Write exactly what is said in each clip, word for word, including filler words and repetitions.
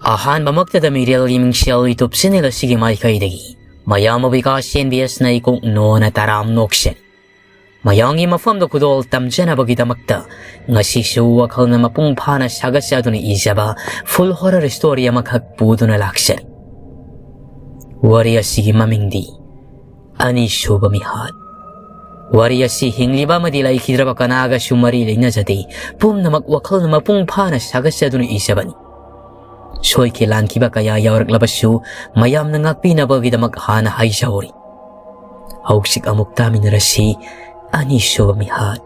ꯑꯍꯥꯟꯕꯃꯛꯇꯗ ꯃꯤꯔꯦꯜꯒꯤ ꯃꯤꯡꯁꯦꯜ YouTube channel ꯑꯁꯤꯒꯤ ꯃꯥꯏꯀꯩꯗꯒꯤ ꯃꯌꯥꯝꯕꯨ ꯕꯤꯀꯥꯁ ꯑꯦꯟ ꯕꯤ ꯑꯦꯁꯅ ꯏꯀꯣꯛ ꯅꯣꯅ ꯇꯔꯥꯝ ꯅꯣꯛꯆꯔꯤ꯫ ꯃꯌꯥꯝꯒꯤ ꯃꯐꯝꯗ ꯈꯨꯗꯣꯜ ꯇꯝꯖꯅꯕꯒꯤꯗꯃꯛꯇ ꯉꯁꯤꯁꯨ ꯋꯥꯈꯜꯅ ꯃꯄꯨꯡ ꯐꯥꯅ ꯁꯥꯒꯠꯆꯗꯨꯅ ꯏꯖꯕ full horror story ꯑꯃꯈꯛ ꯄꯨꯗꯨꯅ ꯂꯥꯛꯆꯔꯤ꯫ ꯋꯥꯔꯤ ꯑꯁꯤꯒꯤ ꯃꯃꯤꯡꯗꯤ ꯑꯅꯤꯁꯨꯕ ꯃꯤꯍꯥꯠ꯫ ꯋꯥꯔꯤ ꯑꯁꯤ ꯍꯤꯡꯂꯤꯕ ꯑꯃꯗꯤ ꯂꯩꯈꯤꯗ꯭ꯔꯕ ꯀꯅꯥꯒꯁꯨ ꯃꯔꯤ ꯂꯩꯅꯖꯗꯦ꯫ ꯄꯨꯝꯅꯃꯛ ꯋꯥꯈꯜꯅ ꯃꯄꯨꯡ ꯐꯥꯅ ꯁꯥꯒꯠꯆꯗꯨꯅ ꯏꯖꯕꯅꯤ꯫ ꯁꯣꯏꯈꯤ ꯂꯥꯟꯈꯤꯕ ꯀꯌꯥ ꯌꯥꯎꯔꯛꯂꯕꯁꯨ ꯃꯌꯥꯝꯅ ꯉꯥꯛꯄꯤꯅꯕꯒꯤꯗꯃꯛ ꯍꯥꯟꯅ ꯍꯥꯏꯖꯍꯧꯔꯤ꯫ ꯍꯧꯖꯤꯛ ꯑꯃꯨꯛ ꯇꯥꯃꯤꯟꯅꯔꯁꯤ ꯑꯅꯤꯁꯨꯕ ꯃꯤꯍꯥꯠ꯫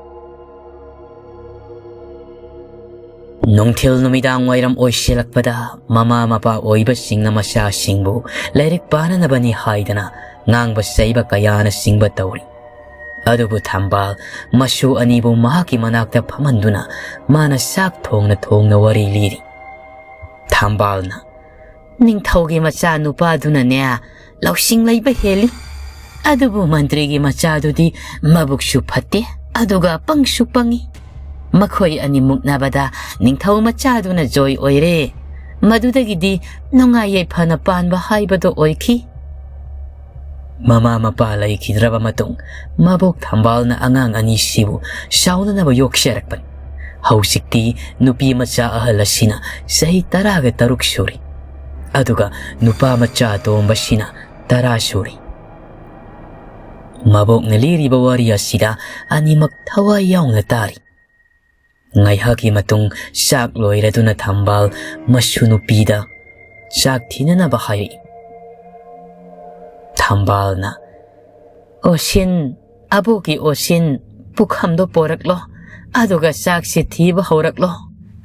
ꯅꯨꯡꯊꯤꯜ ꯅꯨꯃꯤꯗꯥꯡ ꯋꯥꯏꯔꯝ ꯑꯣꯏꯁꯤꯜꯂꯛꯄꯗ ꯃꯃꯥ ꯃꯄꯥ ꯑꯣꯏꯕꯁꯤꯡꯅ ꯃꯆꯥꯁꯤꯡꯕꯨ ꯂꯥꯏꯔꯤꯛ ꯄꯥꯅꯅꯕꯅꯤ ꯍꯥꯏꯗꯅ ꯉꯥꯡꯕ ꯆꯩꯕ ꯀꯌꯥꯅꯆꯤꯡꯕ ꯇꯧꯔꯤ꯫ ꯑꯗꯨꯕꯨ ꯊꯝꯕꯥꯜ ꯃꯁꯨ ꯑꯅꯤꯕꯨ ꯃꯍꯥꯛꯀꯤ ꯃꯅꯥꯛꯇ ꯐꯝꯍꯟꯗꯨꯅ ꯃꯥꯅ ꯆꯥꯛ ꯊꯣꯡꯅ ꯊꯣꯡꯅ ꯋꯥꯔꯤ ꯂꯤꯔꯤ꯫ ꯊꯝꯕꯥꯜꯅ, "ꯅꯤꯡꯊꯧꯒꯤ ꯃꯆꯥ ꯅꯨꯄꯥꯗꯨꯅꯅꯦ ꯂꯧꯁꯤꯡ ꯂꯩꯕ ꯍꯦꯜꯂꯤ, ꯑꯗꯨꯕꯨ ꯃꯟꯇ꯭ꯔꯤꯒꯤ ꯃꯆꯥꯗꯨꯗꯤ ꯃꯕꯨꯛꯁꯨ ꯐꯠꯇꯦ, ꯑꯗꯨꯒ ꯄꯪꯁꯨ ꯄꯪꯉꯤ꯫ ꯃꯈꯣꯏ ꯑꯅꯤ ꯃꯨꯛꯅꯕꯗ ꯅꯤꯡꯊꯧ ꯃꯆꯥꯗꯨꯅ ꯖꯣꯏ ꯑꯣꯏꯔꯦ꯫ ꯃꯗꯨꯗꯒꯤꯗꯤ ꯅꯨꯡꯉꯥꯏ ꯌꯥꯏꯐꯅ ꯄꯥꯟꯕ ꯍꯥꯏꯕꯗꯣ ꯑꯣꯏꯈꯤ꯫" ꯃꯃꯥ ꯃꯄꯥ ꯂꯩꯈꯤꯗ꯭ꯔꯕ ꯃꯇꯨꯡ ꯃꯕꯣꯛ ꯊꯝꯕꯥꯜꯅ ꯑꯉꯥꯡ ꯑꯅꯤꯁꯤꯕꯨ ꯆꯥꯎꯅꯅꯕ ꯌꯣꯛꯆꯔꯛꯄꯅꯤ꯫ ꯍꯧꯖꯤꯛꯇꯤ ꯅꯨꯄꯤ ꯃꯆꯥ ꯑꯍꯜ ꯑꯁꯤꯅ ꯆꯍꯤ ꯇꯔꯥꯒ ꯇꯔꯨꯛ ꯁꯨꯔꯤ, ꯑꯗꯨꯒ ꯅꯨꯄꯥ ꯃꯆꯥ ꯑꯇꯣꯝꯕꯁꯤꯅ ꯇꯔꯥ ꯁꯨꯔꯤ꯫ ꯃꯕꯣꯛꯅ ꯂꯤꯔꯤꯕ ꯋꯥꯔꯤ ꯑꯁꯤꯗ ꯑꯅꯤꯃꯛ ꯊꯋꯥꯏ ꯌꯥꯎꯅ ꯇꯥꯔꯤ꯫ ꯉꯥꯏꯍꯥꯛꯀꯤ ꯃꯇꯨꯡ ꯆꯥꯛ ꯂꯣꯏꯔꯗꯨꯅ ꯊꯝꯕꯥꯜ ꯃꯁꯨ ꯅꯨꯄꯤꯗ ꯆꯥꯛ ꯊꯤꯅꯅꯕ ꯍꯥꯏꯔꯛꯏ꯫ ꯊꯝꯕꯥꯜꯅ, "ꯑꯣꯁꯤꯟ, ꯑꯕꯣꯛꯀꯤ ꯑꯣꯁꯤꯟ, ꯄꯨꯈꯝꯗꯣ ꯄꯣꯔꯛꯂꯣ, ꯑꯗꯨꯒ ꯆꯥꯛꯁꯤ ꯊꯤꯕ ꯍꯧꯔꯛꯂꯣ꯫"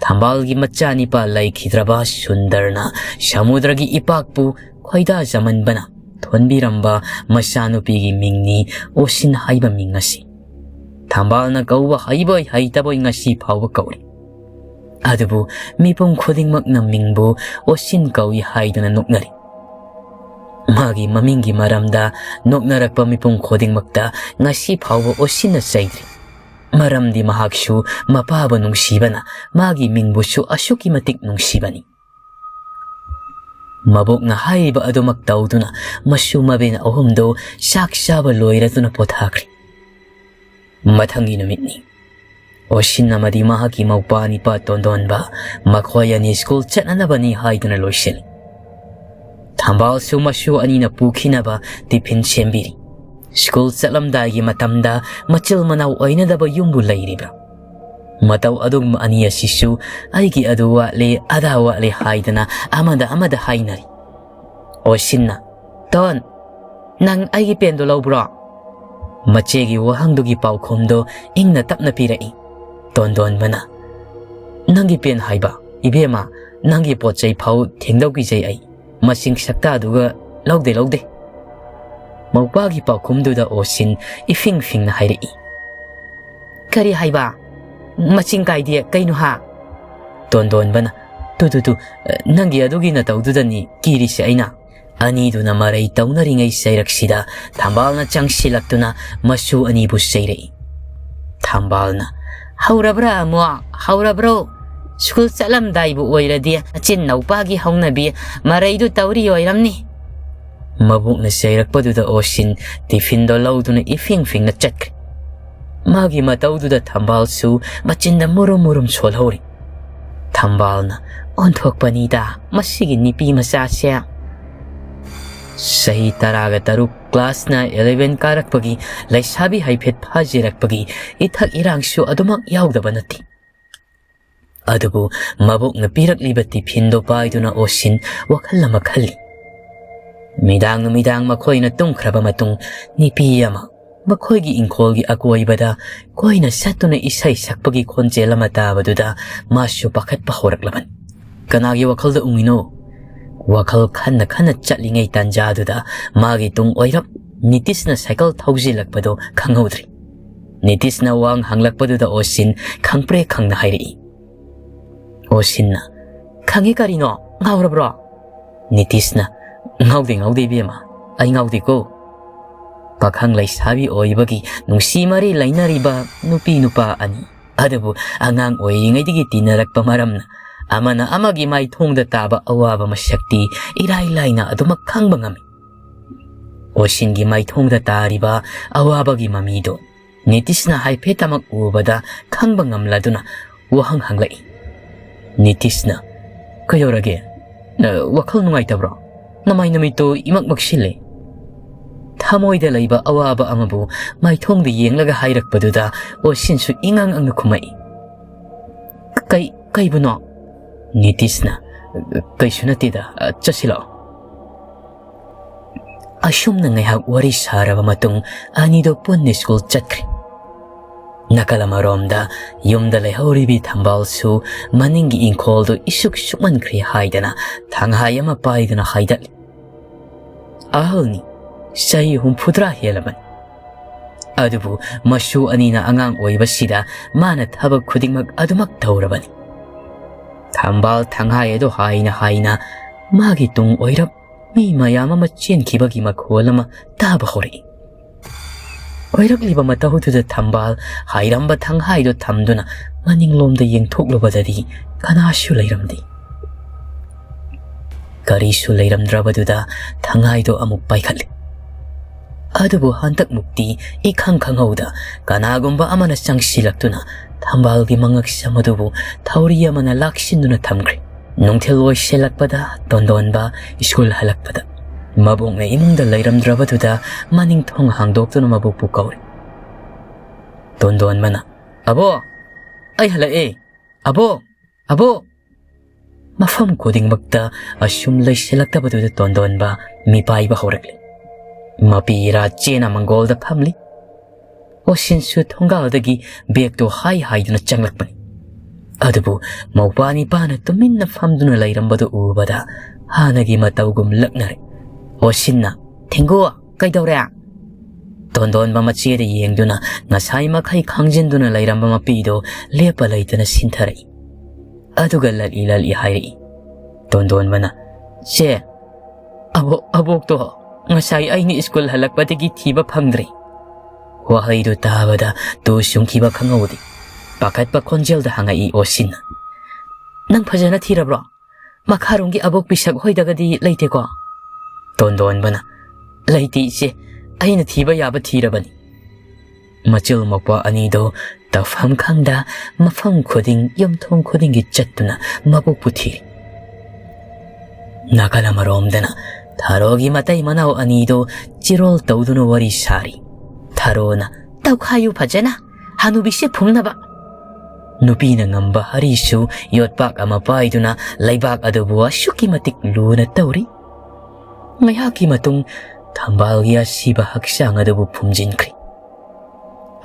ꯊꯝꯕꯥꯜꯒꯤ ꯃꯆꯥꯅꯤꯄꯥ ꯂꯩꯈꯤꯗ꯭ꯔꯕ ꯁꯨꯟꯗꯔꯅ ꯁꯃꯨꯗ꯭ꯔꯒꯤ ꯏꯄꯥꯛꯄꯨ ꯈꯣꯏꯗꯥꯖꯃꯟꯕꯅ ꯊꯣꯟꯕꯤꯔꯝꯕ ꯃꯆꯥꯅꯨꯄꯤꯒꯤ ꯃꯤꯡꯅꯤ ꯑꯣꯁꯤꯟ ꯍꯥꯏꯕ ꯃꯤꯡ ꯑꯁꯤ꯫ ꯊꯝꯕꯥꯜꯅ ꯀꯧꯕ ꯍꯩꯕꯣꯏ ꯍꯩꯇꯕꯣꯏ ꯉꯁꯤ ꯐꯥꯎꯕ ꯀꯧꯔꯤ꯫ ꯑꯗꯨꯕꯨ ꯃꯤꯄꯨꯝ ꯈꯨꯗꯤꯡꯃꯛꯅ ꯃꯤꯡꯕꯨ ꯑꯣꯁꯤꯟ ꯀꯧꯏ ꯍꯥꯏꯗꯨꯅ ꯅꯣꯛꯅꯔꯤ꯫ ꯃꯥꯒꯤ ꯃꯃꯤꯡꯒꯤ ꯃꯔꯝꯗ ꯅꯣꯛꯅꯔꯛꯄ ꯃꯤꯄꯨꯝ ꯈꯨꯗꯤꯡꯃꯛꯇ ꯉꯁꯤ ꯐꯥꯎꯕ ꯑꯣꯁꯤꯟꯅ ꯆꯩꯗ꯭ꯔꯤ꯫ ꯃꯔꯝꯗꯤ ꯃꯍꯥꯛꯁꯨ ꯃꯄꯥꯕꯨ ꯅꯨꯡꯁꯤꯕꯅ ꯃꯥꯒꯤ ꯃꯤꯡꯕꯨꯁꯨ ꯑꯁꯨꯛꯀꯤ ꯃꯇꯤꯛ ꯅꯨꯡꯁꯤꯕꯅꯤ꯫ ꯃꯕꯣꯛꯅ ꯍꯥꯏꯔꯤꯕ ꯑꯗꯨꯃꯛ ꯇꯧꯗꯨꯅ ꯃꯁꯨ ꯃꯕꯦꯟ ꯑꯍꯨꯝꯗꯨ ꯆꯥꯛ ꯆꯥꯕ ꯂꯣꯏꯔꯗꯨꯅ ꯄꯣꯊꯥꯈ꯭ꯔꯦ꯫ ꯃꯊꯪꯒꯤ ꯅꯨꯃꯤꯠꯅꯤ꯫ ꯑꯣꯁꯤꯟ ꯑꯃꯗꯤ ꯃꯍꯥꯛꯀꯤ ꯃꯧꯄ꯭ꯋꯥ ꯅꯤꯄꯥ ꯇꯣꯟꯗꯣꯟꯕ ꯃꯈꯣꯏ ꯑꯅꯤ ꯁ꯭ꯀꯨꯜ ꯆꯠꯅꯅꯕꯅꯤ ꯍꯥꯏꯗꯨꯅ ꯂꯣꯏꯁꯤꯜꯂꯤ꯫ ꯊꯝꯕꯥꯜꯁꯨ ꯃꯁꯨ ꯑꯅꯤꯅ ꯄꯨꯈꯤꯅꯕ ꯇꯤꯐꯤꯟ ꯁꯦꯝꯕꯤꯔꯤ꯫ ꯁ꯭ꯀꯨꯜ ꯆꯠꯂꯝꯗꯥꯏꯒꯤ ꯃꯇꯝꯗ ꯃꯆꯤꯜ ꯃꯅꯥꯎ ꯑꯣꯏꯅꯗꯕ ꯌꯨꯝꯕꯨ ꯂꯩꯔꯤꯕ꯭ꯔꯥ? ꯃꯇꯧ ꯑꯗꯨꯒꯨꯝꯕ ꯑꯅꯤ ꯑꯁꯤꯁꯨ ꯑꯩꯒꯤ ꯑꯗꯨ ꯋꯥꯠꯂꯦ, ꯑꯗꯥ ꯋꯥꯠꯂꯦ ꯍꯥꯏꯗꯅ ꯑꯃꯗ ꯑꯃꯗ ꯍꯥꯏꯅꯔꯤ꯫ ꯑꯣꯁꯤꯟꯅ, "ꯇꯣꯟ, ꯅꯪ ꯑꯩꯒꯤ ꯄꯦꯟꯗꯣ ꯂꯧꯕ꯭ꯔꯣ?" ꯃꯆꯦꯒꯤ ꯋꯥꯍꯪꯗꯨꯒꯤ ꯄꯥꯎꯈꯨꯝꯗꯣ ꯏꯪꯅ ꯇꯞꯅ ꯄꯤꯔꯛꯏ꯫ ꯇꯣꯟꯗꯣꯟꯕꯅ, "ꯅꯪꯒꯤ ꯄꯦꯟ ꯍꯥꯏꯕ? ꯏꯕꯦꯝꯃ, ꯅꯪꯒꯤ ꯄꯣꯠ ꯆꯩ ꯐꯥꯎ ꯊꯦꯡꯗꯧ ꯀꯤꯖꯩ ꯑꯩ꯫ ꯃꯁꯤꯡ ꯁꯛꯇꯥꯗꯨꯒ ꯂꯧꯗꯦ, ꯂꯧꯗꯦ꯫" ꯃꯧꯄꯥꯒꯤ ꯄꯥꯎꯈꯨꯝꯗꯨꯗ ꯑꯣꯁꯤꯟ ꯏꯐꯤꯡ ꯐꯤꯡꯅ ꯍꯥꯏꯔꯛꯏ꯫ "ꯀꯔꯤ ꯍꯥꯏꯕ? ꯃꯁꯤꯡ ꯀꯥꯏꯗꯦ ꯀꯩꯅꯣ ꯍꯥ?" ꯇꯣꯟꯗꯣꯟꯕꯅ, "ꯇꯨ, ꯇꯨ, ꯇꯨ, ꯅꯪꯒꯤ ꯑꯗꯨꯒꯤ ꯅꯇꯧꯗꯨꯗꯅꯤ ꯀꯤꯔꯤꯁꯦ ꯑꯩꯅ꯫" ꯑꯅꯤꯗꯨꯅ ꯃꯔꯩ ꯇꯧꯅꯔꯤꯉꯩ ꯆꯩꯔꯛꯁꯤꯗ ꯊꯝꯕꯥꯜꯅ ꯆꯪꯁꯤꯜꯂꯛꯇꯨꯅ ꯃꯁꯨ ꯑꯅꯤꯕꯨ ꯆꯩꯔꯛꯏ꯫ ꯊꯝꯕꯥꯜꯅ, "ꯍꯧꯔꯕ꯭ꯔꯥ ꯑꯃꯨꯛ? ꯍꯧꯔꯕ꯭ꯔꯣ? ꯁ꯭ꯀꯨꯜ ꯆꯠꯂꯝꯗꯥꯏꯕꯨ ꯑꯣꯏꯔꯗꯤ ꯅꯆꯤꯟ ꯅꯧꯄꯥꯒꯤ ꯍꯧꯅꯕꯤ ꯃꯔꯩꯗꯨ ꯇꯧꯔꯤ ꯑꯣꯏꯔꯝꯅꯤ꯫" ꯃꯕꯣꯛꯅ ꯆꯩꯔꯛꯄꯗꯨꯗ ꯑꯣꯁꯤꯟ ꯇꯤꯐꯤꯟꯗꯣ ꯂꯧꯗꯨꯅ ꯏꯐꯤꯡ ꯐꯤꯡꯅ ꯆꯠꯈ꯭ꯔꯦ꯫ ꯃꯥꯒꯤ ꯃꯇꯧꯗꯨꯗ ꯊꯝꯕꯥꯜꯁꯨ ꯃꯆꯤꯟꯗ ꯃꯨꯔꯨꯝ ꯃꯨꯔꯨꯝ ꯁꯣꯜꯍꯧꯔꯤ꯫ ꯊꯝꯕꯥꯜꯅ, "ꯑꯣꯟꯊꯣꯛꯄꯅꯤꯗ ꯃꯁꯤꯒꯤ ꯅꯨꯄꯤ ꯃꯆꯥꯁꯦ꯫" ꯆꯍꯤ ꯇꯔꯥꯒ ꯇꯔꯨꯛ, ꯀ꯭ꯂꯥꯁꯅ ꯑꯦꯂꯦꯚꯦꯟ ꯀꯥꯔꯛꯄꯒꯤ ꯂꯩꯁꯥꯕꯤ ꯍꯥꯏꯐꯦꯠ ꯐꯥꯖꯤꯔꯛꯄꯒꯤ ꯏꯊꯛ ꯏꯔꯥꯡꯁꯨ ꯑꯗꯨꯃꯛ ꯌꯥꯎꯗꯕ ꯅꯠꯇꯦ꯫ ꯑꯗꯨꯕꯨ ꯃꯕꯣꯛꯅ ꯄꯤꯔꯛꯂꯤꯕ ꯇꯤꯐꯤꯟꯗꯣ ꯄꯥꯏꯗꯨꯅ ꯑꯣꯁꯤꯟ ꯋꯥꯈꯜ ꯑꯃ ꯈꯜꯂꯤ꯫ ꯃꯤꯗꯥꯡ ꯅꯨꯃꯤꯗꯥꯡ ꯃꯈꯣꯏꯅ ꯇꯨꯝꯈ꯭ꯔꯕ ꯃꯇꯨꯡ, ꯅꯨꯄꯤ ꯑꯃ ꯃꯈꯣꯏꯒꯤ ꯏꯪꯈꯣꯜꯒꯤ ꯑꯀꯣꯏꯕꯗ ꯀꯣꯏꯅ ꯆꯠꯇꯨꯅ ꯏꯁꯩ ꯁꯛꯄꯒꯤ ꯈꯣꯟꯖꯦꯜ ꯑꯃ ꯇꯥꯕꯗꯨꯗ ꯃꯥꯁꯨ ꯄꯥꯈꯠꯄ ꯍꯧꯔꯛꯂꯕꯅꯤ꯫ ꯀꯅꯥꯒꯤ ꯋꯥꯈꯜꯗ ꯎꯡꯉꯤꯅꯣ? ꯋꯥꯈꯜ ꯈꯟꯅ ꯈꯟꯅ ꯆꯠꯂꯤꯉꯩ ꯇꯥꯟꯖꯥꯗꯨꯗ ꯃꯥꯒꯤ ꯇꯨꯡ ꯑꯣꯏꯔꯞ ꯅꯤꯇꯤꯁꯅ ꯁꯥꯏꯀꯜ ꯊꯧꯖꯤꯜꯂꯛꯄꯗꯨ ꯈꯪꯍꯧꯗ꯭ꯔꯦ꯫ ꯅꯤꯇꯤꯁꯅ ꯋꯥ ꯍꯪꯂꯛꯄꯗꯨꯗ ꯑꯣꯁꯤꯟ ꯈꯪꯄ꯭ꯔꯦꯛ ꯈꯪꯅ ꯍꯥꯏꯔꯛꯏ꯫ ꯑꯣꯁꯤꯟꯅ, "ꯈꯪꯉꯤ ꯀꯔꯤꯅꯣ? ꯉꯥꯎꯔꯕ꯭ꯔꯣ?" ꯅꯤꯇꯤꯁꯅ, "ꯉꯥꯎꯗꯦ, ꯉꯥꯎꯗꯦ ꯏꯕꯦꯝꯃ, ꯑꯩ ꯉꯥꯎꯗꯦꯀꯣ꯫" ꯄꯥꯈꯪ ꯂꯩꯁꯥꯕꯤ ꯑꯣꯏꯕꯒꯤ ꯅꯨꯡꯁꯤ ꯃꯔꯤ ꯂꯩꯅꯔꯤꯕ ꯅꯨꯄꯤ ꯅꯨꯄꯥ ꯑꯅꯤ꯫ ꯑꯗꯨꯕꯨ ꯑꯉꯥꯡ ꯑꯣꯏꯔꯤꯉꯩꯗꯒꯤ ꯇꯤꯟꯅꯔꯛꯄ ꯃꯔꯝꯅ ꯑꯃꯅ ꯑꯃꯒꯤ ꯃꯥꯏꯊꯣꯡꯗ ꯇꯥꯕ ꯑꯋꯥꯕ ꯃꯁꯛꯇꯤ ꯏꯔꯥꯏ ꯂꯥꯏꯅ ꯑꯗꯨꯃꯛ ꯈꯪꯕ ꯉꯝꯃꯤ꯫ ꯑꯣꯁꯤꯟꯒꯤ ꯃꯥꯏꯊꯣꯡꯗ ꯇꯥꯔꯤꯕ ꯑꯋꯥꯕꯒꯤ ꯃꯃꯤꯗꯨ ꯅꯤꯇꯤꯁꯅ ꯍꯥꯏꯐꯦꯠꯇꯃꯛ ꯎꯕꯗ ꯈꯪꯕ ꯉꯝꯂꯗꯨꯅ ꯋꯥꯍꯪ ꯍꯪꯂꯛꯏ꯫ ꯅꯤꯇꯤꯁꯅ, "ꯀꯩꯗꯧꯔꯒꯦ? ꯅ-, ꯋꯥꯈꯜ ꯅꯨꯡꯉꯥꯏꯇꯕ꯭ꯔꯣ? ꯅꯃꯥꯏ ꯅꯃꯤꯠꯇꯣ ꯏꯃꯛ ꯃꯛꯁꯤꯜꯂꯦ꯫" ꯊꯃꯣꯏꯗ ꯂꯩꯕ ꯑꯋꯥꯕ ꯑꯃꯕꯨ ꯃꯥꯏꯊꯣꯡꯗ ꯌꯦꯡꯂꯒ ꯍꯥꯏꯔꯛꯄꯗꯨꯗ ꯑꯣꯁꯤꯟꯁꯨ ꯏꯉꯥꯡ ꯉꯥꯡꯅ ꯈꯨꯝꯃꯛꯏ꯫ "ꯀꯩ, ꯀꯩꯕꯨꯅꯣ?" ꯅꯤꯇꯤꯁꯅ, "ꯀꯩꯁꯨ ꯅꯠꯇꯦꯗ, ꯆꯠꯁꯤꯂꯥꯛꯑꯣ꯫" ꯑꯁꯨꯝꯅ ꯉꯥꯏꯍꯥꯛ ꯋꯥꯔꯤ ꯁꯥꯔꯕ ꯃꯇꯨꯡ ꯑꯅꯤꯗꯣ ꯄꯨꯟꯅ ꯁ꯭ꯀꯨꯜ ꯆꯠꯈ꯭ꯔꯦ꯫ ꯅꯥꯀꯜ ꯑꯃꯔꯣꯝꯗ ꯌꯨꯝꯗ ꯂꯩꯍꯧꯔꯤꯕꯤ ꯊꯝꯕꯥꯜꯁꯨ ꯃꯅꯤꯡꯒꯤ ꯏꯪꯈꯣꯜꯗꯨ ꯏꯁꯨꯛ ꯁꯨꯛꯃꯟꯈ꯭ꯔꯦ ꯍꯥꯏꯗꯅ ꯊꯪꯍꯥꯏ ꯑꯃ ꯄꯥꯏꯗꯨꯅ ꯍꯥꯏꯗꯠꯂꯤ꯫ ꯑꯍꯜꯅꯤ, ꯆꯍꯤ ꯍꯨꯝꯐꯨꯇꯔꯥ ꯍꯦꯜꯂꯕꯅꯤ꯫ ꯑꯗꯨꯕꯨ ꯃꯁꯨ ꯑꯅꯤꯅ ꯑꯉꯥꯡ ꯑꯣꯏꯕꯁꯤꯗ ꯃꯥꯅ ꯊꯕꯛ ꯈꯨꯗꯤꯡꯃꯛ ꯑꯗꯨꯃꯛ ꯇꯧꯔꯕꯅꯤ꯫ ꯊꯝꯕꯥꯜ ꯊꯪꯍꯥꯏ ꯑꯗꯨ ꯍꯥꯏꯅ ꯍꯥꯏꯅ ꯃꯥꯒꯤ ꯇꯨꯡ ꯑꯣꯏꯔꯞ ꯃꯤ ꯃꯌꯥꯝ ꯑꯃ ꯆꯦꯟꯈꯤꯕꯒꯤ ꯃꯈꯣꯜ ꯑꯃ ꯇꯥꯕ ꯍꯧꯔꯛꯏ꯫ ꯑꯣꯏꯔꯛꯂꯤꯕ ꯃꯇꯧꯗꯨꯗ ꯊꯝꯕꯥꯜ ꯍꯥꯏꯔꯝꯕ ꯊꯪꯍꯥꯏꯗꯨ ꯊꯝꯗꯨꯅ ꯃꯅꯤꯡꯂꯣꯝꯗ ꯌꯦꯡꯊꯣꯛꯂꯨꯕꯗꯗꯤ ꯀꯅꯥꯁꯨ ꯂꯩꯔꯝꯗꯦ꯫ ꯀꯔꯤꯁꯨ ꯂꯩꯔꯝꯗ꯭ꯔꯕꯗꯨꯗ ꯊꯪꯍꯥꯏꯗꯨ ꯑꯃꯨꯛ ꯄꯥꯏꯈꯠꯂꯤ꯫ ꯑꯗꯨꯕꯨ ꯍꯟꯗꯛꯃꯨꯛꯇꯤ ꯏꯈꯪ ꯈꯪꯍꯧꯗ ꯀꯅꯥꯒꯨꯝꯕ ꯑꯃꯅ ꯆꯪꯁꯤꯜꯂꯛꯇꯨꯅ ꯊꯝꯕꯥꯜꯒꯤ ꯃꯉꯛꯁꯝ ꯑꯗꯨꯕꯨ ꯊꯧꯔꯤ ꯑꯃꯅ ꯂꯥꯛꯁꯤꯟꯗꯨꯅ ꯊꯝꯈ꯭ꯔꯦ꯫ ꯅꯨꯡꯊꯤꯜ ꯑꯣꯏꯁꯤꯜꯂꯛꯄꯗ ꯇꯣꯟꯗꯣꯟꯕ ꯁ꯭ꯀꯨꯜ ꯍꯜꯂꯛꯄꯗ ꯃꯕꯣꯛꯅ ꯏꯃꯨꯡꯗ ꯂꯩꯔꯝꯗ꯭ꯔꯕꯗꯨꯗ ꯃꯅꯤꯡ ꯊꯣꯡ ꯍꯥꯡꯗꯣꯛꯇꯨꯅ ꯃꯕꯣꯛꯄꯨ ꯀꯧꯔꯦ꯫ ꯇꯣꯟꯗꯣꯟꯕꯅ, "ꯑꯕꯣ, ꯑꯩ ꯍꯜꯂꯛꯑꯦ꯫ ꯑꯕꯣ, ꯑꯕꯣ!" ꯃꯐꯝ ꯈꯨꯗꯤꯡꯃꯛꯇ ꯑꯁꯨꯝ ꯂꯩꯁꯤꯜꯂꯛꯇꯕꯗꯨꯗ ꯇꯣꯟꯗꯣꯟꯕ ꯃꯤꯄꯥꯏꯕ ꯍꯧꯔꯛꯂꯦ꯫ ꯃꯄꯤ ꯏꯔꯥ ꯆꯦꯅ ꯃꯪꯒꯣꯜꯗ ꯐꯝꯂꯤ꯫ ꯑꯣꯁꯤꯟꯁꯨ ꯊꯣꯡꯒꯥꯜꯗꯒꯤ ꯕꯦꯒꯇꯨ ꯍꯥꯏ ꯍꯥꯏꯗꯨꯅ ꯆꯪꯂꯛꯄꯅꯤ꯫ ꯑꯗꯨꯕꯨ ꯃꯧꯄ꯭ꯋꯥ ꯅꯤꯄꯥꯅ ꯇꯨꯃꯤꯟꯅ ꯐꯝꯗꯨꯅ ꯂꯩꯔꯝꯕꯗꯨ ꯎꯕꯗ ꯍꯥꯟꯅꯒꯤ ꯃꯇꯧꯒꯨꯝ ꯂꯛꯅꯔꯦ꯫ ꯑꯣꯁꯤꯟꯅ, "ꯊꯦꯡꯒꯨ, ꯀꯩꯗꯧꯔꯦ?" ꯇꯣꯟꯗꯣꯟꯕ ꯃꯆꯦꯗ ꯌꯦꯡꯗꯨꯅ ꯉꯁꯥꯏ ꯃꯈꯩ ꯈꯥꯡꯖꯤꯟꯗꯨꯅ ꯂꯩꯔꯝꯕ ꯃꯄꯤꯗꯨ ꯂꯦꯞꯄ ꯂꯩꯇꯅ ꯁꯤꯟꯊꯔꯛꯏ꯫ ꯑꯗꯨꯒ ꯂꯠꯂꯤ ꯂꯠꯂꯤ ꯍꯥꯏꯔꯛꯏ꯫ ꯇꯣꯟꯗꯣꯟꯕꯅ, "ꯆꯦ, ꯑꯕꯣꯛ, ꯑꯕꯣꯛꯇꯣ ꯉꯁꯥꯏ ꯑꯩꯅ ꯁ꯭ꯀꯨꯜ ꯍꯜꯂꯛꯄꯗꯒꯤ ꯊꯤꯕ ꯐꯪꯗ꯭ꯔꯦ꯫" ꯋꯥꯍꯩꯗꯨ ꯇꯥꯕꯗ ꯇꯨ ꯁꯨꯡꯈꯤꯕ ꯈꯪꯍꯧꯗꯦ꯫ ꯄꯥꯈꯠꯄ ꯈꯣꯟꯖꯦꯜꯗ ꯍꯪꯉꯛꯏ ꯑꯣꯁꯤꯟꯅ, "ꯅꯪ ꯐꯖꯅ ꯊꯤꯔꯕ꯭ꯔꯣ? ꯃꯈꯥꯔꯣꯝꯒꯤ ꯑꯕꯣꯛ ꯄꯤꯁꯛ ꯍꯣꯏꯗꯒꯗꯤ ꯂꯩꯇꯦꯀꯣ?" ꯇꯣꯟꯗꯣꯟꯕꯅ, "ꯂꯩꯇꯦ ꯏꯆꯦ, ꯑꯩꯅ ꯊꯤꯕ ꯌꯥꯕ ꯊꯤꯔꯕꯅꯤ꯫" ꯃꯆꯤꯜ ꯃꯧꯄ꯭ꯋꯥ ꯑꯅꯤꯗꯣ ꯇꯧꯐꯝ ꯈꯪꯗ ꯃꯐꯝ ꯈꯨꯗꯤꯡ, ꯌꯨꯝꯊꯣꯡ ꯈꯨꯗꯤꯡꯒꯤ ꯆꯠꯇꯨꯅ ꯃꯕꯣꯛꯄꯨ ꯊꯤꯔꯤ꯫ ꯅꯥꯀꯜ ꯑꯃꯔꯣꯝꯗꯅ ꯊꯥꯔꯣꯒꯤ ꯃꯇꯩ ꯃꯅꯥꯎ ꯑꯅꯤꯗꯣ ꯆꯤꯔꯣꯜ ꯇꯧꯗꯨꯅ ꯋꯥꯔꯤ ꯁꯥꯔꯤ꯫ ꯊꯥꯔꯣꯅ, "ꯇꯧꯈꯥꯏꯌꯨ ꯐꯖꯅ, ꯍꯅꯨꯕꯤꯁꯦ ꯐꯨꯝꯅꯕ꯫" ꯅꯨꯄꯤꯅ ꯉꯝꯕ ꯍꯔꯤꯁꯨ ꯌꯣꯠꯄꯥꯛ ꯑꯃ ꯄꯥꯏꯗꯨꯅ ꯂꯩꯕꯥꯛ ꯑꯗꯨꯕꯨ ꯑꯁꯨꯛꯀꯤ ꯃꯇꯤꯛ ꯂꯨꯅ ꯇꯧꯔꯤ꯫ ꯉꯥꯏꯍꯥꯛꯀꯤ ꯃꯇꯨꯡ ꯊꯝꯕꯥꯜꯒꯤ ꯑꯁꯤꯕ ꯍꯛꯆꯥꯡ ꯑꯗꯨꯕꯨ ꯐꯨꯝꯖꯤꯟꯈ꯭ꯔꯦ꯫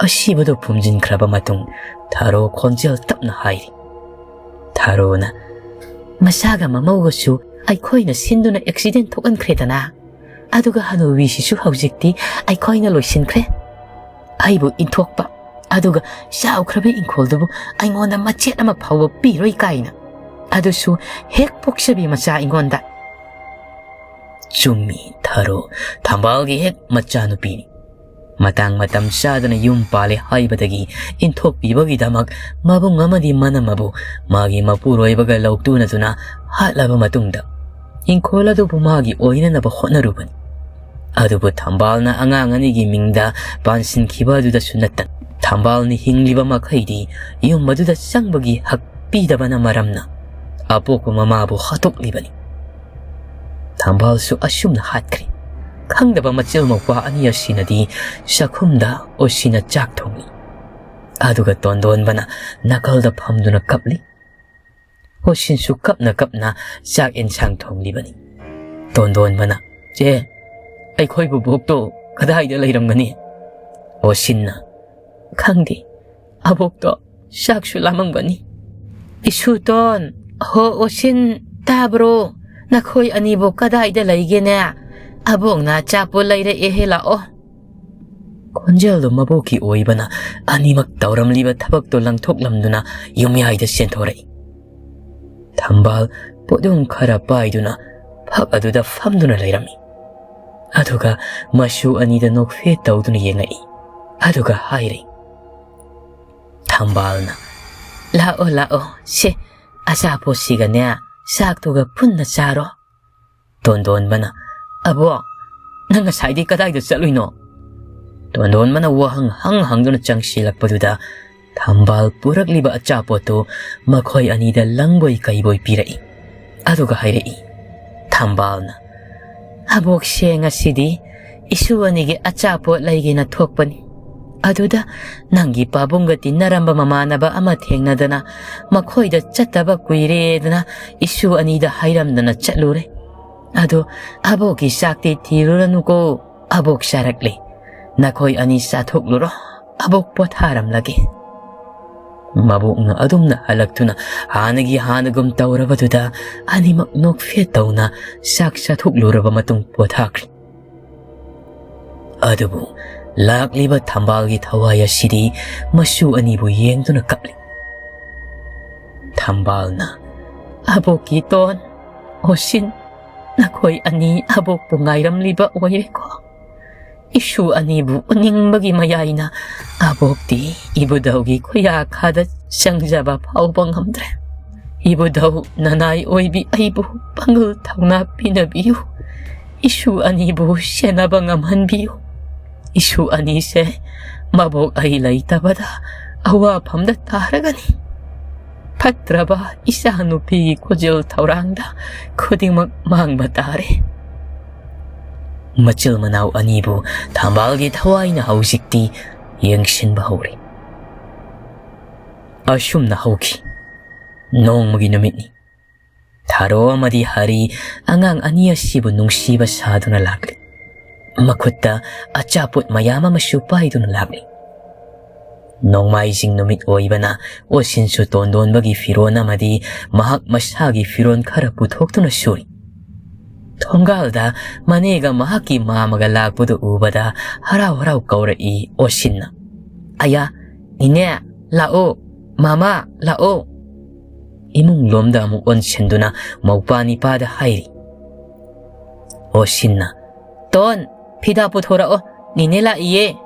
ꯑꯁꯤꯕꯗꯨ ꯐꯨꯝꯖꯤꯟꯈ꯭ꯔꯕ ꯃꯇꯨꯡ ꯊꯥꯔꯣ ꯈꯣꯟꯖꯦꯜ ꯇꯞꯅ ꯍꯥꯏꯔꯤ꯫ ꯊꯥꯔꯣꯅ, "ꯃꯆꯥꯒ ꯃꯃꯧꯒꯁꯨ ꯑꯩꯈꯣꯏꯅ ꯁꯤꯟꯗꯨꯅ ꯑꯦꯛꯁꯤꯗꯦꯟ ꯊꯣꯛꯍꯟꯈ꯭ꯔꯦꯗꯅ꯫ ꯑꯗꯨꯒ ꯍꯅꯨꯕꯤꯁꯤꯁꯨ ꯍꯧꯖꯤꯛꯇꯤ ꯑꯩꯈꯣꯏꯅ ꯂꯣꯏꯁꯤꯟꯈ꯭ꯔꯦ꯫ ꯑꯩꯕꯨ ꯏꯟꯊꯣꯛꯄ, ꯑꯗꯨꯒ ꯆꯥꯎꯈ꯭ꯔꯕ ꯏꯪꯈꯣꯜꯗꯨꯕꯨ ꯑꯩꯉꯣꯟꯗ ꯃꯆꯦꯠ ꯑꯃ ꯐꯥꯎꯕ ꯄꯤꯔꯣꯏ ꯀꯥꯏꯅ꯫ ꯑꯗꯨꯁꯨ ꯍꯦꯛ ꯄꯣꯛꯆꯕꯤ ꯃꯆꯥ ꯑꯩꯉꯣꯟꯗ꯫" ꯆꯨꯝꯃꯤ, ꯊꯥꯔꯣ ꯊꯝꯕꯥꯜꯒꯤ ꯍꯦꯛ ꯃꯆꯥꯅꯨꯄꯤꯅꯤ꯫ ꯃꯇꯥꯡ ꯃꯇꯝ ꯆꯥꯗꯅ ꯌꯨꯝ ꯄꯥꯜꯂꯦ ꯍꯥꯏꯕꯗꯒꯤ ꯏꯟꯊꯣꯛꯄꯤꯕꯒꯤꯗꯃꯛ ꯃꯕꯨꯡ ꯑꯃꯗꯤ ꯃꯅꯝ ꯑꯗꯨ ꯃꯥꯒꯤ ꯃꯄꯨꯔꯣꯏꯕꯒ ꯂꯧꯇꯨꯅꯗꯨꯅ ꯍꯥꯠꯂꯕ ꯃꯇꯨꯡꯗ ꯏꯪꯈꯣꯜ ꯑꯗꯨꯕꯨ ꯃꯥꯒꯤ ꯑꯣꯏꯅꯅꯕ ꯍꯣꯠꯅꯔꯨꯕꯅꯤ꯫ ꯑꯗꯨꯕꯨ ꯊꯝꯕꯥꯜꯅ ꯑꯉꯥꯡ ꯑꯅꯤꯒꯤ ꯃꯤꯡꯗ ꯄꯥꯟꯁꯤꯟꯈꯤꯕ ꯑꯗꯨꯗꯁꯨ ꯅꯠꯇꯅ, ꯊꯝꯕꯥꯜꯅ ꯍꯤꯡꯂꯤꯕ ꯃꯈꯩꯗꯤ ꯌꯨꯝ ꯑꯗꯨꯗ ꯆꯪꯕꯒꯤ ꯍꯛ ꯄꯤꯗꯕꯅ ꯃꯔꯝꯅ ꯑꯄꯣꯛꯄ ꯃꯃꯥꯕꯨ ꯍꯥꯠꯇꯣꯛꯂꯤꯕꯅꯤ꯫ ꯊꯝꯕꯥꯜꯁꯨ ꯑꯁꯨꯝꯅ ꯍꯥꯠꯈ꯭ꯔꯦ꯫ ꯈꯪꯗꯕ ꯃꯆꯤꯜ ꯃꯧꯄ꯭ꯋꯥ ꯑꯅꯤ ꯑꯁꯤꯅꯗꯤ ꯆꯥꯛꯈꯨꯝꯗ ꯑꯣꯁꯤꯟꯅ ꯆꯥꯛ ꯊꯣꯡꯂꯤ꯫ ꯑꯗꯨꯒ ꯇꯣꯟꯗꯣꯟꯕꯅ ꯅꯥꯀꯜꯗ ꯐꯝꯗꯨꯅ ꯀꯞꯂꯤ꯫ ꯑꯣꯁꯤꯟꯁꯨ ꯀꯞꯅ ꯀꯞꯅ ꯆꯥꯛ ꯌꯦꯟꯁꯥꯡ ꯊꯣꯡꯂꯤꯕꯅꯤ꯫ ꯇꯣꯟꯗꯣꯟꯕꯅ, "ꯆꯦ, ꯑꯩꯈꯣꯏ ꯕꯨꯕꯣꯛꯇꯣ ꯀꯗꯥꯏꯗ ꯂꯩꯔꯝꯒꯅꯤ?" ꯑꯣꯁꯤꯟꯅ, "ꯈꯪꯗꯦ, ꯑꯕꯣꯛꯇꯣ ꯆꯥꯛꯁꯨ ꯂꯥꯝꯃꯝꯒꯅꯤ꯫" "ꯏꯁꯨꯇꯣꯟ, ꯍꯣ ꯑꯣꯁꯤꯟ, ꯇꯥꯕ꯭ꯔꯣ? ꯅꯈꯣꯏ ꯑꯅꯤꯕꯨ ꯀꯗꯥꯏꯗ ꯂꯩꯒꯦꯅꯦ? ꯑꯕꯣꯛꯅ ꯑꯆꯥꯄꯣꯠ ꯂꯩꯔꯛꯑꯦꯍꯦ, ꯂꯥꯛꯑꯣ꯫" ꯈꯣꯟꯖꯦꯜꯗꯣ ꯃꯕꯣꯛꯀꯤ ꯑꯣꯏꯕꯅ ꯑꯅꯤꯃꯛ ꯇꯧꯔꯝꯂꯤꯕ ꯊꯕꯛꯇꯣ ꯂꯪꯊꯣꯛꯂꯝꯗꯨꯅ ꯌꯨꯝꯌꯥꯏꯗ ꯆꯦꯟꯊꯣꯔꯛꯏ꯫ ꯊꯝꯕꯥꯜ ꯄꯣꯠꯌꯣꯝ ꯈꯔ ꯄꯥꯏꯗꯨꯅ ꯐꯛ ꯑꯗꯨꯗ ꯐꯝꯗꯨꯅ ꯂꯩꯔꯝꯃꯤ꯫ ꯑꯗꯨꯒ ꯃꯁꯨ ꯑꯅꯤꯗ ꯅꯣꯛꯐꯦꯠ ꯇꯧꯗꯨꯅ ꯌꯦꯡꯉꯛꯏ꯫ ꯑꯗꯨꯒ ꯍꯥꯏꯔꯦ꯫ ꯊꯝꯕꯥꯜꯅ, "ꯂꯥꯛꯑꯣ, ꯂꯥꯛꯑꯣ, ꯁꯦ, ꯑꯆꯥꯄꯣꯠꯁꯤꯒꯅꯦ, ꯆꯥꯛꯇꯨꯒ ꯄꯨꯟꯅ ꯆꯥꯔꯣ꯫ ꯇꯣꯟꯗꯣꯟꯕꯅ, "ꯑꯕꯣꯛ, ꯅꯪ ꯉꯁꯥꯏꯗꯤ ꯀꯗꯥꯏꯗ ꯆꯠꯂꯨꯏꯅꯣ?" ꯇꯣꯟꯗꯣꯟꯕꯅ ꯋꯥꯍꯪ ꯍꯪ ꯍꯪꯗꯨꯅ ꯆꯪꯁꯤꯜꯂꯛꯄꯗꯨꯗ ꯊꯝꯕꯥꯜ ꯄꯨꯔꯛꯂꯤꯕ ꯑꯆꯥꯄꯣꯠꯇꯨ ꯃꯈꯣꯏ ꯑꯅꯤꯗ ꯂꯪꯕꯣꯏ ꯀꯩꯕꯣꯏ ꯄꯤꯔꯛꯏ꯫ ꯑꯗꯨꯒ ꯍꯥꯏꯔꯛꯏ, ꯊꯝꯕꯥꯜꯅ, "ꯑꯕꯣꯛꯁꯦ ꯉꯁꯤꯗꯤ ꯏꯁꯨ ꯑꯅꯤꯒꯤ ꯑꯆꯥꯄꯣꯠ ꯂꯩꯒꯦꯅ ꯊꯣꯛꯄꯅꯤ꯫ ꯑꯗꯨꯗ ꯅꯪꯒꯤ ꯄꯥꯕꯨꯡꯒ ꯇꯤꯟꯅꯔꯝꯕ ꯃꯃꯥꯟꯅꯕ ꯑꯃ ꯊꯦꯡꯅꯗꯅ ꯃꯈꯣꯏꯗ ꯆꯠꯇꯕ ꯀꯨꯏꯔꯦꯗꯅ ꯏꯁꯨ ꯑꯅꯤꯗ ꯍꯥꯏꯔꯝꯗꯅ ꯆꯠꯂꯨꯔꯦ꯫ ꯑꯗꯣ ꯑꯕꯣꯛꯀꯤ ꯆꯥꯛꯇꯤ ꯊꯤꯔꯨꯔꯅꯨꯀꯣ, ꯑꯕꯣꯛ ꯆꯥꯔꯛꯂꯦ꯫ ꯅꯈꯣꯏ ꯑꯅꯤ ꯆꯥꯊꯣꯛꯂꯨꯔꯣ, ꯑꯕꯣꯛ ꯄꯣꯊꯥꯔꯝꯂꯒꯦ꯫" ꯃꯕꯣꯛꯅ ꯑꯗꯨꯝꯅ ꯍꯜꯂꯛꯇꯨꯅ ꯍꯥꯟꯅꯒꯤ ꯍꯥꯟꯅꯒꯨꯝ ꯇꯧꯔꯕꯗꯨꯗ ꯑꯅꯤꯃꯛ ꯅꯣꯛꯐꯦꯠ ꯇꯧꯅ ꯆꯥꯛ ꯆꯥꯊꯣꯛꯂꯨꯔꯕ ꯃꯇꯨꯡ ꯄꯣꯊꯥꯈ꯭ꯔꯦ꯫ ꯑꯗꯨꯕꯨ ꯂꯥꯛꯂꯤꯕ ꯊꯝꯕꯥꯜꯒꯤ ꯊꯋꯥꯏ ꯑꯁꯤꯗꯤ ꯃꯁꯨ ꯑꯅꯤꯕꯨ ꯌꯦꯡꯗꯨꯅ ꯀꯞꯂꯤ꯫ ꯊꯝꯕꯥꯜꯅ, "ꯑꯕꯣꯛꯀꯤ ꯇꯣꯟ, ꯑꯣꯁꯤꯟ, ꯅꯈꯣꯏ ꯑꯅꯤ ꯑꯕꯣꯛꯄꯨ ꯉꯥꯏꯔꯝꯂꯤꯕ ꯑꯣꯏꯔꯦꯀꯣ꯫ ꯏꯁꯨ ꯑꯅꯤꯕꯨ ꯎꯅꯤꯡꯕꯒꯤ ꯃꯌꯥꯏꯅ ꯑꯕꯣꯛꯇꯤ ꯏꯕꯨꯙꯧꯒꯤ ꯈꯨꯌꯥꯈꯥꯗ ꯆꯪꯖꯕ ꯐꯥꯎꯕ ꯉꯝꯗ꯭ꯔꯦ꯫ ꯏꯕꯨꯙꯧ ꯅꯅꯥꯏ ꯑꯣꯏꯕꯤ ꯑꯩꯕꯨ ꯄꯥꯡꯒꯜ ꯊꯧꯅꯥ ꯄꯤꯅꯕꯤꯌꯨ꯫ ꯏꯁꯨ ꯑꯅꯤꯕꯨ ꯁꯦꯟꯅꯕ ꯉꯝꯍꯟꯕꯤꯌꯨ꯫ ꯏꯁꯨ ꯑꯅꯤꯁꯦ ꯃꯕꯣꯛ ꯑꯩ ꯂꯩꯇꯕꯗ ꯑꯋꯥꯐꯝꯗ ꯇꯥꯔꯒꯅꯤ꯫ ꯐꯠꯇ꯭ꯔꯕ ꯏꯆꯥꯅꯨꯄꯤꯒꯤ ꯈꯨꯖꯤꯜ ꯊꯧꯔꯥꯡꯗ ꯈꯨꯗꯤꯡꯃꯛ ꯃꯥꯡꯕ ꯇꯥꯔꯦ꯫" ꯃꯆꯤꯜ ꯃꯅꯥꯎ ꯑꯅꯤꯕꯨ ꯊꯝꯕꯥꯜꯒꯤ ꯊꯋꯥꯏꯅ ꯍꯧꯖꯤꯛꯇꯤ ꯌꯦꯡꯁꯤꯟꯕ ꯍꯧꯔꯦ꯫ ꯑꯁꯨꯝꯅ ꯍꯧꯈꯤ꯫ ꯅꯣꯡꯃꯒꯤ ꯅꯨꯃꯤꯠꯅꯤ꯫ ꯊꯥꯔꯣ ꯑꯃꯗꯤ ꯍꯔꯤ ꯑꯉꯥꯡ ꯑꯅꯤ ꯑꯁꯤꯕꯨ ꯅꯨꯡꯁꯤꯕ ꯁꯥꯗꯨꯅ ꯂꯥꯛꯂꯤ꯫ ꯃꯈꯨꯠꯇ ꯑꯆꯥꯄꯣꯠ ꯃꯌꯥꯝ ꯑꯃꯁꯨ ꯄꯥꯏꯗꯨꯅ ꯂꯥꯛꯂꯤ꯫ ꯅꯣꯡꯃꯥꯏꯖꯤꯡ ꯅꯨꯃꯤꯠ ꯑꯣꯏꯕꯅ ꯑꯣꯁꯤꯟꯁꯨ ꯇꯣꯟꯗꯣꯟꯕꯒꯤ ꯐꯤꯔꯣꯟ ꯑꯃꯗꯤ ꯃꯍꯥꯛ ꯃꯁꯥꯒꯤ ꯐꯤꯔꯣꯟ ꯈꯔ ꯄꯨꯊꯣꯛꯇꯨꯅ ꯁꯨꯔꯤ꯫ ꯊꯣꯡꯒꯥꯜꯗ ꯃꯅꯦꯒ ꯃꯍꯥꯛꯀꯤ ꯃꯥꯃꯒ ꯂꯥꯛꯄꯗꯨ ꯎꯕꯗ ꯍꯔꯥꯎ ꯍꯔꯥꯎ ꯀꯧꯔꯛꯏ ꯑꯣꯁꯤꯟꯅ, "ꯑꯌꯥ, ꯏꯅꯦ, ꯂꯥꯛꯑꯣ, ꯃꯥꯃ, ꯂꯥꯛꯑꯣ꯫" ꯏꯃꯨꯡ ꯂꯣꯝꯗ ꯑꯃꯨꯛ ꯑꯣꯟꯁꯤꯟꯗꯨꯅ ꯃꯧꯄꯥ ꯅꯤꯄꯥꯗ ꯍꯥꯏꯔꯤ꯫ ꯑꯣꯁꯤꯟꯅ, "ꯇꯣꯟ, ꯐꯤꯗꯥ ꯄꯨꯊꯣꯔꯛꯑꯣ, ꯅꯤꯅꯦ ꯂꯥꯛꯏꯌꯦ꯫"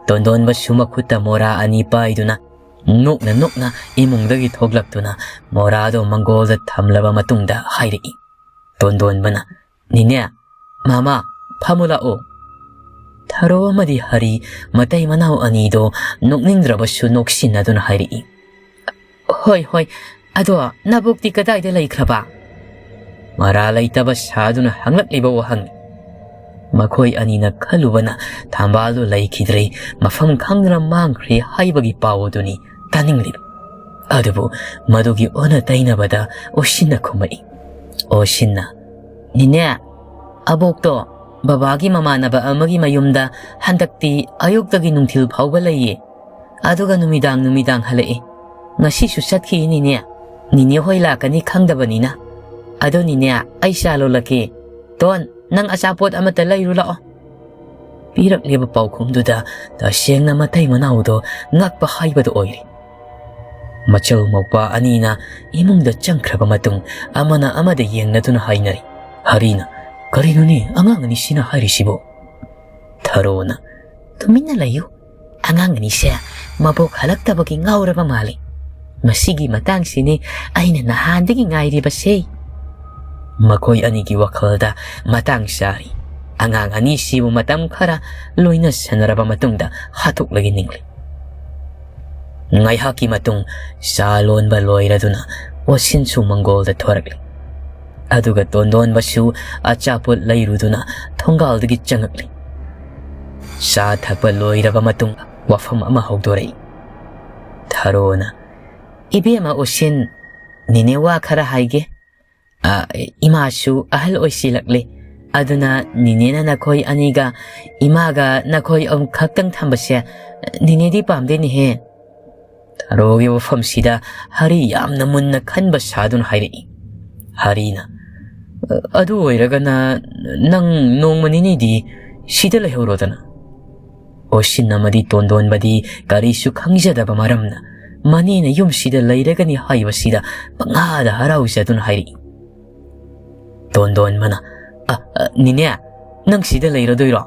ꯇꯣꯟꯗꯣꯟꯕꯁꯨ ꯃꯈꯨꯠꯇ ꯃꯣꯔꯥ ꯑꯅꯤ ꯄꯥꯏꯗꯨꯅ ꯅꯣꯛꯅ ꯅꯣꯛꯅ ꯏꯃꯨꯡꯗꯒꯤ ꯊꯣꯛꯂꯛꯇꯨꯅ ꯃꯣꯔꯥꯗꯣ ꯃꯪꯒꯣꯜꯗ ꯊꯝꯂꯕ ꯃꯇꯨꯡꯗ ꯍꯥꯏꯔꯛꯏ꯫ ꯇꯣꯟꯗꯣꯟꯕꯅ, "ꯅꯤꯅꯦ, ꯃꯥꯃ, ꯐꯝꯃꯨ ꯂꯥꯛꯑꯣ꯫" ꯊꯔꯣ ꯑꯃꯗꯤ ꯍꯔꯤ ꯃꯇꯩ ꯃꯅꯥꯎ ꯑꯅꯤꯗꯣ ꯅꯣꯛꯅꯤꯡꯗ꯭ꯔꯕꯁꯨ ꯅꯣꯛꯁꯤꯟꯅꯗꯨꯅ ꯍꯥꯏꯔꯛꯏ꯫ "ꯍꯣꯏ, ꯍꯣꯏ, ꯑꯗꯣ ꯅꯕꯣꯛꯇꯤ ꯀꯗꯥꯏꯗ ꯂꯩꯈ꯭ꯔꯕ?" ꯃꯔꯥ ꯂꯩꯇꯕ ꯁꯥꯗꯨꯅ ꯍꯪꯂꯛꯂꯤꯕ ꯋꯥꯍꯪꯅꯤ꯫ ꯃꯈꯣꯏ ꯑꯅꯤꯅ ꯈꯜꯂꯨꯕꯅ ꯊꯝꯕꯥꯜꯗꯨ ꯂꯩꯈꯤꯗ꯭ꯔꯦ, ꯃꯐꯝ ꯈꯪꯗꯅ ꯃꯥꯡꯈ꯭ꯔꯦ ꯍꯥꯏꯕꯒꯤ ꯄꯥꯎ ꯑꯗꯨꯅꯤ ꯇꯥꯅꯤꯡꯂꯤꯕ꯫ ꯑꯗꯨꯕꯨ ꯃꯗꯨꯒꯤ ꯑꯣꯟꯅ ꯇꯩꯅꯕꯗ ꯑꯣꯁꯤꯟꯅ ꯈꯨꯝꯃꯛꯏ꯫ ꯑꯣꯁꯤꯟꯅ, "ꯅꯤꯅꯦ, ꯑꯕꯣꯛꯇꯣ ꯕꯕꯥꯒꯤ ꯃꯃꯥꯟꯅꯕ ꯑꯃꯒꯤ ꯃꯌꯨꯝꯗ ꯍꯟꯗꯛꯇꯤ ꯑꯌꯨꯛꯇꯒꯤ ꯅꯨꯡꯊꯤꯜ ꯐꯥꯎꯕ ꯂꯩꯌꯦ꯫ ꯑꯗꯨꯒ ꯅꯨꯃꯤꯗꯥꯡ ꯅꯨꯃꯤꯗꯥꯡ ꯍꯜꯂꯛꯏ꯫ ꯉꯁꯤꯁꯨ ꯆꯠꯈꯤꯅꯤꯅꯦ꯫ ꯅꯤꯅꯦ ꯍꯣꯏ ꯂꯥꯛꯀꯅꯤ ꯈꯪꯗꯕꯅꯤꯅ꯫ ꯑꯗꯣ ꯅꯤꯅꯦ, ꯑꯩ ꯆꯥ ꯂꯣꯜꯂꯛꯀꯦ꯫ ꯇꯣꯟ, ꯅꯪ ꯑꯆꯥꯄꯣꯠ ꯑꯃꯠꯇ ꯂꯩꯔꯨ ꯂꯥꯛꯑꯣ꯫" ꯄꯤꯔꯛꯂꯤꯕ ꯄꯥꯎꯈꯨꯝꯗꯨꯗ ꯇꯁꯦꯡꯅ ꯃꯇꯩ ꯃꯅꯥꯎꯗꯣ ꯉꯛꯄ ꯍꯥꯏꯕꯗꯨ ꯑꯣꯏꯔꯦ꯫ ꯃꯆꯧ ꯃꯧꯄꯥ ꯑꯅꯤꯅ ꯏꯃꯨꯡꯗ ꯆꯪꯈ꯭ꯔꯕ ꯃꯇꯨꯡ ꯑꯃꯅ ꯑꯃꯗ ꯌꯦꯡꯅꯗꯨꯅ ꯍꯥꯏꯅꯔꯤ꯫ ꯍꯔꯤꯅ, "ꯀꯔꯤꯅꯣꯅꯦ ꯑꯉꯥꯡ ꯑꯅꯤꯁꯤꯅ ꯍꯥꯏꯔꯤꯁꯤꯕꯣ?" ꯊꯔꯣꯅ, "ꯇꯨꯃꯤꯟꯅ ꯂꯩꯌꯨ꯫ ꯑꯉꯥꯡ ꯑꯅꯤꯁꯦ ꯃꯕꯣꯛ ꯍꯜꯂꯛꯇꯕꯒꯤ ꯉꯥꯎꯔꯕ ꯃꯥꯜꯂꯤ꯫ ꯃꯁꯤꯒꯤ ꯃꯇꯥꯡꯁꯤꯅꯤ ꯑꯩꯅ ꯅꯍꯥꯟꯗꯒꯤ ꯉꯥꯏꯔꯤꯕꯁꯦ꯫" ꯃꯈꯣꯏ ꯑꯅꯤꯒꯤ ꯋꯥꯈꯜꯗ ꯃꯇꯥꯡ ꯆꯥꯔꯤ꯫ ꯑꯉꯥꯡ ꯑꯅꯤꯁꯤꯕꯨ ꯃꯇꯝ ꯈꯔ ꯂꯣꯏꯅꯁꯟꯅꯔꯕ ꯃꯇꯨꯡꯗ ꯍꯥꯠꯇꯣꯛꯂꯒꯦ ꯅꯤꯡꯂꯤ꯫ ꯉꯥꯏꯍꯥꯛꯀꯤ ꯃꯇꯨꯡ ꯆꯥ ꯂꯣꯟꯕ ꯂꯣꯏꯔꯗꯨꯅ ꯋꯥꯁꯤꯟꯁꯨ ꯃꯪꯒꯣꯜꯗ ꯊꯣꯔꯛꯂꯤ꯫ ꯑꯗꯨꯒ ꯇꯣꯟꯗꯣꯟꯕꯁꯨ ꯑꯆꯥꯄꯣꯠ ꯂꯩꯔꯨꯗꯨꯅ ꯊꯣꯡꯒꯥꯜꯗꯒꯤ ꯆꯪꯉꯛꯂꯤ꯫ ꯆꯥ ꯊꯛꯄ ꯂꯣꯏꯔꯕ ꯃꯇꯨꯡ ꯋꯥꯐꯝ ꯑꯃ ꯍꯧꯗꯣꯔꯛꯏ꯫ ꯊꯔꯣꯅ, "ꯏꯕꯦꯝꯃ ꯎꯁꯤꯟ, ꯅꯤꯅꯦ ꯋꯥ ꯈꯔ ꯍꯥꯏꯒꯦ꯫ ꯑ, ꯏꯃꯥꯁꯨ ꯑꯍꯜ ꯑꯣꯏꯁꯤꯜꯂꯛꯂꯦ꯫ ꯑꯗꯨꯅ ꯅꯤꯅꯦꯅ ꯅꯈꯣꯏ ꯑꯅꯤꯒ ꯏꯃꯥꯒ ꯅꯈꯣꯏ ꯑꯍꯨꯝ ꯈꯛꯇꯪ ꯊꯝꯕꯁꯦ ꯅꯤꯅꯦꯗꯤ ꯄꯥꯝꯗꯦꯅꯦꯍꯦ꯫" ꯊꯔꯣꯒꯤ ꯋꯥꯐꯝꯁꯤꯗ ꯍꯔꯤ ꯌꯥꯝꯅ ꯃꯨꯟꯅ ꯈꯟꯕ ꯁꯥꯗꯨꯅ ꯍꯥꯏꯔꯛꯏ꯫ ꯍꯔꯤꯅ, "ꯑꯗꯨ ꯑꯣꯏꯔꯒꯅ ꯅꯪ ꯅꯣꯡꯃ ꯅꯤꯅꯤꯗꯤ ꯁꯤꯗ ꯂꯩꯍꯧꯔꯣꯗꯅ꯫" ꯑꯣꯁꯤꯟ ꯑꯃꯗꯤ ꯇꯣꯟꯗꯣꯟꯕꯗꯤ ꯀꯔꯤꯁꯨ ꯈꯪꯖꯗꯕ ꯃꯔꯝꯅ ꯃꯅꯦꯅ ꯌꯨꯝꯁꯤꯗ ꯂꯩꯔꯒꯅꯤ ꯍꯥꯏꯕꯁꯤꯗ ꯄꯪꯍꯥꯗ ꯍꯔꯥꯎꯖꯗꯨꯅ ꯍꯥꯏꯔꯛꯏ꯫ ꯇꯣꯟꯗꯣꯟꯕꯅ, "ꯑ, ꯑ, ꯅꯤꯅꯦ, ꯅꯪ ꯁꯤꯗ ꯂꯩꯔꯗꯣꯏꯔꯣ?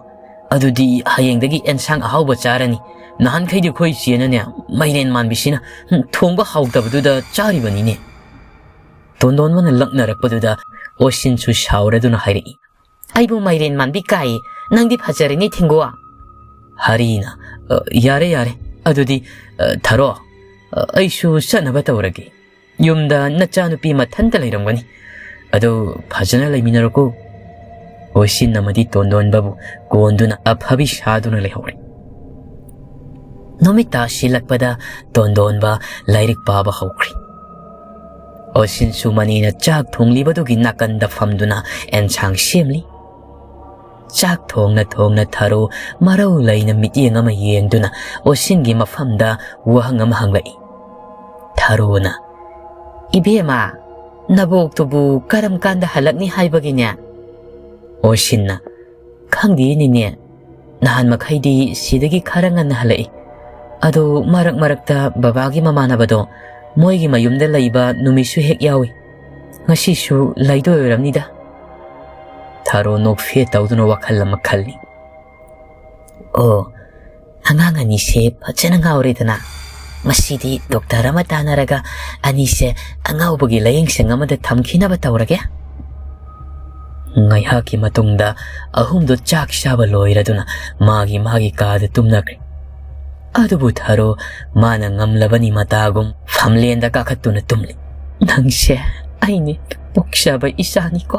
"ꯑꯗꯨꯗꯤ ꯍꯌꯦꯡꯗꯒꯤ ꯑꯦꯟꯁꯥꯡ ꯑꯍꯥꯎꯕ ꯆꯥꯔꯅꯤ꯫ ꯅꯍꯥꯟꯈꯩꯗꯤ ꯑꯩꯈꯣꯏ ꯏꯆꯦꯅꯅꯦ, ꯃꯥꯏꯔꯦꯟ ꯃꯥꯟꯕꯤꯁꯤꯅ, ꯍꯨꯝ, ꯊꯣꯡꯕ ꯍꯥꯎꯇꯕꯗꯨꯗ ꯆꯥꯔꯤꯕꯅꯤꯅꯦ꯫" ꯇꯣꯟꯗꯣꯟꯕꯅ ꯂꯛꯅꯔꯛꯄꯗꯨꯗ ꯑꯣꯁꯤꯟꯁꯨ ꯁꯥꯎꯔꯗꯨꯅ ꯍꯥꯏꯔꯛꯏ, "ꯑꯩꯕꯨ ꯃꯥꯏꯔꯦꯟ ꯃꯥꯟꯕꯤ ꯀꯥꯏ, ꯅꯪꯗꯤ ꯐꯖꯔꯦꯅꯦ ꯊꯦꯡꯒꯨ꯫" ꯍꯔꯤꯅ, "ꯑ, ꯌꯥꯔꯦ, ꯌꯥꯔꯦ꯫ ꯑꯗꯨꯗꯤ, ꯑ, ꯊꯥꯔꯣ, ꯑ, ꯑꯩꯁꯨ ꯆꯠꯅꯕ ꯇꯧꯔꯒꯦ꯫ ꯌꯨꯝꯗ ꯅꯆꯥꯅꯨꯄꯤ ꯃꯊꯟꯇ ꯂꯩꯔꯝꯒꯅꯤ꯫ ꯑꯗꯨ ꯐꯖꯅ ꯂꯩꯃꯤꯟꯅꯔꯣꯀꯣ꯫" ꯑꯣꯁꯤꯟ ꯑꯃꯗꯤ ꯇꯣꯟꯗꯣꯟꯕꯕꯨ ꯀꯣꯟꯗꯨꯅ ꯑꯐꯕꯤ ꯁꯥꯗꯨꯅ ꯂꯩꯍꯧꯔꯦ꯫ ꯅꯨꯃꯤꯠ ꯇꯥꯁꯤꯜꯂꯛꯄꯗ ꯇꯣꯟꯗꯣꯟꯕ ꯂꯥꯏꯔꯤꯛ ꯄꯥꯕ ꯍꯧꯈ꯭ꯔꯦ꯫ ꯑꯣꯁꯤꯟꯁꯨ ꯃꯅꯦꯅ ꯆꯥꯛ ꯊꯣꯡꯂꯤꯕꯗꯨꯒꯤ ꯅꯥꯀꯟꯗ ꯐꯝꯗꯨꯅ ꯑꯦꯟꯁꯥꯡ ꯁꯦꯝꯂꯤ꯫ ꯆꯥꯛ ꯊꯣꯡꯅ ꯊꯣꯡꯅ ꯊꯥꯔꯣ ꯃꯔꯧ ꯂꯩꯅ ꯃꯤꯠꯌꯦꯡ ꯑꯃ ꯌꯦꯡꯗꯨꯅ ꯑꯣꯁꯤꯟꯒꯤ ꯃꯐꯝꯗ ꯋꯥꯍꯪ ꯑꯃ ꯍꯪꯂꯛꯏ꯫ ꯊꯥꯔꯣꯅ, "ꯏꯕꯦꯝꯃ, ꯅꯕꯣꯛꯇꯨꯕꯨ ꯀꯔꯝ ꯀꯥꯟꯗ ꯍꯜꯂꯛꯅꯤ ꯍꯥꯏꯕꯒꯤꯅꯦ?" ꯑꯣꯁꯤꯟꯅ, "ꯈꯪꯗꯦ ꯅꯤꯅꯦ, ꯅꯍꯥꯟ ꯃꯈꯩꯗꯤ ꯁꯤꯗꯒꯤ ꯈꯔ ꯉꯟꯅ ꯍꯜꯂꯛꯏ꯫ ꯑꯗꯣ ꯃꯔꯛ ꯃꯔꯛꯇ ꯕꯕꯥꯒꯤ ꯃꯃꯥꯟꯅꯕꯗꯣ ꯃꯣꯏꯒꯤ ꯃꯌꯨꯝꯗ ꯂꯩꯕ ꯅꯨꯃꯤꯠꯁꯨ ꯍꯦꯛ ꯌꯥꯎꯏ꯫ ꯉꯁꯤꯁꯨ ꯂꯩꯗꯣꯏ ꯑꯣꯏꯔꯝꯅꯤꯗ꯫" ꯊꯥꯔꯣ ꯅꯣꯛꯐꯦꯠ ꯇꯧꯗꯨꯅ ꯋꯥꯈꯜ ꯑꯃ ꯈꯜꯂꯤ꯫ "ꯑꯣ, ꯑꯉꯥꯡ ꯑꯅꯤꯁꯦ ꯐꯖꯅ ꯉꯥꯎꯔꯦꯗꯅ꯫ ꯃꯁꯤꯗꯤ ꯗꯣꯛꯇꯔ ꯑꯃ ꯇꯥꯟꯅꯔꯒ ꯑꯅꯤꯁꯦ ꯑꯉꯥꯎꯕꯒꯤ ꯂꯥꯌꯦꯡꯁꯪ ꯑꯃꯗ ꯊꯝꯈꯤꯅꯕ ꯇꯧꯔꯒꯦ꯫" ꯉꯥꯏꯍꯥꯛꯀꯤ ꯃꯇꯨꯡꯗ ꯑꯍꯨꯝꯗꯨ ꯆꯥꯛ ꯆꯥꯕ ꯂꯣꯏꯔꯗꯨꯅ ꯃꯥꯒꯤ ꯃꯥꯒꯤ ꯀꯥꯗ ꯇꯨꯝꯅꯈ꯭ꯔꯦ꯫ ꯑꯗꯨꯕꯨ ꯊꯥꯔꯣ ꯃꯥꯅ ꯉꯝꯂꯕꯅꯤ ꯃꯇꯥꯒꯨꯝ ꯐꯝꯂꯦꯟꯗ ꯀꯥꯈꯠꯇꯨꯅ ꯇꯨꯝꯂꯤ꯫ "ꯅꯪꯁꯦ ꯑꯩꯅ ꯄꯣꯛꯆꯕ ꯏꯆꯥꯅꯤꯀꯣ꯫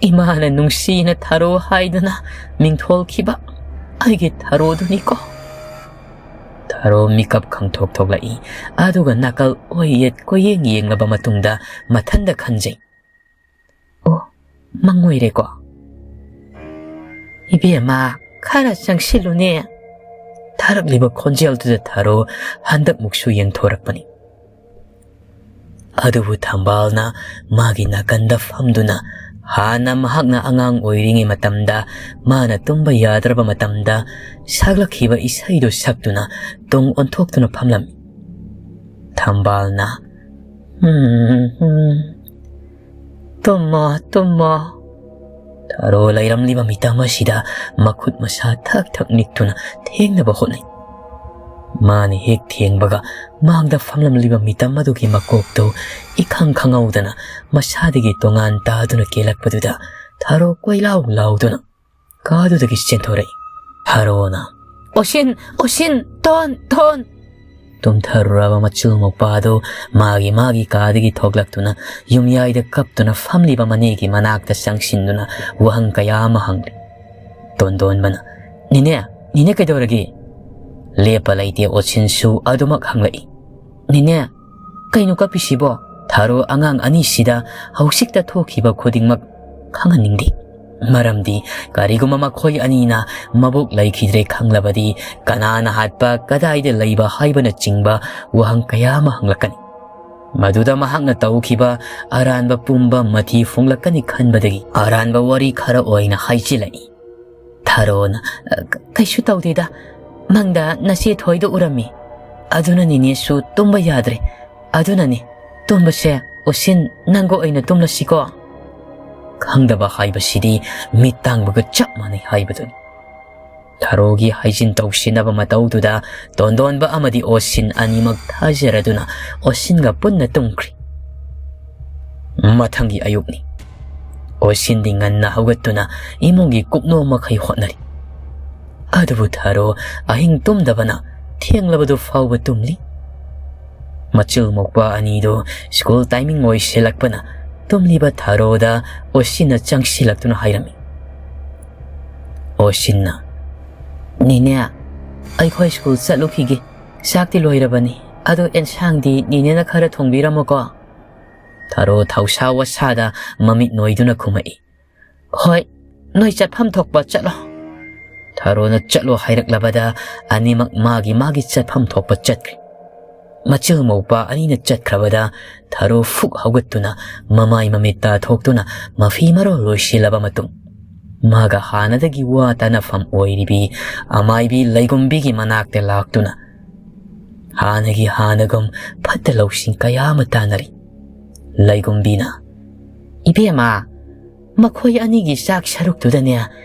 ꯏꯃꯥꯅ ꯅꯨꯡꯁꯤꯅ ꯊꯥꯔꯣ ꯍꯥꯏꯗꯨꯅ ꯃꯤꯡꯊꯣꯜꯈꯤꯕ ꯑꯩꯒꯤ ꯊꯥꯔꯣꯗꯨꯅꯤꯀꯣ꯫" ꯊꯥꯔꯣ ꯃꯤꯀꯞ ꯈꯪꯊꯣꯛ ꯊꯣꯛꯂꯛꯏ꯫ ꯑꯗꯨꯒ ꯅꯥꯀꯜ ꯑꯣꯏ ꯌꯦꯠ ꯀꯣꯏꯌꯦꯡ ꯌꯦꯡꯂꯕ ꯃꯇꯨꯡꯗ ꯃꯊꯟꯗ ꯈꯟꯖꯩ, "ꯑꯣ, ꯃꯪ ꯑꯣꯏꯔꯦꯀꯣ꯫" "ꯏꯕꯦꯝꯃ, ꯈꯔ ꯆꯪꯁꯤꯜꯂꯨꯅꯦ꯫" ꯊꯥꯔꯛꯂꯤꯕ ꯈꯣꯟꯖꯦꯜꯗꯨꯗ ꯊꯥꯔꯣ ꯍꯟꯗꯛꯃꯨꯛꯁꯨ ꯌꯦꯡꯊꯣꯔꯛꯄꯅꯤ꯫ ꯑꯗꯨꯕꯨ ꯊꯝꯕꯥꯜꯅ ꯃꯥꯒꯤ ꯅꯥꯀꯟꯗ ꯐꯝꯗꯨꯅ ꯍꯥꯟꯅ ꯃꯍꯥꯛꯅ ꯑꯉꯥꯡ ꯑꯣꯏꯔꯤꯉꯩ ꯃꯇꯝꯗ ꯃꯥꯅ ꯇꯨꯝꯕ ꯌꯥꯗ꯭ꯔꯕ ꯃꯇꯝꯗ ꯁꯛꯂꯛꯈꯤꯕ ꯏꯁꯩꯗꯨ ꯁꯛꯇꯨꯅ ꯇꯨꯡ ꯑꯣꯟꯊꯣꯛꯇꯨꯅ ꯐꯝꯂꯝꯃꯤ꯫ ꯊꯝꯕꯥꯜꯅ, "ꯍꯨꯝ, ꯍꯨꯝ, ꯇꯨꯝꯃꯣ, ꯇꯨꯝꯃꯣ, ꯊꯥꯔꯣ ꯂꯩꯔꯝꯂꯤꯕ ꯃꯤꯇꯝ ꯑꯁꯤꯗ ꯃꯈꯨꯠ ꯃꯁꯥ ꯊꯛ ꯊꯛ ꯅꯤꯛꯇꯨꯅ ꯊꯦꯡꯅꯕ ꯍꯣꯠꯅꯩ꯫ ꯃꯥꯅ ꯍꯦꯛ ꯊꯦꯡꯕꯒ ꯃꯥꯡꯗ ꯐꯝꯂꯝꯂꯤꯕ ꯃꯤꯇꯝ ꯑꯗꯨꯒꯤ ꯃꯀꯣꯛꯇꯨ ꯏꯈꯪ ꯈꯪꯍꯧꯗꯅ ꯃꯁꯥꯗꯒꯤ ꯇꯣꯉꯥꯟ ꯇꯥꯗꯨꯅ ꯀꯦꯜꯂꯛꯄꯗꯨꯗ ꯊꯥꯔꯣ ꯀꯣꯏꯂꯥꯎ ꯂꯥꯎꯗꯨꯅ ꯀꯥꯗꯨꯗꯒꯤ ꯆꯦꯟꯊꯣꯔꯛꯏ꯫ ꯊꯥꯔꯣꯅ, "ꯑꯣꯁꯤꯟ, ꯑꯣꯁꯤꯟ, ꯇꯣꯟ, ꯇꯣꯟ!" ꯇꯨꯝꯊꯔꯨꯔꯕ ꯃꯆꯤꯜ ꯃꯧꯄꯥꯗꯨ ꯃꯥꯒꯤ ꯃꯥꯒꯤ ꯀꯥꯗꯒꯤ ꯊꯣꯛꯂꯛꯇꯨꯅ ꯌꯨꯝꯌꯥꯏꯗ ꯀꯞꯇꯨꯅ ꯐꯝꯂꯤꯕ ꯃꯅꯦꯒꯤ ꯃꯅꯥꯛꯇ ꯆꯪꯁꯤꯟꯗꯨꯅ ꯋꯥꯍꯪ ꯀꯌꯥ ꯑꯃ ꯍꯪꯂꯤ꯫ ꯇꯣꯟꯗꯣꯟꯕꯅ, "ꯅꯦꯅꯦ, ꯅꯦꯅꯦ ꯀꯩꯗꯧꯔꯒꯦ?" ꯂꯦꯞꯄ ꯂꯩꯇꯦ ꯑꯣꯁꯤꯟꯁꯨ ꯑꯗꯨꯃꯛ ꯍꯪꯂꯛꯏ꯫ "ꯅꯦꯅꯦ, ꯀꯩꯅꯣ ꯀꯞꯄꯤꯁꯤꯕꯣ?" ꯊꯥꯔꯣ ꯑꯉꯥꯡ ꯑꯅꯤꯁꯤꯗ ꯍꯧꯖꯤꯛꯇ ꯊꯣꯛꯈꯤꯕ ꯈꯨꯗꯤꯡꯃꯛ ꯈꯪꯍꯟꯅꯤꯡꯗꯦ꯫ ꯃꯔꯝꯗꯤ ꯀꯔꯤꯒꯨꯝꯕ ꯃꯈꯣꯏ ꯑꯅꯤꯅ ꯃꯕꯣꯛ ꯂꯩꯈꯤꯗ꯭ꯔꯦ ꯈꯪꯂꯕꯗꯤ ꯀꯅꯥꯅ ꯍꯥꯠꯄ, ꯀꯗꯥꯏꯗ ꯂꯩꯕ ꯍꯥꯏꯕꯅꯆꯤꯡꯕ ꯋꯥꯍꯪ ꯀꯌꯥ ꯑꯃ ꯍꯪꯂꯛꯀꯅꯤ꯫ ꯃꯗꯨꯗ ꯃꯍꯥꯛꯅ ꯇꯧꯈꯤꯕ ꯑꯔꯥꯟꯕ ꯄꯨꯝꯕ ꯃꯊꯤ ꯐꯣꯡꯂꯛꯀꯅꯤ ꯈꯟꯕꯗꯒꯤ ꯑꯔꯥꯟꯕ ꯋꯥꯔꯤ ꯈꯔ ꯑꯣꯏꯅ ꯍꯥꯏꯖꯤꯜꯂꯛꯏ꯫ ꯊꯥꯔꯣꯅ, "ꯑ, ꯀ-, ꯀꯩꯁꯨ ꯇꯧꯗꯦꯗ꯫ ꯃꯪꯗ ꯅꯆꯦ ꯊꯣꯏꯗꯣ ꯎꯔꯝꯃꯤ꯫ ꯑꯗꯨꯅ ꯅꯦꯅꯦꯁꯨ ꯇꯨꯝꯕ ꯌꯥꯗ꯭ꯔꯦ꯫ ꯑꯗꯨꯅꯅꯤ ꯇꯨꯝꯕꯁꯦ, ꯎꯁꯤꯟ, ꯅꯪꯒ ꯑꯣꯏꯅ ꯇꯨꯝꯂꯁꯤꯀꯣ?" ꯈꯪꯗꯕ ꯍꯥꯏꯕꯁꯤꯗꯤ ꯃꯤꯠ ꯇꯥꯡꯕꯒ ꯆꯞ ꯃꯥꯟꯅꯩ ꯍꯥꯏꯕꯗꯨꯅꯤ꯫ ꯊꯥꯔꯣꯒꯤ ꯍꯥꯏꯖꯤꯟ ꯇꯧꯁꯤꯟꯅꯕ ꯃꯇꯧꯗꯨꯗ ꯇꯣꯟꯗꯣꯟꯕ ꯑꯃꯗꯤ ꯑꯣꯁꯤꯟ ꯑꯅꯤꯃꯛ ꯊꯥꯖꯔꯗꯨꯅ ꯑꯣꯁꯤꯟꯒ ꯄꯨꯟꯅ ꯇꯨꯝꯈ꯭ꯔꯤ꯫ ꯃꯊꯪꯒꯤ ꯑꯌꯨꯛꯅꯤ꯫ ꯑꯣꯁꯤꯟꯗꯤ ꯉꯟꯅ ꯍꯧꯒꯠꯇꯨꯅ ꯏꯃꯨꯡꯒꯤ ꯀꯨꯞꯅꯣꯝ ꯃꯈꯩ ꯍꯣꯠꯅꯔꯤ꯫ ꯑꯗꯨꯕꯨ ꯊꯥꯔꯣ ꯑꯍꯤꯡ ꯇꯨꯝꯗꯕꯅ ꯊꯦꯡꯂꯕꯗꯨ ꯐꯥꯎꯕ ꯇꯨꯝꯂꯤ꯫ ꯃꯆꯤꯜ ꯃꯧꯄꯥ ꯑꯅꯤꯗꯨ ꯁ꯭ꯀꯨꯜ ꯇꯥꯏꯃꯤꯡ ꯑꯣꯏꯁꯤꯜꯂꯛꯄꯅ ꯇꯨꯝꯂꯤꯕ ꯊꯥꯔꯣꯗ ꯑꯣꯁꯤꯟꯅ ꯆꯪꯁꯤꯜꯂꯛꯇꯨꯅ ꯍꯥꯏꯔꯝꯃꯤ꯫ ꯑꯣꯁꯤꯟꯅ, "ꯅꯦꯅꯦ, ꯑꯩꯈꯣꯏ ꯁ꯭ꯀꯨꯜ ꯆꯠꯂꯨꯈꯤꯒꯦ꯫ ꯆꯥꯛꯇꯤ ꯂꯣꯏꯔꯕꯅꯤ, ꯑꯗꯣ ꯑꯦꯟꯁꯥꯡꯗꯤ ꯅꯦꯅꯦꯅ ꯈꯔ ꯊꯣꯡꯕꯤꯔꯝꯃꯨꯀꯣ?" ꯊꯥꯔꯣ ꯊꯧꯁꯥ ꯋꯥꯁꯥꯗ ꯃꯃꯤꯠ ꯅꯣꯏꯗꯨꯅ ꯈꯨꯝꯃꯛꯏ꯫ "ꯍꯣꯏ, ꯅꯣꯏ ꯆꯠꯐꯝ ꯊꯣꯛꯄ ꯆꯠꯂꯣ꯫" ꯊꯥꯔꯣꯅ ꯆꯠꯂꯣ ꯍꯥꯏꯔꯛꯂꯕꯗ ꯑꯅꯤꯃꯛ ꯃꯥꯒꯤ ꯃꯥꯒꯤ ꯆꯠꯐꯝ ꯊꯣꯛꯄ ꯆꯠꯈ꯭ꯔꯦ꯫ ꯃꯆꯤꯜ ꯃꯧꯄꯥ ꯑꯅꯤꯅ ꯆꯠꯈ꯭ꯔꯕꯗ ꯊꯥꯔꯣ ꯐꯨꯛ ꯍꯧꯒꯠꯇꯨꯅ ꯃꯃꯥꯏ ꯃꯃꯤꯠ ꯇꯥꯊꯣꯛꯇꯨꯅ ꯃꯐꯤ ꯃꯔꯣꯜ ꯂꯣꯏꯁꯤꯜꯂꯕ ꯃꯇꯨꯡ ꯃꯥꯒ ꯍꯥꯟꯅꯗꯒꯤ ꯋꯥ ꯇꯥꯅꯐꯝ ꯑꯣꯏꯔꯤꯕꯤ ꯑꯃꯥꯏꯕꯤ ꯂꯩꯒꯨꯝꯕꯤꯒꯤ ꯃꯅꯥꯛꯇ ꯂꯥꯛꯇꯨꯅ ꯍꯥꯟꯅꯒꯤ ꯍꯥꯟꯅꯒꯨꯝ ꯐꯠꯇ ꯂꯧꯁꯤꯡ ꯀꯌꯥ ꯑꯃ ꯇꯥꯟꯅꯔꯤ꯫ ꯂꯩꯒꯨꯝꯕꯤꯅ, "ꯏꯕꯦꯝꯃ, ꯃꯈꯣꯏ ꯑꯅꯤꯒꯤ ꯆꯥꯛ ꯁꯔꯨꯛꯇꯨꯗꯅꯦ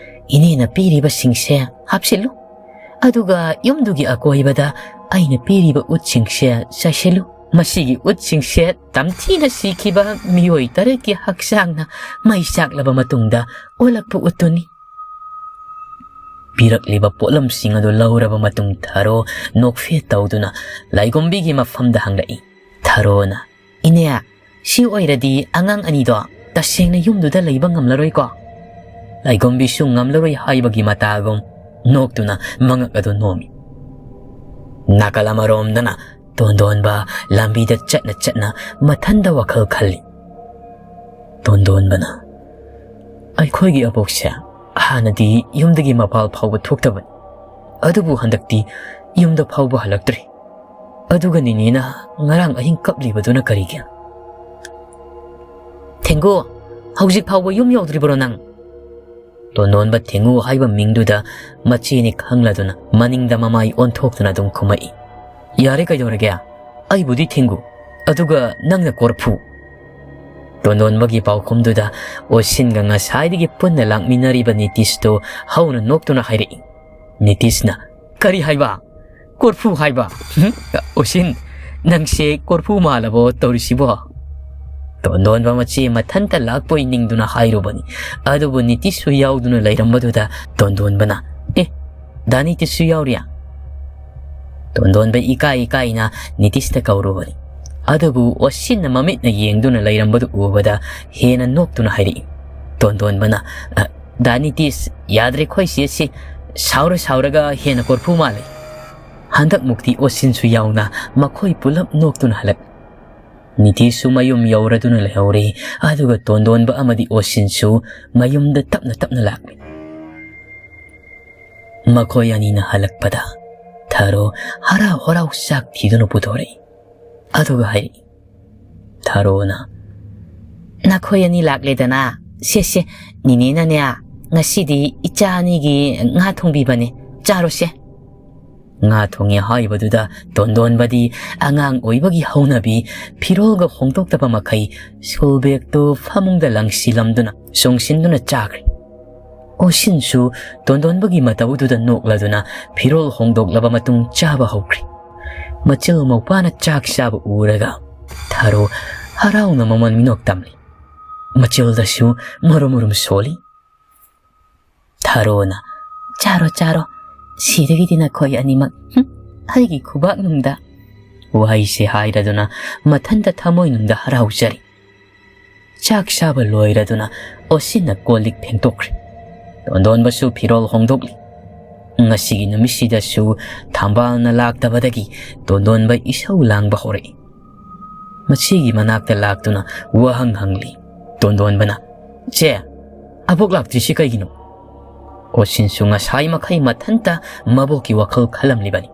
ꯏꯅꯦꯅ ꯄꯤꯔꯤꯕꯁꯤꯡꯁꯦ ꯍꯥꯞꯆꯤꯜꯂꯨ꯫ ꯑꯗꯨꯒ ꯌꯨꯝꯗꯨꯒꯤ ꯑꯀꯣꯏꯕꯗ ꯑꯩꯅ ꯄꯤꯔꯤꯕ ꯎꯠꯁꯤꯡꯁꯦ ꯆꯥꯏꯁꯤꯜꯂꯨ꯫ ꯃꯁꯤꯒꯤ ꯎꯠꯁꯤꯡꯁꯦ ꯇꯝꯊꯤꯅ ꯁꯤꯈꯤꯕ ꯃꯤꯑꯣꯏ ꯇꯔꯦꯠꯀꯤ ꯍꯛꯆꯥꯡꯅ ꯃꯩ ꯆꯥꯛꯂꯕ ꯃꯇꯨꯡꯗ ꯑꯣꯜꯂꯛꯄ ꯎꯠꯇꯨꯅꯤ꯫ ꯄꯤꯔꯛꯂꯤꯕ ꯄꯣꯠꯂꯝꯁꯤꯡ ꯑꯗꯨ ꯂꯧꯔꯕ ꯃꯇꯨꯡ ꯊꯔꯣ ꯅꯣꯛꯐꯦꯠ ꯇꯧꯗꯨꯅ ꯂꯥꯏꯒꯣꯝꯕꯤꯒꯤ ꯃꯐꯝꯗ ꯍꯪꯂꯛꯏ꯫ ꯊꯔꯣꯅ, "ꯏꯅꯦ, ꯁꯤ ꯑꯣꯏꯔꯗꯤ ꯑꯉꯥꯡ ꯑꯅꯤꯗꯣ ꯇꯁꯦꯡꯅ ꯌꯨꯝꯗꯨꯗ ꯂꯩꯕ ꯉꯝꯂꯔꯣꯏꯀꯣ?" ꯂꯥꯏꯒꯣꯝꯕꯤꯁꯨ ꯉꯝꯂꯔꯣꯏ ꯍꯥꯏꯕꯒꯤ ꯃꯇꯥꯒꯨꯝ ꯅꯣꯛꯇꯨꯅ ꯃꯉꯛ ꯑꯗꯨ ꯅꯣꯝꯃꯤ꯫ ꯅꯥꯀꯜ ꯑꯃꯔꯣꯝꯗꯅ ꯇꯣꯟꯗꯣꯟꯕ ꯂꯝꯕꯤꯗ ꯆꯠꯅ ꯆꯠꯅ ꯃꯊꯟꯗ ꯋꯥꯈꯜ ꯈꯜꯂꯤ꯫ ꯇꯣꯟꯗꯣꯟꯕꯅ, "ꯑꯩꯈꯣꯏꯒꯤ ꯑꯕꯣꯛꯁꯦ ꯍꯥꯟꯅꯗꯤ ꯌꯨꯝꯗꯒꯤ ꯃꯄꯥꯜ ꯐꯥꯎꯕ ꯊꯣꯛꯇꯕꯅꯤ, ꯑꯗꯨꯕꯨ ꯍꯟꯗꯛꯇꯤ ꯌꯨꯝꯗ ꯐꯥꯎꯕ ꯍꯜꯂꯛꯇ꯭ꯔꯤ꯫ ꯑꯗꯨꯒ ꯅꯤꯅꯦꯅ ꯉꯔꯥꯡ ꯑꯍꯤꯡ ꯀꯞꯂꯤꯕꯗꯨꯅ ꯀꯔꯤꯒꯤ?" "ꯊꯦꯡꯒꯨ, ꯍꯧꯖꯤꯛ ꯐꯥꯎꯕ ꯌꯨꯝ ꯌꯧꯗ꯭ꯔꯤꯕꯔꯣ ꯅꯪ?" ꯇꯣꯟꯗꯣꯟꯕ ꯊꯦꯡꯒꯨ ꯍꯥꯏꯕ ꯃꯤꯡꯗꯨꯗ ꯃꯆꯦꯅꯤ ꯈꯪꯂꯗꯨꯅ ꯃꯅꯤꯡꯗ ꯃꯃꯥꯏ ꯑꯣꯟꯊꯣꯛꯇꯨꯅ ꯑꯗꯨꯝ ꯈꯨꯝꯃꯛꯏ꯫ "ꯌꯥꯔꯦ, ꯀꯩꯗꯧꯔꯒꯦ? ꯑꯩꯕꯨꯗꯤ ꯊꯦꯡꯒꯨ, ꯑꯗꯨꯒ ꯅꯪꯅ ꯀꯣꯔꯐꯨ?" ꯇꯣꯟꯗꯣꯟꯕꯒꯤ ꯄꯥꯎꯈꯨꯝꯗꯨꯗ ꯑꯣꯁꯤꯟꯒ ꯉꯁꯥꯏꯗꯒꯤ ꯄꯨꯟꯅ ꯂꯥꯛꯃꯤꯟꯅꯔꯤꯕ ꯅꯤꯇꯤꯁꯇꯨ ꯍꯧꯅ ꯅꯣꯛꯇꯨꯅ ꯍꯥꯏꯔꯛꯏ꯫ ꯅꯤꯇꯤꯁꯅ, "ꯀꯔꯤ ꯍꯥꯏꯕ? ꯀꯣꯔꯐꯨ ꯍꯥꯏꯕ? ꯍꯨꯝ? ꯑꯣꯁꯤꯟ, ꯅꯪꯁꯦ ꯀꯣꯔꯐꯨ ꯃꯥꯜꯂꯕꯣ ꯇꯧꯔꯤꯁꯤꯕꯣ?" ꯇꯣꯟꯗꯣꯟꯕ ꯃꯆꯦ ꯃꯊꯟꯇ ꯂꯥꯛꯄꯣꯏ ꯅꯤꯡꯗꯨꯅ ꯍꯥꯏꯔꯨꯕꯅꯤ꯫ ꯑꯗꯨꯕꯨ ꯅꯤꯇꯤꯁꯁꯨ ꯌꯥꯎꯗꯨꯅ ꯂꯩꯔꯝꯕꯗꯨꯗ ꯇꯣꯟꯗꯣꯟꯕꯅ, "ꯑꯦ, ꯗꯥ ꯅꯤꯇꯤꯁꯁꯨ ꯌꯥꯎꯔꯤꯌꯥ?" ꯇꯣꯟꯗꯣꯟꯕ ꯏꯀꯥꯏ ꯏꯀꯥꯏꯅ ꯅꯤꯇꯤꯁꯇ ꯀꯧꯔꯨꯕꯅꯤ꯫ ꯑꯗꯨꯕꯨ ꯑꯣꯁꯤꯟꯅ ꯃꯃꯤꯠꯅ ꯌꯦꯡꯗꯨꯅ ꯂꯩꯔꯝꯕꯗꯨ ꯎꯕꯗ ꯍꯦꯟꯅ ꯅꯣꯛꯇꯨꯅ ꯍꯥꯏꯔꯛꯏ꯫ ꯇꯣꯟꯗꯣꯟꯕꯅ, "ꯑ, ꯗꯥ ꯅꯤꯇꯤꯁ, ꯌꯥꯗ꯭ꯔꯦ ꯑꯩꯈꯣꯏ ꯆꯦꯁꯤ, ꯁꯥꯎꯔ ꯁꯥꯎꯔꯒ ꯍꯦꯟꯅ ꯀꯣꯔꯐꯨ ꯃꯥꯜꯂꯦ"꯫ ꯍꯟꯗꯛꯃꯨꯛꯇꯤ ꯑꯣꯁꯤꯟꯁꯨ ꯌꯥꯎꯅ ꯃꯈꯣꯏ ꯄꯨꯂꯞ ꯅꯣꯛꯇꯨꯅ ꯍꯜꯂꯛ꯫ ꯅꯤꯇꯤꯁꯁꯨ ꯃꯌꯨꯝ ꯌꯧꯔꯗꯨꯅ ꯂꯩꯍꯧꯔꯦ, ꯑꯗꯨꯒ ꯇꯣꯟꯗꯣꯟꯕ ꯑꯃꯗꯤ ꯑꯣꯁꯤꯟꯁꯨ ꯃꯌꯨꯝꯗ ꯇꯞꯅ ꯇꯞꯅ ꯂꯥꯛꯂꯤ꯫ ꯃꯈꯣꯏ ꯑꯅꯤꯅ ꯍꯜꯂꯛꯄꯗ ꯊꯔꯣ ꯍꯔꯥꯎ ꯍꯔꯥꯎ ꯆꯥꯛ ꯊꯤꯗꯨꯅ ꯄꯨꯊꯣꯔꯛꯏ꯫ ꯑꯗꯨꯒ ꯍꯥꯏꯔꯛꯏ, ꯊꯔꯣꯅ, "ꯅꯈꯣꯏ ꯑꯅꯤ ꯂꯥꯛꯂꯦꯗꯅ, ꯁꯦ, ꯁꯦ, ꯅꯤꯅꯦꯅꯅꯦ, ꯉꯁꯤꯗꯤ ꯏꯆꯥ ꯑꯅꯤꯒꯤ ꯉꯥ ꯊꯣꯡꯕꯤꯕꯅꯦ, ꯆꯥꯔꯣꯁꯦ"꯫ ꯉꯥ ꯊꯣꯡꯉꯦ ꯍꯥꯏꯕꯗꯨꯗ ꯇꯣꯟꯗꯣꯟꯕꯗꯤ ꯑꯉꯥꯡ ꯑꯣꯏꯕꯒꯤ ꯍꯧꯅꯕꯤ ꯐꯤꯔꯣꯜꯒ ꯍꯣꯡꯗꯣꯛꯇꯕ ꯃꯈꯩ ꯁ꯭ꯀꯨꯜ ꯕꯦꯒꯇꯨ ꯐꯃꯨꯡꯗ ꯂꯪꯁꯤꯜꯂꯝꯗꯨꯅ ꯆꯣꯡꯁꯤꯟꯗꯨꯅ ꯆꯥꯈ꯭ꯔꯦ꯫ ꯑꯣꯁꯤꯟꯁꯨ ꯇꯣꯟꯗꯣꯟꯕꯒꯤ ꯃꯇꯧꯗꯨꯗ ꯅꯣꯛꯂꯗꯨꯅ ꯐꯤꯔꯣꯜ ꯍꯣꯡꯗꯣꯛꯂꯕ ꯃꯇꯨꯡ ꯆꯥꯕ ꯍꯧꯈ꯭ꯔꯦ꯫ ꯃꯆꯤꯜ ꯃꯧꯄꯥꯅ ꯆꯥꯛ ꯆꯥꯕ ꯎꯔꯒ ꯊꯥꯔꯣ ꯍꯔꯥꯎꯅ ꯃꯃꯜ ꯃꯤꯅꯣꯛ ꯇꯝꯂꯤ꯫ ꯃꯆꯤꯜꯗꯁꯨ ꯃꯔꯨꯝ ꯃꯔꯨꯝ ꯁꯣꯜꯂꯤ꯫ ꯊꯥꯔꯣꯅ, "ꯆꯥꯔꯣ, ꯆꯥꯔꯣ, ꯁꯤꯗꯒꯤꯗꯤ ꯅꯈꯣꯏ ꯑꯅꯤꯃꯛ, ꯍꯨꯝ, ꯑꯩꯒꯤ ꯈꯨꯕꯥꯛꯅꯨꯡꯗ" ꯋꯥꯍꯩꯁꯦ ꯍꯥꯏꯔꯗꯨꯅ ꯃꯊꯟꯇ ꯊꯃꯣꯏꯅꯨꯡꯗ ꯍꯔꯥꯎꯖꯔꯤ꯫ ꯆꯥꯛ ꯆꯥꯕ ꯂꯣꯏꯔꯗꯨꯅ ꯑꯣꯁꯤꯟꯅ ꯀꯣꯜ ꯂꯤꯛ ꯐꯦꯡꯗꯣꯛꯈ꯭ꯔꯦ꯫ ꯇꯣꯟꯗꯣꯟꯕꯁꯨ ꯐꯤꯔꯣꯜ ꯍꯣꯡꯗꯣꯛꯂꯤ꯫ ꯉꯁꯤꯒꯤ ꯅꯨꯃꯤꯠꯁꯤꯗꯁꯨ ꯊꯝꯕꯥꯜꯅ ꯂꯥꯛꯇꯕꯗꯒꯤ ꯇꯣꯟꯗꯣꯟꯕ ꯏꯁꯧ ꯂꯥꯡꯕ ꯍꯧꯔꯛꯏ꯫ ꯃꯁꯤꯒꯤ ꯃꯅꯥꯛꯇ ꯂꯥꯛꯇꯨꯅ ꯋꯥꯍꯪ ꯍꯪꯂꯤ꯫ ꯇꯣꯟꯗꯣꯟꯕꯅ, "ꯆꯦ, ꯑꯕꯣꯛ ꯂꯥꯛꯇ꯭ꯔꯤꯁꯤ ꯀꯩꯒꯤꯅꯣ?" ꯑꯣꯁꯤꯟꯁꯨ ꯉꯁꯥꯏ ꯃꯈꯩ ꯃꯊꯟꯇ ꯃꯕꯣꯛꯀꯤ ꯋꯥꯈꯜ ꯈꯜꯂꯝꯂꯤꯕꯅꯤ꯫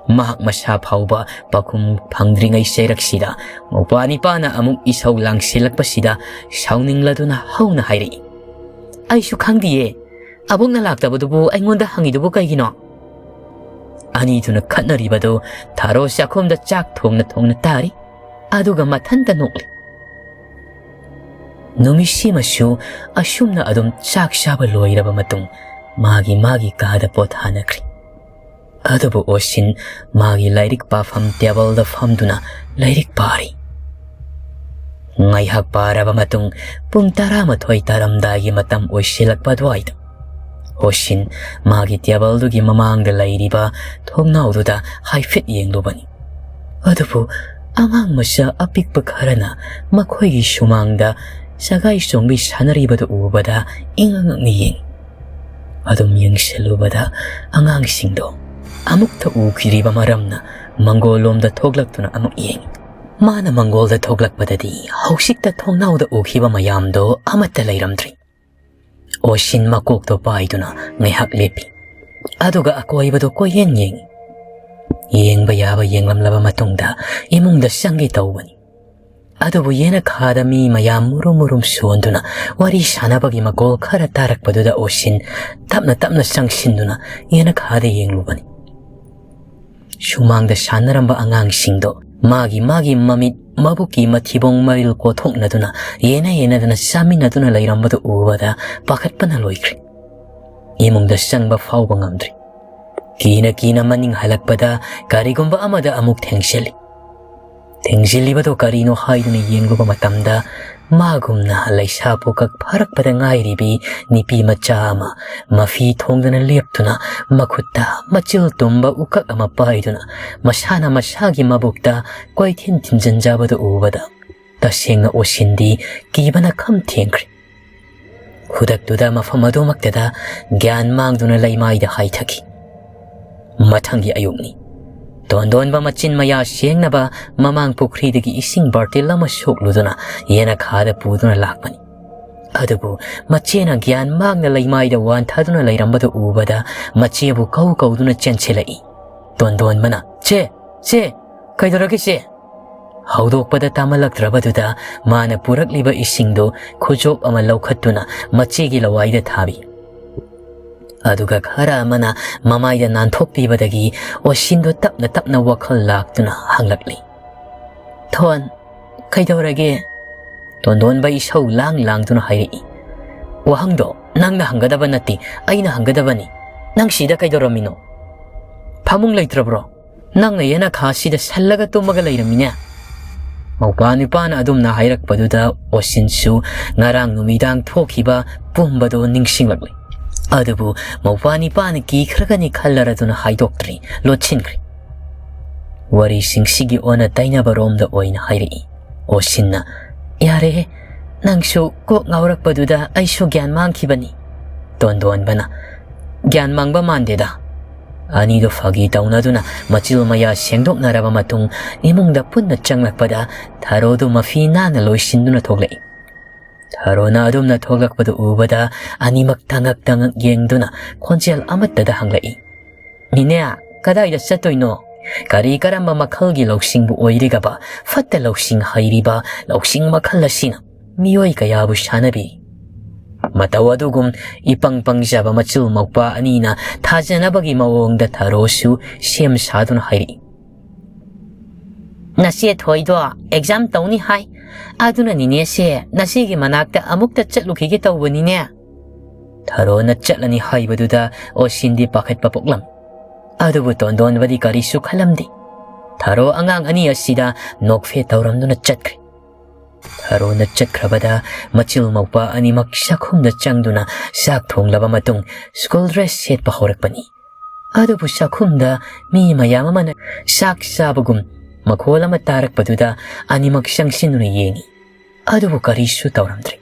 ꯃꯍꯥꯛ ꯃꯁꯥ ꯐꯥꯎꯕ ꯄꯥꯎꯈꯨꯝ ꯐꯪꯗ꯭ꯔꯤꯉꯩ ꯆꯩꯔꯛꯁꯤꯗ ꯃꯧꯄꯥ ꯅꯤꯄꯥꯅ ꯑꯃꯨꯛ ꯏꯁꯧ ꯂꯥꯡꯁꯤꯜꯂꯛꯄꯁꯤꯗ ꯁꯥꯎꯅꯤꯡꯂꯗꯨꯅ ꯍꯧꯅ ꯍꯥꯏꯔꯛꯏ, "ꯑꯩꯁꯨ ꯈꯪꯗꯤꯌꯦ꯫ ꯑꯕꯣꯛꯅ ꯂꯥꯛꯇꯕꯗꯨꯕꯨ ꯑꯩꯉꯣꯟꯗ ꯍꯪꯉꯤꯗꯨꯕꯨ ꯀꯩꯒꯤꯅꯣ?" ꯑꯅꯤꯗꯨꯅ ꯈꯠꯅꯔꯤꯕꯗꯨ ꯊꯥꯔꯣ ꯆꯥꯛꯈꯨꯝꯗ ꯆꯥꯛ ꯊꯣꯡꯅ ꯊꯣꯡꯅ ꯇꯥꯔꯤ꯫ ꯑꯗꯨꯒ ꯃꯊꯟꯇ ꯅꯣꯛꯂꯤ꯫ ꯅꯨꯃꯤꯠꯁꯤꯃꯁꯨ ꯑꯁꯨꯝꯅ ꯑꯗꯨꯝ ꯆꯥꯛ ꯆꯥꯕ ꯂꯣꯏꯔꯕ ꯃꯇꯨꯡ ꯃꯥꯒꯤ ꯃꯥꯒꯤ ꯀꯥꯗ ꯄꯣꯊꯥꯅꯈ꯭ꯔꯦ꯫ ꯑꯗꯨꯕꯨ ꯑꯣꯁꯤꯟ ꯃꯥꯒꯤ ꯂꯥꯏꯔꯤꯛ ꯄꯥꯐꯝ ꯇꯦꯕꯜꯗ ꯐꯝꯗꯨꯅ ꯂꯥꯏꯔꯤꯛ ꯄꯥꯔꯤ꯫ ꯉꯥꯏꯍꯥꯛ ꯄꯥꯔꯕ ꯃꯇꯨꯡ ꯄꯨꯡ ꯇꯔꯥꯃꯥꯊꯣꯏ ꯇꯥꯔꯝꯗꯥꯏꯒꯤ ꯃꯇꯝ ꯑꯣꯏꯁꯤꯜꯂꯛꯄ ꯑꯗꯨꯋꯥꯏꯗ ꯑꯣꯁꯤꯟ ꯃꯥꯒꯤ ꯇꯦꯕꯜꯗꯨꯒꯤ ꯃꯃꯥꯡꯗ ꯂꯩꯔꯤꯕ ꯊꯣꯡꯅꯥꯎꯗꯨꯗ ꯍꯥꯏꯐꯦꯠ ꯌꯦꯡꯂꯨꯕꯅꯤ꯫ ꯑꯗꯨꯕꯨ ꯑꯉꯥꯡ ꯃꯆꯥ ꯑꯄꯤꯛꯄ ꯈꯔꯅ ꯃꯈꯣꯏꯒꯤ ꯁꯨꯃꯥꯡꯗ ꯁꯒꯥꯏ ꯆꯣꯡꯕꯤ ꯁꯥꯟꯅꯔꯤꯕꯗꯨ ꯎꯕꯗ ꯏꯉꯛ ꯉꯛꯅ ꯌꯦꯡꯏ꯫ ꯑꯗꯨꯝ ꯌꯦꯡꯁꯤꯜꯂꯨꯕꯗ ꯑꯉꯥꯡꯁꯤꯡꯗꯣ ꯑꯃꯨꯛꯇ ꯎꯈꯤꯗ꯭ꯔꯤꯕ ꯃꯔꯝꯅ ꯃꯪꯒꯣꯜꯂꯣꯝꯗ ꯊꯣꯛꯂꯛꯇꯨꯅ ꯑꯃꯨꯛ ꯌꯦꯡꯏ꯫ ꯃꯥꯅ ꯃꯪꯒꯣꯜꯗ ꯊꯣꯛꯂꯛꯄꯗꯗꯤ ꯍꯧꯖꯤꯛꯇ ꯊꯣꯡꯅꯥꯎꯗ ꯎꯈꯤꯕ ꯃꯌꯥꯝꯗꯣ ꯑꯃꯠꯇ ꯂꯩꯔꯝꯗ꯭ꯔꯤ꯫ ꯑꯣꯁꯤꯟ ꯃꯀꯣꯛꯇꯣ ꯄꯥꯏꯗꯨꯅ ꯉꯥꯏꯍꯥꯛ ꯂꯦꯞꯄꯤ꯫ ꯑꯗꯨꯒ ꯑꯀꯣꯏꯕꯗꯣ ꯀꯣꯏꯌꯦꯡ ꯌꯦꯡꯏ꯫ ꯌꯦꯡꯕ ꯌꯥꯕ ꯌꯦꯡꯂꯝꯂꯕ ꯃꯇꯨꯡꯗ ꯏꯃꯨꯡꯗ ꯆꯪꯒꯦ ꯇꯧꯕꯅꯤ꯫ ꯑꯗꯨꯕꯨ ꯌꯦꯅꯈꯥꯗ ꯃꯤ ꯃꯌꯥꯝ ꯃꯨꯔꯨꯝ ꯃꯨꯔꯨꯝ ꯁꯣꯟꯗꯨꯅ ꯋꯥꯔꯤ ꯁꯥꯟꯅꯕꯒꯤ ꯃꯈꯣꯜ ꯈꯔ ꯇꯥꯔꯛꯄꯗꯨꯗ ꯑꯣꯁꯤꯟ ꯇꯞꯅ ꯇꯞꯅ ꯆꯪꯁꯤꯟꯗꯨꯅ ꯌꯦꯅꯈꯥꯗ ꯌꯦꯡꯂꯨꯕꯅꯤ꯫ ꯁꯨꯃꯥꯡꯗ ꯁꯥꯟꯅꯔꯝꯕ ꯑꯉꯥꯡꯁꯤꯡꯗꯣ ꯃꯥꯒꯤ ꯃꯥꯒꯤ ꯃꯃꯤꯠ ꯃꯕꯨꯛꯀꯤ ꯃꯊꯤꯕꯣꯡ ꯃꯔꯤꯜ ꯀꯣꯊꯣꯛꯅꯗꯨꯅ, ꯌꯦꯟꯅ ꯌꯦꯟꯅꯗꯨꯅ ꯆꯥꯃꯤꯟꯅꯗꯨꯅ ꯂꯩꯔꯝꯕꯗꯨ ꯎꯕꯗ ꯄꯥꯈꯠꯄꯅ ꯂꯣꯏꯈ꯭ꯔꯦ꯫ ꯏꯃꯨꯡꯗ ꯆꯪꯕ ꯐꯥꯎꯕ ꯉꯝꯗ꯭ꯔꯤ꯫ ꯀꯤꯅ ꯀꯤꯅ ꯃꯅꯤꯡ ꯍꯜꯂꯛꯄꯗ ꯀꯔꯤꯒꯨꯝꯕ ꯑꯃꯗ ꯑꯃꯨꯛ ꯊꯦꯡꯖꯤꯜꯂꯤ꯫ ꯊꯦꯡꯖꯤꯜꯂꯤꯕꯗꯨ ꯀꯔꯤꯅꯣ ꯍꯥꯏꯗꯨꯅ ꯌꯦꯡꯂꯨꯕ ꯃꯇꯝꯗ, ꯃꯥꯒꯨꯝꯅ ꯂꯩꯁꯥ ꯄꯣꯛꯀꯛ ꯐꯥꯔꯛꯄꯗ ꯉꯥꯏꯔꯤꯕꯤ ꯅꯨꯄꯤ ꯃꯆꯥ ꯑꯃ ꯃꯐꯤ ꯊꯣꯡꯗꯨꯅ ꯂꯦꯞꯇꯨꯅ, ꯃꯈꯨꯠꯇ ꯃꯆꯤꯜ ꯇꯨꯝꯕ ꯎꯀꯛ ꯑꯃ ꯄꯥꯏꯗꯨꯅ, ꯃꯁꯥꯅ ꯃꯁꯥꯒꯤ ꯃꯕꯨꯛꯇ ꯀꯣꯏꯊꯤꯟ ꯊꯤꯟꯖꯤꯟꯖꯕꯗꯨ ꯎꯕꯗ, ꯇꯁꯦꯡꯅ ꯑꯣꯁꯤꯟꯗꯤ ꯀꯤꯕꯅ ꯈꯝ ꯊꯦꯡꯈ꯭ꯔꯦ꯫ ꯈꯨꯗꯛꯇꯨꯗ ꯃꯐꯝ ꯑꯗꯨꯃꯛꯇꯗ ꯒ꯭ꯌꯥꯟ ꯃꯥꯡꯗꯨꯅ ꯂꯩꯃꯥꯏꯗ ꯍꯥꯏꯊꯈꯤ꯫ ꯃꯊꯪꯒꯤ ꯑꯌꯨꯛꯅꯤ꯫ ꯇꯣꯟꯗꯣꯟꯕ ꯃꯆꯤꯟ ꯃꯌꯥ ꯁꯦꯡꯅꯕ ꯃꯃꯥꯡ ꯄꯨꯈ꯭ꯔꯤꯗꯒꯤ ꯏꯁꯤꯡ ꯕꯥꯔꯇꯤꯜ ꯑꯃ ꯁꯣꯛꯂꯨꯗꯨꯅ ꯌꯦꯅꯈꯥꯗ ꯄꯨꯗꯨꯅ ꯂꯥꯛꯄꯅꯤ꯫ ꯑꯗꯨꯕꯨ ꯃꯆꯦꯅ ꯒ꯭ꯌꯥꯟ ꯃꯥꯡꯅ ꯂꯩꯃꯥꯏꯗ ꯋꯥꯟꯊꯗꯨꯅ ꯂꯩꯔꯝꯕꯗꯨ ꯎꯕꯗ, ꯃꯆꯦꯕꯨ ꯀꯧ ꯀꯧꯗꯨꯅ ꯆꯦꯟꯁꯤꯜꯂꯛꯏ꯫ ꯇꯣꯟꯗꯣꯟꯕꯅ, "ꯆꯦ, ꯆꯦ, ꯀꯩꯗꯧꯔꯒꯦ ꯆꯦ?" ꯍꯧꯗꯣꯛꯄꯗ ꯇꯥꯃꯜꯂꯛꯇ꯭ꯔꯕꯗꯨꯗ, ꯃꯥꯅ ꯄꯨꯔꯛꯂꯤꯕ ꯏꯁꯤꯡꯗꯨ ꯈꯨꯖꯣꯞ ꯑꯃ ꯂꯧꯈꯠꯇꯨꯅ ꯃꯆꯦꯒꯤ ꯂꯋꯥꯏꯗ ꯊꯥꯕꯤ꯫ ꯑꯗꯨꯒ ꯈꯔ ꯑꯃꯅ ꯃꯃꯥꯏꯗ ꯅꯥꯟꯊꯣꯛꯄꯤꯕꯗꯒꯤ ꯑꯣꯁꯤꯟꯗꯣ ꯇꯞꯅ ꯇꯞꯅ ꯋꯥꯈꯜ ꯂꯥꯛꯇꯨꯅ ꯍꯪꯂꯛꯂꯤ, "ꯊꯣꯟ, ꯀꯩꯗꯧꯔꯒꯦ?" ꯇꯣꯟꯗꯣꯟꯕ ꯏꯁꯧ ꯂꯥꯡ ꯂꯥꯡꯗꯨꯅ ꯍꯥꯏꯔꯛꯏ, "ꯋꯥꯍꯪꯗꯣ ꯅꯪꯅ ꯍꯪꯒꯗꯕ ꯅꯠꯇꯦ, ꯑꯩꯅ ꯍꯪꯒꯗꯕꯅꯤ꯫ ꯅꯪ ꯁꯤꯗ ꯀꯩꯗꯧꯔꯝꯃꯤꯅꯣ? ꯐꯃꯨꯡ ꯂꯩꯇ꯭ꯔꯕ꯭ꯔꯣ? ꯅꯪꯅ ꯌꯦꯅꯈꯥꯁꯤꯗ ꯁꯜꯂꯒ ꯇꯨꯝꯃꯒ ꯂꯩꯔꯝꯃꯤꯅꯦ?" ꯃꯧꯄ꯭ꯋꯥ ꯅꯤꯄꯥꯅ ꯑꯗꯨꯝꯅ ꯍꯥꯏꯔꯛꯄꯗꯨꯗ ꯑꯣꯁꯤꯟꯁꯨ ꯉꯔꯥꯡ ꯅꯨꯃꯤꯗꯥꯡ ꯊꯣꯛꯈꯤꯕ ꯄꯨꯝꯕꯗꯣ ꯅꯤꯡꯁꯤꯡꯂꯛꯂꯦ꯫ ꯑꯗꯨꯕꯨ ꯃꯧꯄ꯭ꯋꯥ ꯅꯤꯄꯥꯅ ꯀꯤꯈ꯭ꯔꯒꯅꯤ ꯈꯜꯂꯔꯗꯨꯅ ꯍꯥꯏꯗꯣꯛꯇ꯭ꯔꯤ, ꯂꯣꯠꯁꯤꯟꯈ꯭ꯔꯦ꯫ ꯋꯥꯔꯤꯁꯤꯡꯁꯤꯒꯤ ꯑꯣꯟꯅ ꯇꯩꯅꯕꯔꯣꯝꯗ ꯑꯣꯏꯅ ꯍꯥꯏꯔꯛꯏ꯫ ꯑꯣꯁꯤꯟꯅ, "ꯌꯥꯔꯦꯍꯦ, ꯅꯪꯁꯨ ꯀꯣꯛ ꯉꯥꯎꯔꯛꯄꯗꯨꯗ ꯑꯩꯁꯨ ꯒ꯭ꯌꯥꯟ ꯃꯥꯡꯈꯤꯕꯅꯤ꯫" ꯇꯣꯟꯗꯣꯟꯕꯅ, "ꯒ꯭ꯌꯥꯟ ꯃꯥꯡꯕ ꯃꯥꯟꯗꯦꯗ꯫" ꯑꯅꯤꯗꯣ ꯐꯥꯒꯤ ꯇꯧꯅꯗꯨꯅ ꯃꯆꯤꯜ ꯃꯌꯥ ꯁꯦꯡꯗꯣꯛꯅꯔꯕ ꯃꯇꯨꯡ ꯏꯃꯨꯡꯗ ꯄꯨꯟꯅ ꯆꯪꯂꯛꯄꯗ, ꯊꯔꯣꯗꯨ ꯃꯐꯤ ꯅꯥꯟꯅ ꯂꯣꯏꯁꯤꯟꯗꯨꯅ ꯊꯣꯛꯂꯛꯏ꯫ ꯊꯔꯣꯅ ꯑꯗꯨꯝꯅ ꯊꯣꯛꯂꯛꯄꯗꯨ ꯎꯕꯗ ꯑꯅꯤꯃꯛ ꯇꯉꯛ ꯇꯉꯛ ꯌꯦꯡꯗꯨꯅ ꯈꯣꯟꯖꯦꯜ ꯑꯃꯠꯇꯗ ꯍꯪꯂꯛꯏ, "ꯅꯦꯅꯦ, ꯀꯗꯥꯏꯗ ꯆꯠꯇꯣꯏꯅꯣ? ꯀꯔꯤ ꯀꯔꯝꯕ ꯃꯈꯜꯒꯤ ꯂꯧꯁꯤꯡꯕꯨ ꯑꯣꯏꯔꯤꯒꯕ? ꯐꯠꯇ ꯂꯧꯁꯤꯡ ꯍꯩꯔꯤꯕ ꯂꯧꯁꯤꯡ ꯃꯈꯜ ꯑꯁꯤꯅ ꯃꯤꯑꯣꯏ ꯀꯌꯥꯕꯨ ꯁꯥꯟꯅꯕꯤ?" ꯃꯇꯧ ꯑꯗꯨꯒꯨꯝ ꯏꯄꯪ ꯄꯪꯖꯕ ꯃꯆꯤꯜ ꯃꯧꯄ꯭ꯋꯥ ꯑꯅꯤꯅ ꯊꯥꯖꯅꯕꯒꯤ ꯃꯑꯣꯡꯗ ꯊꯔꯣꯁꯨ ꯁꯦꯝ ꯁꯥꯗꯨꯅ ꯍꯥꯏꯔꯛꯏ꯫ "ꯅꯆꯦ ꯊꯣꯏꯗꯣ ꯑꯦꯛꯖꯥꯝ ꯇꯧꯅꯤ ꯍꯥꯏ꯫ ꯑꯗꯨꯅꯅꯤꯅꯦ ꯁꯦ, ꯅꯆꯦꯒꯤ ꯃꯅꯥꯛꯇ ꯑꯃꯨꯛꯇ ꯆꯠꯂꯨꯈꯤꯒꯦ ꯇꯧꯕꯅꯤꯅꯦ꯫" ꯊꯔꯣꯅ ꯆꯠꯂꯅꯤ ꯍꯥꯏꯕꯗꯨꯗ ꯑꯣꯁꯤꯟꯗꯤ ꯄꯥꯈꯠꯄ ꯄꯣꯛꯂꯝꯃꯤ꯫ ꯑꯗꯨꯕꯨ ꯇꯣꯟꯗꯣꯟꯕꯗꯤ ꯀꯔꯤꯁꯨ ꯈꯜꯂꯝꯗꯦ꯫ ꯊꯔꯣ ꯑꯉꯥꯡ ꯑꯅꯤ ꯑꯁꯤꯗ ꯅꯣꯛꯐꯦ ꯇꯧꯔꯝꯗꯨꯅ ꯆꯠꯈ꯭ꯔꯦ꯫ ꯊꯔꯣꯅ ꯆꯠꯈ꯭ꯔꯕꯗ ꯃꯆꯤꯜ ꯃꯧꯄ꯭ꯋꯥ ꯑꯅꯤꯃꯛ ꯆꯥꯛꯈꯨꯝꯗ ꯆꯪꯗꯨꯅ ꯆꯥꯛ ꯊꯣꯡꯂꯕ ꯃꯇꯨꯡ ꯁ꯭ꯀꯨꯜ ꯗ꯭ꯔꯦꯁ ꯁꯦꯠꯄ ꯍꯧꯔꯛꯄꯅꯤ꯫ ꯑꯗꯨꯕꯨ ꯆꯥꯛꯈꯨꯝꯗ ꯃꯤ ꯃꯌꯥꯝ ꯑꯃꯅ ꯆꯥꯛ ꯆꯥꯕꯒꯨꯝ ꯃꯈꯣꯜ ꯑꯃ ꯇꯥꯔꯛꯄꯗꯨꯗ ꯑꯅꯤꯃꯛ ꯆꯪꯁꯤꯟꯗꯨꯅ ꯌꯦꯡꯉꯤ꯫ ꯑꯗꯨꯕꯨ ꯀꯔꯤꯁꯨ ꯇꯧꯔꯝꯗ꯭ꯔꯦ꯫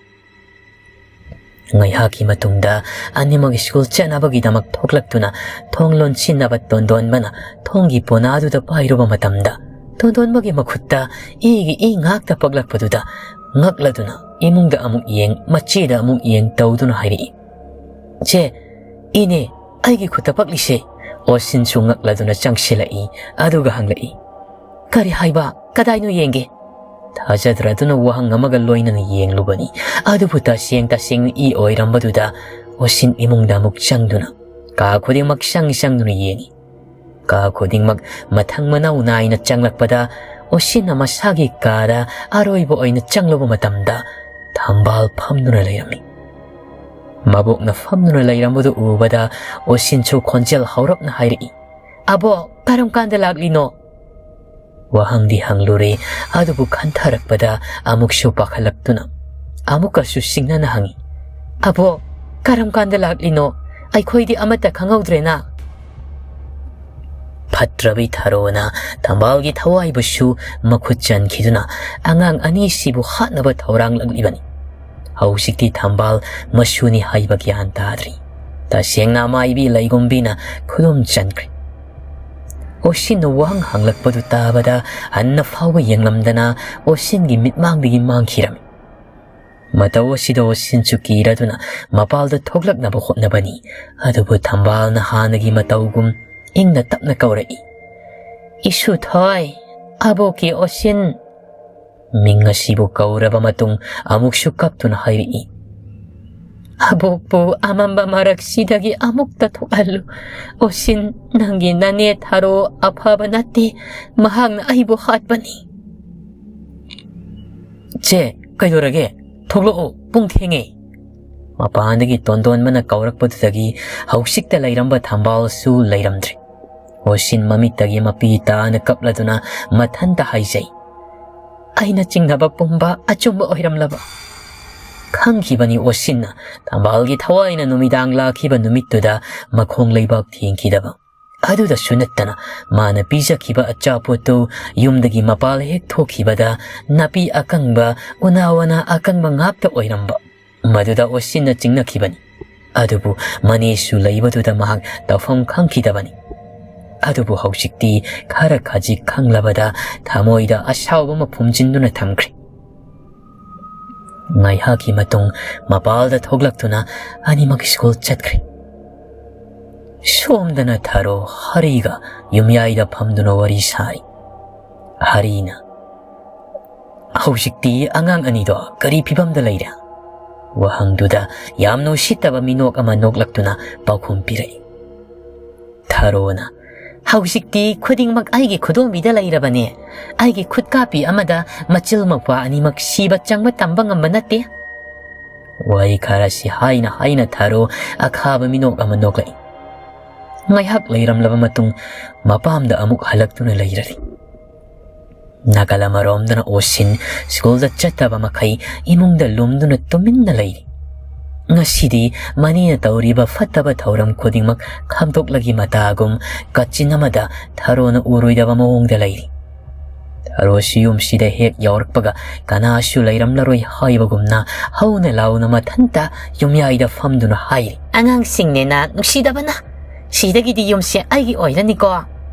ꯉꯥꯏꯍꯥꯛꯀꯤ ꯃꯇꯨꯡꯗ ꯑꯅꯤꯃꯛ ꯁ꯭ꯀꯨꯜ ꯆꯠꯅꯕꯒꯤꯗꯃꯛ ꯊꯣꯛꯂꯛꯇꯨꯅ ꯊꯣꯡ ꯂꯣꯟꯁꯤꯟꯅꯕ ꯇꯣꯟꯗꯣꯟꯕꯅ ꯊꯣꯡꯒꯤ ꯄꯣꯅꯥꯗꯨꯗ ꯄꯥꯏꯔꯨꯕ ꯃꯇꯝꯗ, ꯇꯣꯟꯗꯣꯟꯕꯒꯤ ꯃꯈꯨꯠꯇ ꯏꯒꯤ ꯏ ꯉꯥꯛꯇ ꯄꯛꯂꯛꯄꯗꯨꯗ ꯉꯛꯂꯗꯨꯅ ꯏꯃꯨꯡꯗ ꯑꯃꯨꯛ ꯌꯦꯡ, ꯃꯆꯦꯗ ꯑꯃꯨꯛ ꯌꯦꯡ ꯇꯧꯗꯨꯅ ꯍꯥꯏꯔꯛꯏ, "ꯆꯦ, ꯏꯅꯦ, ꯑꯩꯒꯤ ꯈꯨꯠꯇ ꯄꯛꯂꯤꯁꯦ?" ꯑꯣꯁꯤꯟꯁꯨ ꯉꯛꯂꯗꯨꯅ ꯆꯪꯁꯤꯜꯂꯛꯏ꯫ ꯑꯗꯨꯒ ꯍꯪꯂꯛꯏ, "ꯀꯔꯤ ꯍꯥꯏꯕ? ꯀꯗꯥꯏꯅꯣ ꯌꯦꯡꯒꯦ?" ꯊꯥꯖꯗ꯭ꯔꯗꯨꯅ ꯋꯥꯍꯪ ꯑꯃꯒ ꯂꯣꯏꯅꯅ ꯌꯦꯡꯂꯨꯕꯅꯤ꯫ ꯑꯗꯨꯕꯨ ꯇꯁꯦꯡ ꯇꯁꯦꯡꯅ ꯏ ꯑꯣꯏꯔꯝꯕꯗꯨꯗ ꯑꯣꯁꯤꯟ ꯏꯃꯨꯡꯗ ꯑꯃꯨꯛ ꯆꯪꯗꯨꯅ ꯀꯥ ꯈꯨꯗꯤꯡꯃꯛ ꯆꯪ ꯆꯪꯗꯨꯅ ꯌꯦꯡꯏ꯫ ꯀꯥ ꯈꯨꯗꯤꯡꯃꯛ ꯃꯊꯪ ꯃꯅꯥꯎ ꯅꯥꯏꯅ ꯆꯪꯂꯛꯄꯗ ꯑꯣꯁꯤꯟꯅ ꯃꯁꯥꯒꯤ ꯀꯥꯗ ꯑꯔꯣꯏꯕ ꯑꯣꯏꯅ ꯆꯪꯂꯨꯕ ꯃꯇꯝꯗ ꯊꯝꯕꯥꯜ ꯐꯝꯗꯨꯅ ꯂꯩꯔꯝꯃꯤ꯫ ꯃꯕꯣꯛꯅ ꯐꯝꯗꯨꯅ ꯂꯩꯔꯝꯕꯗꯨ ꯎꯕꯗ ꯑꯣꯁꯤꯟꯁꯨ ꯈꯣꯟꯖꯦꯜ ꯍꯧꯔꯞꯅ ꯍꯥꯏꯔꯛꯏ, "ꯑꯕꯣꯛ, ꯀꯔꯝ ꯀꯥꯟꯗ ꯂꯥꯛꯂꯤꯅꯣ?" ꯋꯥꯍꯪꯗꯤ ꯍꯪꯂꯨꯔꯦ, ꯑꯗꯨꯕꯨ ꯈꯟꯊꯔꯛꯄꯗ ꯑꯃꯨꯛꯁꯨ ꯄꯥꯈꯠꯂꯛꯇꯨꯅ ꯑꯃꯨꯛꯀꯁꯨ ꯁꯤꯡꯅꯅ ꯍꯪꯏ, "ꯑꯕꯣꯛ, ꯀꯔꯝ ꯀꯥꯟꯗ ꯂꯥꯛꯂꯤꯅꯣ? ꯑꯩꯈꯣꯏꯗꯤ ꯑꯃꯠꯇ ꯈꯪꯍꯧꯗ꯭ꯔꯦꯅ꯫" ꯐꯠꯇ꯭ꯔꯕꯤ ꯊꯔꯣꯅ ꯊꯝꯕꯥꯜꯒꯤ ꯊꯋꯥꯏꯕꯨꯁꯨ ꯃꯈꯨꯠ ꯆꯟꯈꯤꯗꯨꯅ ꯑꯉꯥꯡ ꯑꯅꯤꯁꯤꯕꯨ ꯍꯥꯠꯅꯕ ꯊꯧꯔꯥꯡꯂꯛꯂꯤꯕꯅꯤ꯫ ꯍꯧꯖꯤꯛꯇꯤ ꯊꯝꯕꯥꯜ ꯃꯁꯨꯅꯤ ꯍꯥꯏꯕ ꯒ꯭ꯌꯥꯟ ꯇꯥꯗ꯭ꯔꯤ꯫ ꯇꯁꯦꯡꯅ ꯃꯥꯏꯕꯤ ꯂꯩꯒꯨꯝꯕꯤꯅ ꯈꯨꯗꯨꯝ ꯆꯟꯈ꯭ꯔꯦ꯫ ꯑꯣꯁꯤꯟꯅ ꯋꯥꯍꯪ ꯍꯪꯂꯛꯄꯗꯨ ꯇꯥꯕꯗ ꯍꯟꯅ ꯐꯥꯎꯕ ꯌꯦꯡꯂꯝꯗꯅ ꯑꯣꯁꯤꯟꯒꯤ ꯃꯤꯠꯃꯥꯡꯗꯒꯤ ꯃꯥꯡꯈꯤꯔꯝꯃꯤ꯫ ꯃꯇꯧ ꯑꯁꯤꯗ ꯑꯣꯁꯤꯟꯁꯨ ꯀꯤꯔꯗꯨꯅ ꯃꯄꯥꯜꯗ ꯊꯣꯛꯂꯛꯅꯕ ꯍꯣꯠꯅꯕꯅꯤ꯫ ꯑꯗꯨꯕꯨ ꯊꯝꯕꯥꯜꯅ ꯍꯥꯟꯅꯒꯤ ꯃꯇꯧꯒꯨꯝ ꯏꯪꯅ ꯇꯞꯅ ꯀꯧꯔꯛꯏ, "ꯏꯁꯨꯊꯣꯏ, ꯑꯕꯣꯛꯀꯤ ꯑꯣꯁꯤꯟ꯫" ꯃꯤꯡ ꯑꯁꯤꯕꯨ ꯀꯧꯔꯕ ꯃꯇꯨꯡ ꯑꯃꯨꯛꯁꯨ ꯀꯞꯇꯨꯅ ꯍꯥꯏꯔꯛꯏ, ꯑꯕꯣꯛꯄꯨ ꯑꯃꯝꯕ ꯃꯔꯛꯁꯤꯗꯒꯤ ꯑꯃꯨꯛꯇ ꯊꯣꯛꯍꯜꯂꯨ꯫ ꯑꯣꯁꯤꯟ, ꯅꯪꯒꯤ ꯅꯅꯦ ꯊꯥꯔꯣ ꯑꯐꯕ ꯅꯠꯇꯦ꯫ ꯃꯍꯥꯛꯅ ꯑꯩꯕꯨ ꯍꯥꯠꯄꯅꯤ꯫ "ꯆꯦ, ꯀꯩꯗꯧꯔꯒꯦ? ꯊꯣꯛꯂꯛꯑꯣ, ꯄꯨꯡ ꯊꯦꯡꯉꯦ꯫" ꯃꯄꯥꯟꯗꯒꯤ ꯇꯣꯟꯗꯣꯟꯕꯅ ꯀꯧꯔꯛꯄꯗꯨꯗꯒꯤ ꯍꯧꯖꯤꯛꯇ ꯂꯩꯔꯝꯕ ꯊꯝꯕꯥꯜꯁꯨ ꯂꯩꯔꯝꯗ꯭ꯔꯦ꯫ ꯑꯣꯁꯤꯟ ꯃꯃꯤꯠꯇꯒꯤ ꯃꯄꯤ ꯇꯥꯅ ꯀꯞꯂꯗꯨꯅ ꯃꯊꯟꯇ ꯍꯥꯏꯖꯩ, "ꯑꯩꯅ ꯆꯤꯡꯅꯕ ꯄꯨꯝꯕ ꯑꯆꯨꯝꯕ ꯑꯣꯏꯔꯝꯂꯕ꯫" ꯈꯪꯈꯤꯕꯅꯤ ꯑꯣꯁꯤꯟꯅ ꯊꯝꯕꯥꯜꯒꯤ ꯊꯋꯥꯏꯅ ꯅꯨꯃꯤꯗꯥꯡ ꯂꯥꯛꯈꯤꯕ ꯅꯨꯃꯤꯠꯇꯨꯗ ꯃꯈꯣꯡ ꯂꯩꯕꯥꯛ ꯊꯦꯡꯈꯤꯗꯕ꯫ ꯑꯗꯨꯗꯁꯨ ꯅꯠꯇꯅ ꯃꯥꯅ ꯄꯤꯖꯈꯤꯕ ꯑꯆꯥꯄꯣꯠꯇꯨ ꯌꯨꯝꯗꯒꯤ ꯃꯄꯥꯜ ꯍꯦꯛ ꯊꯣꯛꯈꯤꯕꯗ ꯅꯥꯄꯤ ꯑꯀꯪꯕ, ꯎꯅꯥ ꯋꯥꯅꯥ ꯑꯀꯪꯕ ꯉꯥꯛꯇ ꯑꯣꯏꯔꯝꯕ꯫ ꯃꯗꯨꯗ ꯑꯣꯁꯤꯟꯅ ꯆꯤꯡꯅꯈꯤꯕꯅꯤ꯫ ꯑꯗꯨꯕꯨ ꯃꯅꯦꯁꯨ ꯂꯩꯕꯗꯨꯗ ꯃꯍꯥꯛ ꯇꯧꯐꯝ ꯈꯪꯈꯤꯗꯕꯅꯤ꯫ ꯑꯗꯨꯕꯨ ꯍꯧꯖꯤꯛꯇꯤ ꯈꯔ ꯈꯖꯤꯛ ꯈꯪꯂꯕꯗ ꯊꯃꯣꯏꯗ ꯑꯁꯥꯎꯕ ꯑꯃ ꯐꯨꯝꯖꯤꯟꯗꯨꯅ ꯊꯝꯈ꯭ꯔꯦ꯫ ꯉꯥꯏꯍꯥꯛꯀꯤ ꯃꯇꯨꯡ ꯃꯄꯥꯜꯗ ꯊꯣꯛꯂꯛꯇꯨꯅ ꯑꯅꯤꯃꯛ ꯁ꯭ꯀꯨꯜ ꯆꯠꯈ꯭ꯔꯦ꯫ ꯁꯣꯝꯗꯅ ꯊꯥꯔꯣ ꯍꯔꯤꯒ ꯌꯨꯝꯌꯥꯏꯗ ꯐꯝꯗꯨꯅ ꯋꯥꯔꯤ ꯁꯥꯔꯤ꯫ ꯍꯔꯤꯅ, "ꯍꯧꯖꯤꯛꯇꯤ ꯑꯉꯥꯡ ꯑꯅꯤꯗꯣ ꯀꯔꯤ ꯐꯤꯕꯝꯗ ꯂꯩꯔꯦ?" ꯋꯥꯍꯪꯗꯨꯗ ꯌꯥꯝꯅ ꯎꯁꯤꯠꯇꯕ ꯃꯤꯅꯣꯛ ꯑꯃ ꯅꯣꯛꯂꯛꯇꯨꯅ ꯄꯥꯎꯈꯨꯝ ꯄꯤꯔꯛꯏ꯫ ꯊꯥꯔꯣꯅ, "ꯍꯧꯖꯤꯛꯇꯤ ꯈꯨꯗꯤꯡꯃꯛ ꯑꯩꯒꯤ ꯈꯨꯗꯣꯝꯕꯤꯗ ꯂꯩꯔꯕꯅꯦ꯫ ꯑꯩꯒꯤ ꯈꯨꯠꯀꯥꯞꯄꯤ ꯑꯃꯗ ꯃꯆꯤꯜ ꯃꯧꯄ꯭ꯋꯥ ꯑꯅꯤꯃꯛ ꯁꯤꯕ ꯆꯪꯕ ꯇꯝꯕ ꯉꯝꯕ ꯅꯠꯇꯦ꯫" ꯋꯥꯍꯩ ꯈꯔꯁꯤ ꯍꯥꯏꯅ ꯍꯥꯏꯅ ꯊꯥꯔꯣ ꯑꯈꯥꯕ ꯃꯤꯅꯣꯛ ꯑꯃ ꯅꯣꯛꯂꯛꯏ꯫ ꯉꯥꯏꯍꯥꯛ ꯂꯩꯔꯝꯂꯕ ꯃꯇꯨꯡ ꯃꯄꯥꯝꯗ ꯑꯃꯨꯛ ꯍꯜꯂꯛꯇꯨꯅ ꯂꯩꯔꯔꯤ꯫ ꯅꯥꯀꯜ ꯑꯃꯔꯣꯝꯗꯅ ꯑꯣꯁꯤꯟ ꯁ꯭ꯀꯨꯜꯗ ꯆꯠꯇꯕ ꯃꯈꯩ ꯏꯃꯨꯡꯗ ꯂꯨꯝꯗꯨꯅ ꯇꯨꯃꯤꯟꯅ ꯂꯩꯔꯤ꯫ ꯉꯁꯤꯗꯤ ꯃꯅꯦꯅ ꯇꯧꯔꯤꯕ ꯐꯠꯇꯕ ꯊꯧꯔꯝ ꯈꯨꯗꯤꯡꯃꯛ ꯈꯥꯝꯗꯣꯛꯂꯒꯤ ꯃꯇꯥꯒꯨꯝ ꯀꯥꯆꯤꯟ ꯑꯃꯗ ꯊꯥꯔꯣꯅ ꯎꯔꯣꯏꯗꯕ ꯃꯑꯣꯡꯗ ꯂꯩꯔꯤ꯫ ꯊꯥꯔꯣꯁꯤ ꯌꯨꯝꯁꯤꯗ ꯍꯦꯛ ꯌꯧꯔꯛꯄꯒ ꯀꯅꯥꯁꯨ ꯂꯩꯔꯝꯂꯔꯣꯏ ꯍꯥꯏꯕꯒꯨꯝꯅ ꯍꯧꯅ ꯂꯥꯎꯅ ꯃꯊꯟꯇ ꯌꯨꯝꯌꯥꯏꯗ ꯐꯝꯗꯨꯅ ꯍꯥꯏꯔꯤ, "ꯑꯉꯥꯡꯁꯤꯡꯅꯦꯅ ꯅꯨꯡꯁꯤꯗꯕꯅ, ꯁꯤꯗꯒꯤꯗꯤ ꯌꯨꯝꯁꯦ ꯑꯩꯒꯤ ꯑꯣꯏꯔꯅꯤꯀꯣ?"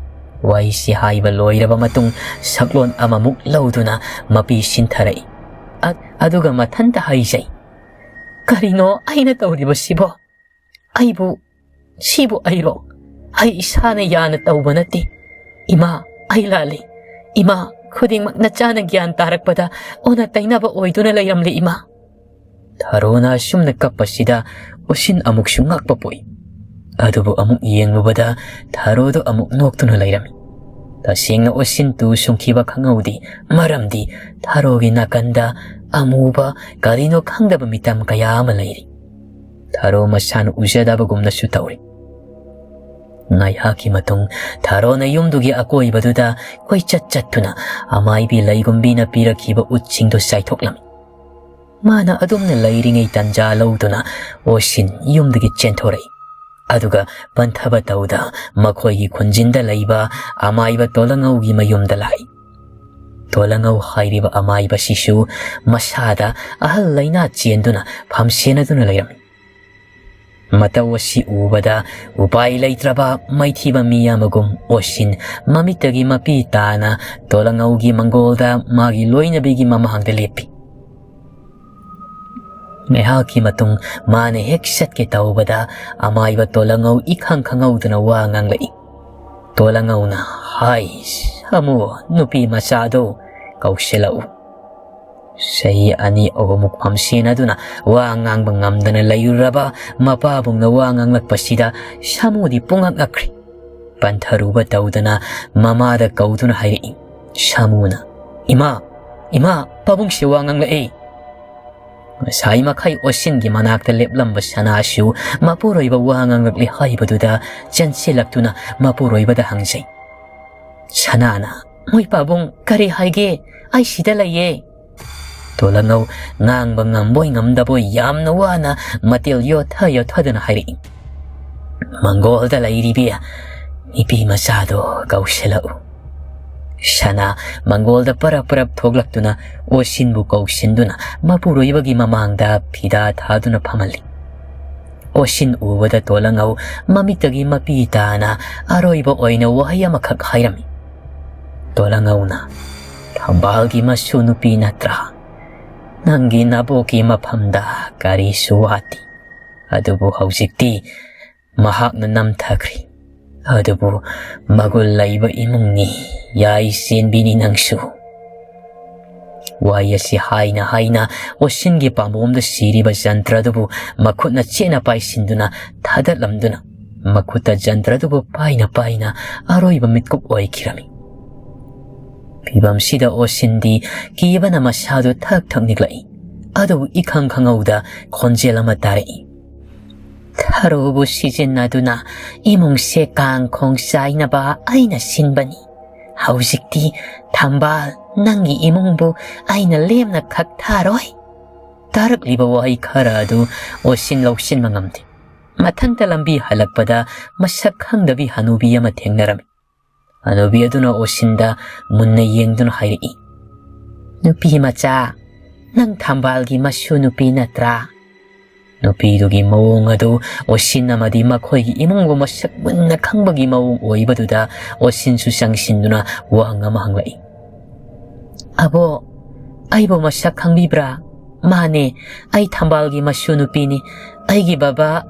ꯋꯥꯍꯩꯁꯤ ꯍꯥꯏꯕ ꯂꯣꯏꯔꯕ ꯃꯇꯨꯡ ꯁꯛꯂꯣꯟ ꯑꯃꯃꯨꯛ ꯂꯧꯗꯨꯅ ꯃꯄꯤ ꯁꯤꯟꯊꯔꯛꯏ꯫ ꯑ-, ꯑꯗꯨꯒ ꯃꯊꯟꯇ ꯍꯥꯏꯖꯩ, "ꯀꯔꯤꯅꯣ ꯑꯩꯅ ꯇꯧꯔꯤꯕꯁꯤꯕꯣ? ꯑꯩꯕꯨ, ꯁꯤꯕꯨ ꯑꯩꯔꯣ? ꯑꯩ ꯏꯁꯥꯅ ꯌꯥꯅ ꯇꯧꯕ ꯅꯠꯇꯦ꯫ ꯏꯃꯥ, ꯑꯩ ꯂꯥꯜꯂꯤ꯫ ꯏꯃꯥ, ꯈꯨꯗꯤꯡꯃꯛ ꯅꯆꯥꯅ ꯒ꯭ꯌꯥꯟ ꯇꯥꯔꯛꯄꯗ ꯑꯣꯟꯅ ꯇꯩꯅꯕ ꯑꯣꯏꯗꯨꯅ ꯂꯩꯔꯝꯂꯦ, ꯏꯃꯥ꯫" ꯊꯥꯔꯣꯅ ꯑꯁꯨꯝꯅ ꯀꯞꯄꯁꯤꯗ ꯑꯣꯁꯤꯟ ꯑꯃꯨꯛꯁꯨ ꯉꯛꯄ ꯄꯣꯛꯏ꯫ ꯑꯗꯨꯕꯨ ꯑꯃꯨꯛ ꯌꯦꯡꯂꯨꯕꯗ ꯊꯥꯔꯣꯗꯣ ꯑꯃꯨꯛ ꯅꯣꯛꯇꯨꯅ ꯂꯩꯔꯝꯃꯤ꯫ ꯇꯁꯦꯡꯅ ꯑꯣꯁꯤꯟ ꯇꯨ ꯁꯨꯡꯈꯤꯕ ꯈꯪꯍꯧꯗꯦ, ꯃꯔꯝꯗꯤ ꯊꯥꯔꯣꯒꯤ ꯅꯥꯀꯟꯗ ꯑꯃꯨꯕ ꯀꯔꯤꯅꯣ ꯈꯪꯗꯕ ꯃꯤꯇꯝ ꯀꯌꯥ ꯑꯃ ꯂꯩꯔꯤ꯫ ꯊꯥꯔꯣ ꯃꯁꯥꯅ ꯎꯖꯗꯕꯒꯨꯝꯅꯁꯨ ꯇꯧꯔꯤ꯫ ꯉꯥꯏꯍꯥꯛꯀꯤ ꯃꯇꯨꯡ ꯊꯥꯔꯣꯅ ꯌꯨꯝꯗꯨꯒꯤ ꯑꯀꯣꯏꯕꯗꯨꯗ ꯀꯣꯏꯆꯠ ꯆꯠꯇꯨꯅ ꯑꯃꯥꯏꯕꯤ ꯂꯩꯒꯨꯝꯕꯤꯅ ꯄꯤꯔꯛꯈꯤꯕ ꯎꯠꯁꯤꯡꯗꯨ ꯆꯥꯏꯊꯣꯛꯂꯝꯃꯤ꯫ ꯃꯥꯅ ꯑꯗꯨꯝꯅ ꯂꯩꯔꯤꯉꯩ ꯇꯟꯖꯥ ꯂꯧꯗꯨꯅ ꯑꯣꯁꯤꯟ ꯌꯨꯝꯗꯒꯤ ꯆꯦꯟꯊꯣꯔꯛꯏ꯫ ꯑꯗꯨꯒ ꯄꯟꯊꯕ ꯇꯧꯗ ꯃꯈꯣꯏꯒꯤ ꯈꯨꯟꯖꯤꯟꯗ ꯂꯩꯕ ꯑꯃꯥꯏꯕ ꯇꯣꯂꯉꯧꯒꯤ ꯃꯌꯨꯝꯗ ꯂꯥꯛꯏ꯫ ꯇꯣꯂꯉꯧ ꯍꯥꯏꯔꯤꯕ ꯑꯃꯥꯏꯕꯁꯤꯁꯨ ꯃꯁꯥꯗ ꯑꯍꯜ ꯂꯩꯅꯥ ꯆꯦꯟꯗꯨꯅ ꯐꯝꯁꯦꯟꯅꯗꯨꯅ ꯂꯩꯔꯝꯃꯤ꯫ ꯃꯇꯧ ꯑꯁꯤ ꯎꯕꯗ ꯎꯄꯥꯏ ꯂꯩꯇ꯭ꯔꯕ ꯃꯩꯊꯤꯕ ꯃꯤ ꯑꯃꯒꯨꯝ ꯑꯣꯁꯤꯟ ꯃꯃꯤꯠꯇꯒꯤ ꯃꯄꯤ ꯇꯥꯅ ꯇꯣꯂꯉꯧꯒꯤ ꯃꯪꯒꯣꯜꯗ ꯃꯥꯒꯤ ꯂꯣꯏꯅꯕꯤꯒꯤ ꯃꯃꯥꯡꯗ ꯂꯦꯞꯄꯤ꯫ ꯉꯥꯏꯍꯥꯛꯀꯤ ꯃꯇꯨꯡ ꯃꯥꯅ ꯍꯦꯛ ꯆꯠꯀꯦ ꯇꯧꯕꯗ ꯑꯃꯥꯏꯕ ꯇꯣꯂꯉꯧ ꯏꯈꯪ ꯈꯪꯍꯧꯗꯅ ꯋꯥ ꯉꯥꯡꯂꯛꯏ꯫ ꯇꯣꯂꯉꯧꯅ, "ꯍꯥꯏ, ꯁꯥꯃꯨ ꯅꯨꯄꯤ ꯃꯆꯥꯗꯨ ꯀꯧꯁꯤꯜꯂꯛꯎ"꯫ ꯆꯍꯤ ꯑꯅꯤ ꯑꯍꯨꯝꯃꯨꯛ ꯐꯝꯁꯦꯟꯅꯗꯨꯅ ꯋꯥ ꯉꯥꯡꯕ ꯉꯝꯗꯅ ꯂꯩꯔꯨꯔꯕ ꯃꯄꯥꯕꯨꯡꯅ ꯋꯥ ꯉꯥꯡꯂꯛꯄꯁꯤꯗ ꯁꯥꯃꯨꯗꯤ ꯄꯨꯡꯉꯛ ꯉꯛꯈ꯭ꯔꯦ꯫ ꯄꯟꯊꯔꯨꯕ ꯇꯧꯗꯅ ꯃꯃꯥꯗ ꯀꯧꯗꯨꯅ ꯍꯥꯏꯔꯛꯏ꯫ ꯁꯥꯃꯨꯅ, "ꯏꯃꯥ, ꯏꯃꯥ, ꯄꯥꯕꯨꯡꯁꯦ ꯋꯥ ꯉꯥꯡꯂꯛꯑꯦ"꯫ ꯉꯁꯥꯏ ꯃꯈꯩ ꯑꯣꯁꯤꯟꯒꯤ ꯃꯅꯥꯛꯇ ꯂꯦꯞꯂꯝꯕ ꯁꯅꯥꯁꯨ ꯃꯄꯨꯔꯣꯏꯕ ꯋꯥ ꯉꯥꯡꯂꯛꯂꯦ ꯍꯥꯏꯕꯗꯨꯗ ꯆꯦꯟꯁꯤꯜꯂꯛꯇꯨꯅ ꯃꯄꯨꯔꯣꯏꯕꯗ ꯍꯪꯖꯩ꯫ ꯁꯅꯥꯅ, "ꯃꯣꯏ ꯄꯥꯕꯨꯡ ꯀꯔꯤ ꯍꯥꯏꯒꯦ? ꯑꯩ ꯁꯤꯗ ꯂꯩꯌꯦ"꯫ ꯇꯣꯂꯉꯧ ꯉꯥꯡꯕ ꯉꯝꯕꯣꯏ ꯉꯝꯗꯕꯣꯏ ꯌꯥꯝꯅ ꯋꯥꯅ ꯃꯇꯤꯜ ꯌꯣꯠꯊ ꯌꯣꯠꯊꯗꯅ ꯍꯥꯏꯔꯛꯏ꯫ "ꯃꯪꯒꯣꯜꯗ ꯂꯩꯔꯤꯕꯤ ꯅꯨꯄꯤ ꯃꯆꯥꯗꯣ ꯀꯧꯁꯤꯜꯂꯛꯎ"꯫ ꯁꯅꯥ ꯃꯪꯒꯣꯜꯗ ꯄꯔꯞ ꯄꯔꯞ ꯊꯣꯛꯂꯛꯇꯨꯅ ꯑꯣꯁꯤꯟꯕꯨ ꯀꯧꯁꯤꯟꯗꯨꯅ ꯃꯄꯨꯔꯣꯏꯕꯒꯤ ꯃꯃꯥꯡꯗ ꯐꯤꯗꯥ ꯊꯥꯗꯨꯅ ꯐꯝꯍꯜꯂꯤ꯫ ꯑꯣꯁꯤꯟ ꯎꯕꯗ ꯇꯣꯂꯉꯧ ꯃꯃꯤꯠꯇꯒꯤ ꯃꯄꯤ ꯇꯥꯅ ꯑꯔꯣꯏꯕ ꯑꯣꯏꯅ ꯋꯥꯍꯩ ꯑꯃꯈꯛ ꯍꯥꯏꯔꯝꯃꯤ꯫ ꯇꯣꯂꯉꯧꯅ, "ꯊꯝꯕꯥꯜꯒꯤ ꯃꯁꯨ ꯅꯨꯄꯤ ꯅꯠꯇ꯭ꯔꯥ? ꯅꯪꯒꯤ ꯅꯕꯣꯛꯀꯤ ꯃꯐꯝꯗ ꯀꯔꯤꯁꯨ ꯋꯥꯠꯇꯦ꯫ ꯑꯗꯨꯕꯨ ꯍꯧꯖꯤꯛꯇꯤ ꯃꯍꯥꯛꯅ ꯅꯝꯊꯈ꯭ꯔꯦ꯫ ꯑꯗꯨꯕꯨ ꯃꯒꯨꯟ ꯂꯩꯕ ꯏꯃꯨꯡꯅꯤ, ꯌꯥꯏ ꯆꯦꯟꯕꯤꯅꯤ ꯅꯪꯁꯨ"꯫ ꯋꯥꯍꯩ ꯑꯁꯤ ꯍꯥꯏꯅ ꯍꯥꯏꯅ ꯑꯣꯁꯤꯟꯒꯤ ꯄꯥꯝꯕꯣꯝꯗ ꯁꯤꯔꯤꯕ ꯖꯟꯇ꯭ꯔ ꯑꯗꯨꯕꯨ ꯃꯈꯨꯠꯅ ꯆꯦꯠꯅ ꯄꯥꯏꯁꯤꯟꯗꯨꯅ ꯊꯥꯗꯠꯂꯝꯗꯨꯅ ꯃꯈꯨꯠꯇ ꯖꯟꯇ꯭ꯔ ꯑꯗꯨꯕꯨ ꯄꯥꯏꯅ ꯄꯥꯏꯅ ꯑꯔꯣꯏꯕ ꯃꯤꯠꯀꯨꯞ ꯑꯣꯏꯈꯤꯔꯝꯃꯤ꯫ ꯐꯤꯕꯝꯁꯤꯗ ꯑꯣꯁꯤꯟꯗꯤ ꯀꯤꯕꯅ ꯃꯁꯥꯗꯨ ꯊꯛ ꯊꯛ ꯅꯤꯛꯂꯛꯏ꯫ ꯑꯗꯨꯕꯨ ꯏꯈꯪ ꯈꯪꯍꯧꯗ ꯈꯣꯟꯖꯦꯜ ꯑꯃ ꯇꯥꯔꯛꯏ꯫ "ꯊꯔꯣꯕꯨ ꯁꯤꯖꯤꯟꯅꯗꯨꯅ ꯏꯃꯨꯡꯁꯦ ꯀꯥꯡ ꯈꯣꯡ ꯆꯥꯏꯅꯕ ꯑꯩꯅ ꯁꯤꯟꯕꯅꯤ꯫ ꯍꯧꯖꯤꯛꯇꯤ ꯊꯝꯕꯥꯜ, ꯅꯪꯒꯤ ꯏꯃꯨꯡꯕꯨ ꯑꯩꯅ ꯂꯦꯝꯅ ꯈꯛ ꯊꯥꯔꯣꯏ꯫" ꯇꯥꯔꯛꯂꯤꯕ ꯋꯥꯍꯩ ꯈꯔ ꯑꯗꯨ ꯑꯣꯁꯤꯟ ꯂꯧꯁꯤꯟꯕ ꯉꯝꯗꯦ꯫ ꯃꯊꯟꯇ ꯂꯝꯕꯤ ꯍꯜꯂꯛꯄꯗ ꯃꯁꯛ ꯈꯪꯗꯕꯤ ꯍꯅꯨꯕꯤ ꯑꯃ ꯊꯦꯡꯅꯔꯝꯃꯤ꯫ ꯍꯅꯨꯕꯤ ꯑꯗꯨꯅ ꯑꯣꯁꯤꯟꯗ ꯃꯨꯟꯅ ꯌꯦꯡꯗꯨꯅ ꯍꯥꯏꯔꯛꯏ, "ꯅꯨꯄꯤ ꯃꯆꯥ, ꯅꯪ ꯊꯝꯕꯥꯜꯒꯤ ꯃꯁꯨ ꯅꯨꯄꯤ ꯅꯠꯇ꯭ꯔꯥ?" ꯅꯨꯄꯤꯗꯨꯒꯤ ꯃꯑꯣꯡ ꯑꯗꯨ ꯑꯣꯁꯤꯟ ꯑꯃꯗꯤ ꯃꯈꯣꯏꯒꯤ ꯏꯃꯨꯡꯕꯨ ꯃꯁꯛ ꯃꯨꯟꯅ ꯈꯪꯕꯒꯤ ꯃꯑꯣꯡ ꯑꯣꯏꯕꯗꯨꯗ ꯑꯣꯁꯤꯟꯁꯨ ꯆꯪꯁꯤꯟꯗꯨꯅ ꯋꯥꯍꯪ ꯑꯃ ꯍꯪꯂꯛꯏ꯫ "ꯑꯕꯣ, ꯑꯩꯕꯨ ꯃꯁꯛ ꯈꯪꯕꯤꯕ꯭ꯔꯥ?" "ꯃꯥꯅꯦ, ꯑꯩ ꯊꯝꯕꯥꯜꯒꯤ ꯃꯁꯨ ꯅꯨꯄꯤꯅꯤ꯫ ꯑꯩꯒꯤ ꯕꯕꯥ,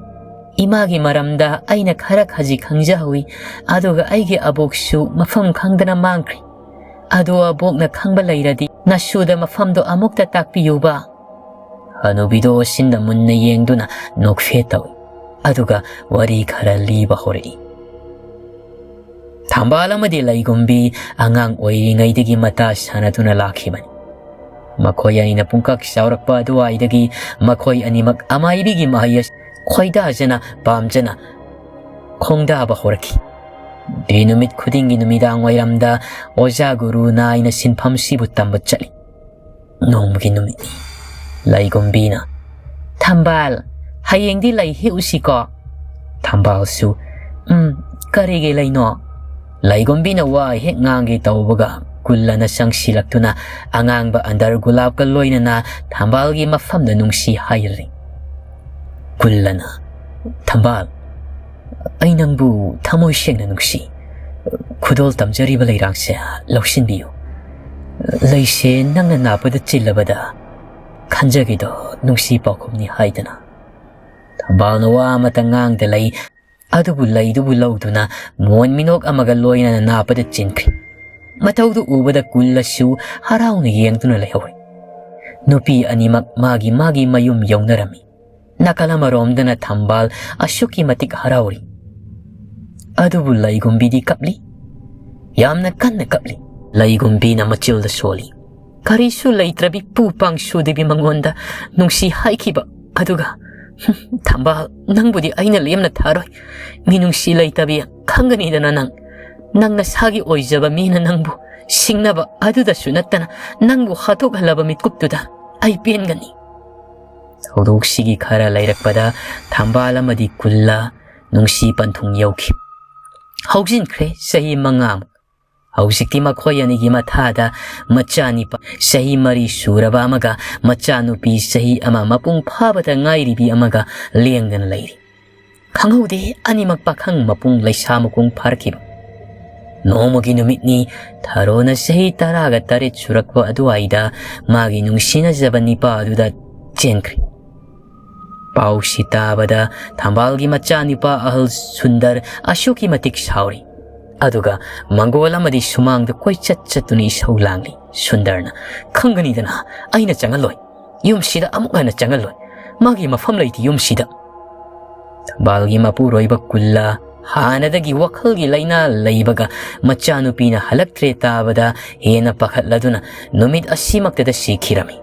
ꯏꯃꯥꯒꯤ ꯃꯔꯝꯗ ꯑꯩꯅ ꯈꯔ ꯈꯖꯤꯛ ꯈꯪꯖꯍꯧꯏ, ꯑꯗꯨꯒ ꯑꯩꯒꯤ ꯑꯕꯣꯛꯁꯨ ꯃꯐꯝ ꯈꯪꯗꯅ ꯃꯥꯡꯈ꯭ꯔꯦ꯫ ꯑꯗꯣ ꯑꯕꯣꯛꯅ ꯈꯪꯕ ꯂꯩꯔꯗꯤ ꯅꯁꯨꯗ ꯃꯐꯝꯗꯣ ꯑꯃꯨꯛꯇ ꯇꯥꯛꯄꯤꯌꯨꯕ꯫" ꯍꯅꯨꯕꯤꯗꯣ ꯑꯣꯁꯤꯟꯗ ꯃꯨꯟꯅ ꯌꯦꯡꯗꯨꯅ ꯅꯣꯛꯐꯦꯠ ꯇꯧꯏ꯫ ꯑꯗꯨꯒ ꯋꯥꯔꯤ ꯈꯔ ꯂꯤꯕ ꯍꯧꯔꯛꯏ꯫ ꯊꯝꯕꯥꯜ ꯑꯃꯗꯤ ꯂꯩꯒꯨꯝꯕꯤ ꯑꯉꯥꯡ ꯑꯣꯏꯔꯤꯉꯩꯗꯒꯤ ꯃꯇꯥ ꯁꯥꯟꯅꯗꯨꯅ ꯂꯥꯛꯈꯤꯕꯅꯤ꯫ ꯃꯈꯣꯏ ꯑꯅꯤꯅ ꯄꯨꯡꯀꯛ ꯆꯥꯎꯔꯛꯄ ꯑꯗꯨꯋꯥꯏꯗꯒꯤ ꯃꯈꯣꯏ ꯑꯅꯤꯃꯛ ꯑꯃꯥꯏꯕꯤꯒꯤ ꯃꯍꯩ ꯑꯁꯤ ꯈꯣꯏꯗꯥꯖꯅ ꯄꯥꯝꯖꯅ ꯈꯣꯡꯗꯥꯕ ꯍꯧꯔꯛꯈꯤ꯫ ꯅꯨꯃꯤꯠ ꯈꯨꯗꯤꯡꯒꯤ ꯅꯨꯃꯤꯗꯥꯡ ꯋꯥꯏꯔꯝꯗ ꯑꯣꯖꯥ ꯒꯨꯔꯨ ꯅꯥꯏꯅ ꯁꯤꯟꯐꯝꯁꯤꯕꯨ ꯇꯝꯕ ꯆꯠꯂꯤ꯫ ꯅꯣꯡꯃꯒꯤ ꯅꯨꯃꯤꯠꯅꯤ꯫ ꯂꯩꯒꯨꯝꯕꯤꯅ, "ꯊꯝꯕꯥꯜ, ꯍꯌꯦꯡꯗꯤ ꯂꯩ ꯍꯦꯛꯎꯁꯤꯀꯣ?" ꯊꯝꯕꯥꯜꯁꯨ, "ꯎꯝ, ꯀꯔꯤꯒꯤ ꯂꯩꯅꯣ?" ꯂꯩꯒꯨꯝꯕꯤꯅ ꯋꯥ ꯍꯦꯛ ꯉꯥꯡꯒꯦ ꯇꯧꯕꯒ ꯀꯨꯜꯂꯅ ꯆꯪꯁꯤꯜꯂꯛꯇꯨꯅ ꯑꯉꯥꯡꯕ ꯑꯟꯗꯔ ꯒꯨꯂꯥꯞꯀ ꯂꯣꯏꯅꯅ ꯊꯝꯕꯥꯜꯒꯤ ꯃꯐꯝꯗ ꯅꯨꯡꯁꯤ ꯍꯥꯏꯔꯤ꯫ ꯀꯨꯜꯂꯅ, "ꯊꯝꯕꯥꯜ, ꯑꯩ ꯅꯪꯕꯨ ꯊꯃꯣꯏ ꯁꯦꯡꯅ ꯅꯨꯡꯁꯤ꯫ ꯈꯨꯗꯣꯜ ꯇꯝꯖꯔꯤꯕ ꯂꯩꯔꯥꯡꯁꯦ ꯂꯧꯁꯤꯟꯕꯤꯌꯨ꯫ ꯂꯩꯁꯦ ꯅꯪꯅ ꯅꯥꯞꯄꯗ ꯆꯤꯜꯂꯕꯗ ꯈꯟꯖꯒꯦꯗꯣ ꯅꯨꯡꯁꯤ ꯄꯥꯎꯈꯨꯝꯅꯤ" ꯍꯥꯏꯗꯅ꯫ ꯊꯝꯕꯥꯜꯅ ꯋꯥ ꯑꯃꯇ ꯉꯥꯡꯗ ꯂꯩ ꯑꯗꯨꯕꯨ ꯂꯩꯗꯨꯕꯨ ꯂꯧꯗꯨꯅ ꯃꯣꯟ ꯃꯤꯅꯣꯛ ꯑꯃꯒ ꯂꯣꯏꯅꯅ ꯅꯥꯞꯄꯗ ꯆꯤꯟꯈ꯭ꯔꯦ꯫ ꯃꯇꯧꯗꯨ ꯎꯕꯗ ꯀꯨꯜꯂꯁꯨ ꯍꯔꯥꯎꯅ ꯌꯦꯡꯗꯨꯅ ꯂꯩꯍꯧꯔꯦ꯫ ꯅꯨꯄꯤ ꯑꯅꯤꯃꯛ ꯃꯥꯒꯤ ꯃꯥꯒꯤ ꯃꯌꯨꯝ ꯌꯧꯅꯔꯝꯃꯤ꯫ ꯅꯥꯀꯜ ꯑꯃꯔꯣꯝꯗꯅ ꯊꯝꯕꯥꯜ ꯑꯁꯨꯛꯀꯤ ꯃꯇꯤꯛ ꯍꯔꯥꯎꯔꯤ꯫ ꯑꯗꯨꯕꯨ ꯂꯩꯒꯨꯝꯕꯤꯗꯤ ꯀꯞꯂꯤ꯫ ꯌꯥꯝꯅ ꯀꯟꯅ ꯀꯞꯂꯤ꯫ ꯂꯩꯒꯨꯝꯕꯤꯅ ꯃꯆꯤꯜꯗ ꯁꯣꯜꯂꯤ꯫ ꯀꯔꯤꯁꯨ ꯂꯩꯇ꯭ꯔꯕꯤ ꯄꯨ ꯄꯥꯡ ꯁꯨꯗꯕꯤ ꯃꯉꯣꯟꯗ ꯅꯨꯡꯁꯤ ꯍꯥꯏꯈꯤꯕ ꯑꯗꯨꯒ, "ꯊꯝꯕꯥꯜ, ꯅꯪꯕꯨꯗꯤ ꯑꯩꯅ ꯂꯦꯝꯅ ꯊꯥꯔꯣꯏ꯫ ꯃꯤꯅꯨꯡꯁꯤ ꯂꯩꯇꯕꯤ ꯈꯪꯒꯅꯤꯗꯅ ꯅꯪ꯫ ꯅꯪ ꯅꯁꯥꯒꯤ ꯑꯣꯏꯖꯕ ꯃꯤꯅ ꯅꯪꯕꯨ ꯁꯤꯡꯅꯕ ꯑꯗꯨꯗꯁꯨ ꯅꯠꯇꯅ ꯅꯪꯕꯨ ꯍꯥꯠꯇꯣꯛꯍꯜꯂꯕ ꯃꯤꯀꯨꯞꯇꯨꯗ ꯑꯩ ꯄꯦꯟꯒꯅꯤ"꯫ ꯊꯧꯗꯣꯛꯁꯤꯒꯤ ꯈꯔ ꯂꯩꯔꯛꯄꯗ ꯊꯝꯕꯥꯜ ꯑꯃꯗꯤ ꯀꯨꯜꯂ ꯅꯨꯡꯁꯤ ꯄꯟꯊꯨꯡ ꯌꯧꯈꯤ꯫ ꯍꯧꯖꯤꯟꯈ꯭ꯔꯦ ꯆꯍꯤ ꯃꯉꯥꯃꯨꯛ꯫ ꯍꯧꯖꯤꯛꯇꯤ ꯃꯈꯣꯏ ꯑꯅꯤꯒꯤ ꯃꯊꯥꯗ ꯃꯆꯥꯅꯤꯄꯥ ꯆꯍꯤ ꯃꯔꯤ ꯁꯨꯔꯕ ꯑꯃꯒ ꯃꯆꯥꯅꯨꯄꯤ ꯆꯍꯤ ꯑꯃ ꯃꯄꯨꯡ ꯐꯥꯕꯗ ꯉꯥꯏꯔꯤꯕꯤ ꯑꯃꯒ ꯂꯦꯡꯗꯅ ꯂꯩꯔꯤ꯫ ꯈꯪꯍꯧꯗꯦ ꯑꯅꯤꯃꯛ ꯄꯥꯈꯪ ꯃꯄꯨꯡ ꯂꯩꯁꯥ ꯃꯄꯨꯡ ꯐꯥꯔꯛꯈꯤꯕ꯫ ꯅꯣꯡꯃꯒꯤ ꯅꯨꯃꯤꯠꯅꯤ, ꯊꯔꯣꯅ ꯆꯍꯤ ꯇꯔꯥꯒ ꯇꯔꯦꯠ ꯁꯨꯔꯛꯄ ꯑꯗꯨꯋꯥꯏꯗ ꯃꯥꯒꯤ ꯅꯨꯡꯁꯤꯅꯖꯕ ꯅꯤꯄꯥ ꯑꯗꯨꯗ ꯆꯦꯟꯈ꯭ꯔꯦ꯫ ꯄꯥꯎꯁꯤ ꯇꯥꯕꯗ ꯊꯝꯕꯥꯜꯒꯤ ꯃꯆꯥꯅꯤꯄꯥ ꯑꯍꯜ ꯁꯨꯟꯗꯔ ꯑꯁꯨꯛꯀꯤ ꯃꯇꯤꯛ ꯁꯥꯎꯔꯤ꯫ ꯑꯗꯨꯒ ꯃꯪꯒꯣꯜ ꯑꯃꯗꯤ ꯁꯨꯃꯥꯡꯗ ꯀꯣꯏꯆꯠ ꯆꯠꯇꯨꯅ ꯏꯁꯧ ꯂꯥꯡꯂꯤ꯫ ꯁꯨꯟꯗꯔꯅ, "ꯈꯪꯒꯅꯤꯗꯅ, ꯑꯩꯅ ꯆꯪꯍꯜꯂꯣꯏ꯫ ꯌꯨꯝꯁꯤꯗ ꯑꯃꯨꯛ ꯍꯟꯅ ꯆꯪꯍꯜꯂꯣꯏ꯫ ꯃꯥꯒꯤ ꯃꯐꯝ ꯂꯩꯇꯦ ꯌꯨꯝꯁꯤꯗ"꯫ ꯊꯝꯕꯥꯜꯒꯤ ꯃꯄꯨꯔꯣꯏꯕ ꯀꯨꯜꯂ ꯍꯥꯟꯅꯗꯒꯤ ꯋꯥꯈꯜꯒꯤ ꯂꯥꯏꯅꯥ ꯂꯩꯕꯒ ꯃꯆꯥꯅꯨꯄꯤꯅ ꯍꯜꯂꯛꯇ꯭ꯔꯦ ꯇꯥꯕꯗ ꯍꯦꯟꯅ ꯄꯥꯈꯠꯂꯗꯨꯅ ꯅꯨꯃꯤꯠ ꯑꯁꯤꯃꯛꯇꯗ ꯁꯤꯈꯤꯔꯝꯃꯤ꯫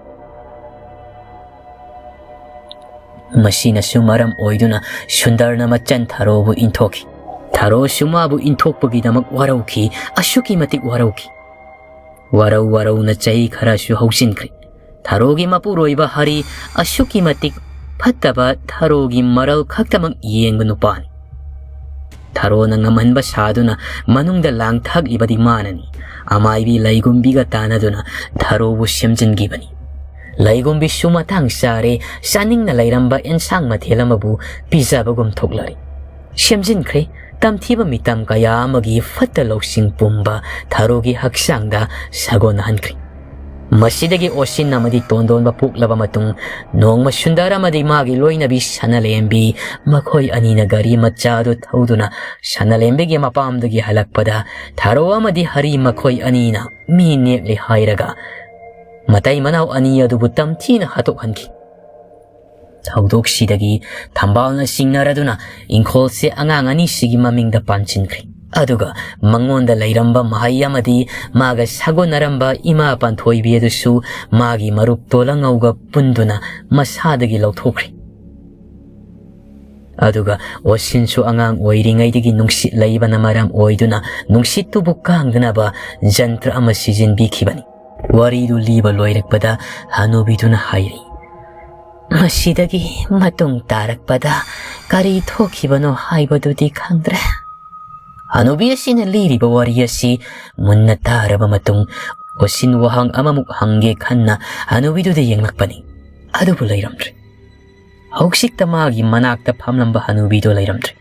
ꯃꯁꯤꯅꯁꯨ ꯃꯔꯝ ꯑꯣꯏꯗꯨꯅ ꯁꯨꯟꯗꯔꯅ ꯃꯆꯟ ꯊꯔꯣꯕꯨ ꯏꯟꯊꯣꯛꯈꯤ꯫ ꯊꯔꯣꯁꯨ ꯃꯥꯕꯨ ꯏꯟꯊꯣꯛꯄꯒꯤꯗꯃꯛ ꯋꯥꯔꯧꯈꯤ, ꯑꯁꯨꯛꯀꯤ ꯃꯇꯤꯛ ꯋꯥꯔꯧꯈꯤ꯫ ꯋꯥꯔꯧ ꯋꯥꯔꯧꯅ ꯆꯍꯤ ꯈꯔꯁꯨ ꯍꯧꯖꯤꯟꯈ꯭ꯔꯦ꯫ ꯊꯔꯣꯒꯤ ꯃꯄꯨꯔꯣꯏꯕ ꯍꯔꯤ ꯑꯁꯨꯛꯀꯤ ꯃꯇꯤꯛ ꯐꯠꯇꯕ, ꯊꯔꯣꯒꯤ ꯃꯔꯜ ꯈꯛꯇꯃꯛ ꯌꯦꯡꯕ ꯅꯨꯄꯥꯅꯤ꯫ ꯊꯔꯣꯅ ꯉꯝꯍꯟꯕ ꯁꯥꯗꯨꯅ ꯃꯅꯨꯡꯗ ꯂꯥꯡ ꯊꯥꯛꯂꯤꯕꯗꯤ ꯃꯥꯅꯅꯤ꯫ ꯑꯃꯥꯏꯕꯤ ꯂꯩꯒꯨꯝꯕꯤꯒ ꯇꯥꯟꯅꯗꯨꯅ ꯊꯔꯣꯕꯨ ꯁꯦꯝꯖꯤꯟꯈꯤꯕꯅꯤ꯫ ꯂꯩꯒꯨꯝꯕꯤꯁꯨ ꯃꯇꯥꯡ ꯆꯥꯔꯦ, ꯆꯥꯅꯤꯡꯅ ꯂꯩꯔꯝꯕ ꯑꯦꯟꯁꯥꯡ ꯃꯊꯦꯜ ꯑꯃꯕꯨ ꯄꯤꯖꯕꯒꯨꯝ ꯊꯣꯛꯂꯔꯤ꯫ ꯁꯦꯝꯖꯤꯟꯈ꯭ꯔꯦ꯫ ꯇꯝꯊꯤꯕ ꯃꯤꯇꯝ ꯀꯌꯥ ꯑꯃꯒꯤ ꯐꯠꯇ ꯂꯧꯁꯤꯡ ꯄꯨꯝꯕ ꯊꯔꯣꯒꯤ ꯍꯛꯆꯥꯡꯗ ꯁꯥꯒꯣꯟꯅꯍꯟꯈ꯭ꯔꯦ꯫ ꯃꯁꯤꯗꯒꯤ ꯑꯣꯁꯤꯟ ꯑꯃꯗꯤ ꯇꯣꯟꯗꯣꯟꯕ ꯄꯣꯛꯂꯕ ꯃꯇꯨꯡ, ꯅꯣꯡꯃ ꯁꯨꯟꯗꯔ ꯑꯃꯗꯤ ꯃꯥꯒꯤ ꯂꯣꯏꯅꯕꯤ ꯁꯅꯥꯂꯦꯝꯕꯤ, ꯃꯈꯣꯏ ꯑꯅꯤꯅ ꯒꯥꯔꯤ ꯃꯆꯥ ꯑꯗꯨ ꯊꯧꯗꯨꯅ ꯁꯅꯥꯂꯦꯝꯕꯤꯒꯤ ꯃꯄꯥꯝꯗꯒꯤ ꯍꯜꯂꯛꯄꯗ, ꯊꯥꯔꯣ ꯑꯃꯗꯤ ꯍꯔꯤ ꯃꯈꯣꯏ ꯑꯅꯤꯅ ꯃꯤ ꯅꯦꯛꯂꯦ ꯍꯥꯏꯔꯒ ꯃꯇꯩ ꯃꯅꯥꯎ ꯑꯅꯤ ꯑꯗꯨꯕꯨ ꯇꯝꯊꯤꯅ ꯍꯥꯠꯇꯣꯛꯍꯟꯈꯤ꯫ ꯊꯧꯗꯣꯛꯁꯤꯗꯒꯤ ꯊꯝꯕꯥꯜꯅ ꯆꯤꯡꯅꯔꯗꯨꯅ ꯏꯪꯈꯣꯜꯁꯦ ꯑꯉꯥꯡ ꯑꯅꯤꯁꯤꯒꯤ ꯃꯃꯤꯡꯗ ꯄꯥꯟꯁꯤꯟꯈ꯭ꯔꯦ꯫ ꯑꯗꯨꯒ ꯃꯉꯣꯟꯗ ꯂꯩꯔꯝꯕ ꯃꯍꯩ ꯑꯃꯗꯤ ꯃꯥꯒ ꯁꯥꯒꯣꯟꯅꯔꯝꯕ ꯏꯃꯥ ꯄꯥꯟꯊꯣꯏꯕꯤ ꯑꯗꯨꯁꯨ ꯃꯥꯒꯤ ꯃꯔꯨꯞ ꯇꯣꯂꯉꯧꯒ ꯄꯨꯟꯗꯨꯅ ꯃꯁꯥꯗꯒꯤ ꯂꯧꯊꯣꯛꯈ꯭ꯔꯦ꯫ ꯑꯗꯨꯒ ꯑꯣꯁꯤꯟꯁꯨ ꯑꯉꯥꯡ ꯑꯣꯏꯔꯤꯉꯩꯗꯒꯤ ꯅꯨꯡꯁꯤꯠ ꯂꯩꯕꯅ ꯃꯔꯝ ꯑꯣꯏꯗꯨꯅ ꯅꯨꯡꯁꯤꯠꯇꯨꯕꯨ ꯀꯥꯡꯗꯅꯕ ꯖꯟꯇ꯭ꯔ ꯑꯃ ꯁꯤꯖꯤꯟꯕꯤꯈꯤꯕꯅꯤ꯫ ꯋꯥꯔꯤꯗꯨ ꯂꯤꯕ ꯂꯣꯏꯔꯛꯄꯗ ꯍꯅꯨꯕꯤꯗꯨꯅ ꯍꯥꯏꯔꯤ, "ꯃꯁꯤꯗꯒꯤ ꯃꯇꯨꯡ ꯇꯥꯔꯛꯄꯗ ꯀꯔꯤ ꯊꯣꯛꯈꯤꯕꯅꯣ ꯍꯥꯏꯕꯗꯨꯗꯤ ꯈꯪꯗ꯭ꯔꯦ꯫" ꯍꯅꯨꯕꯤ ꯑꯁꯤꯅ ꯂꯤꯔꯤꯕ ꯋꯥꯔꯤ ꯑꯁꯤ ꯃꯨꯟꯅ ꯇꯥꯔꯕ ꯃꯇꯨꯡ, ꯑꯣꯁꯤꯟ ꯋꯥꯍꯪ ꯑꯃꯃꯨꯛ ꯍꯪꯒꯦ ꯈꯟꯅ ꯍꯅꯨꯕꯤꯗꯨꯗ ꯌꯦꯡꯂꯛꯄꯅꯤ꯫ ꯑꯗꯨꯕꯨ ꯂꯩꯔꯝꯗ꯭ꯔꯦ꯫ ꯍꯧꯖꯤꯛꯇ ꯃꯥꯒꯤ ꯃꯅꯥꯛꯇ ꯐꯝꯂꯝꯕ ꯍꯅꯨꯕꯤꯗꯣ ꯂꯩꯔꯝꯗ꯭ꯔꯦ꯫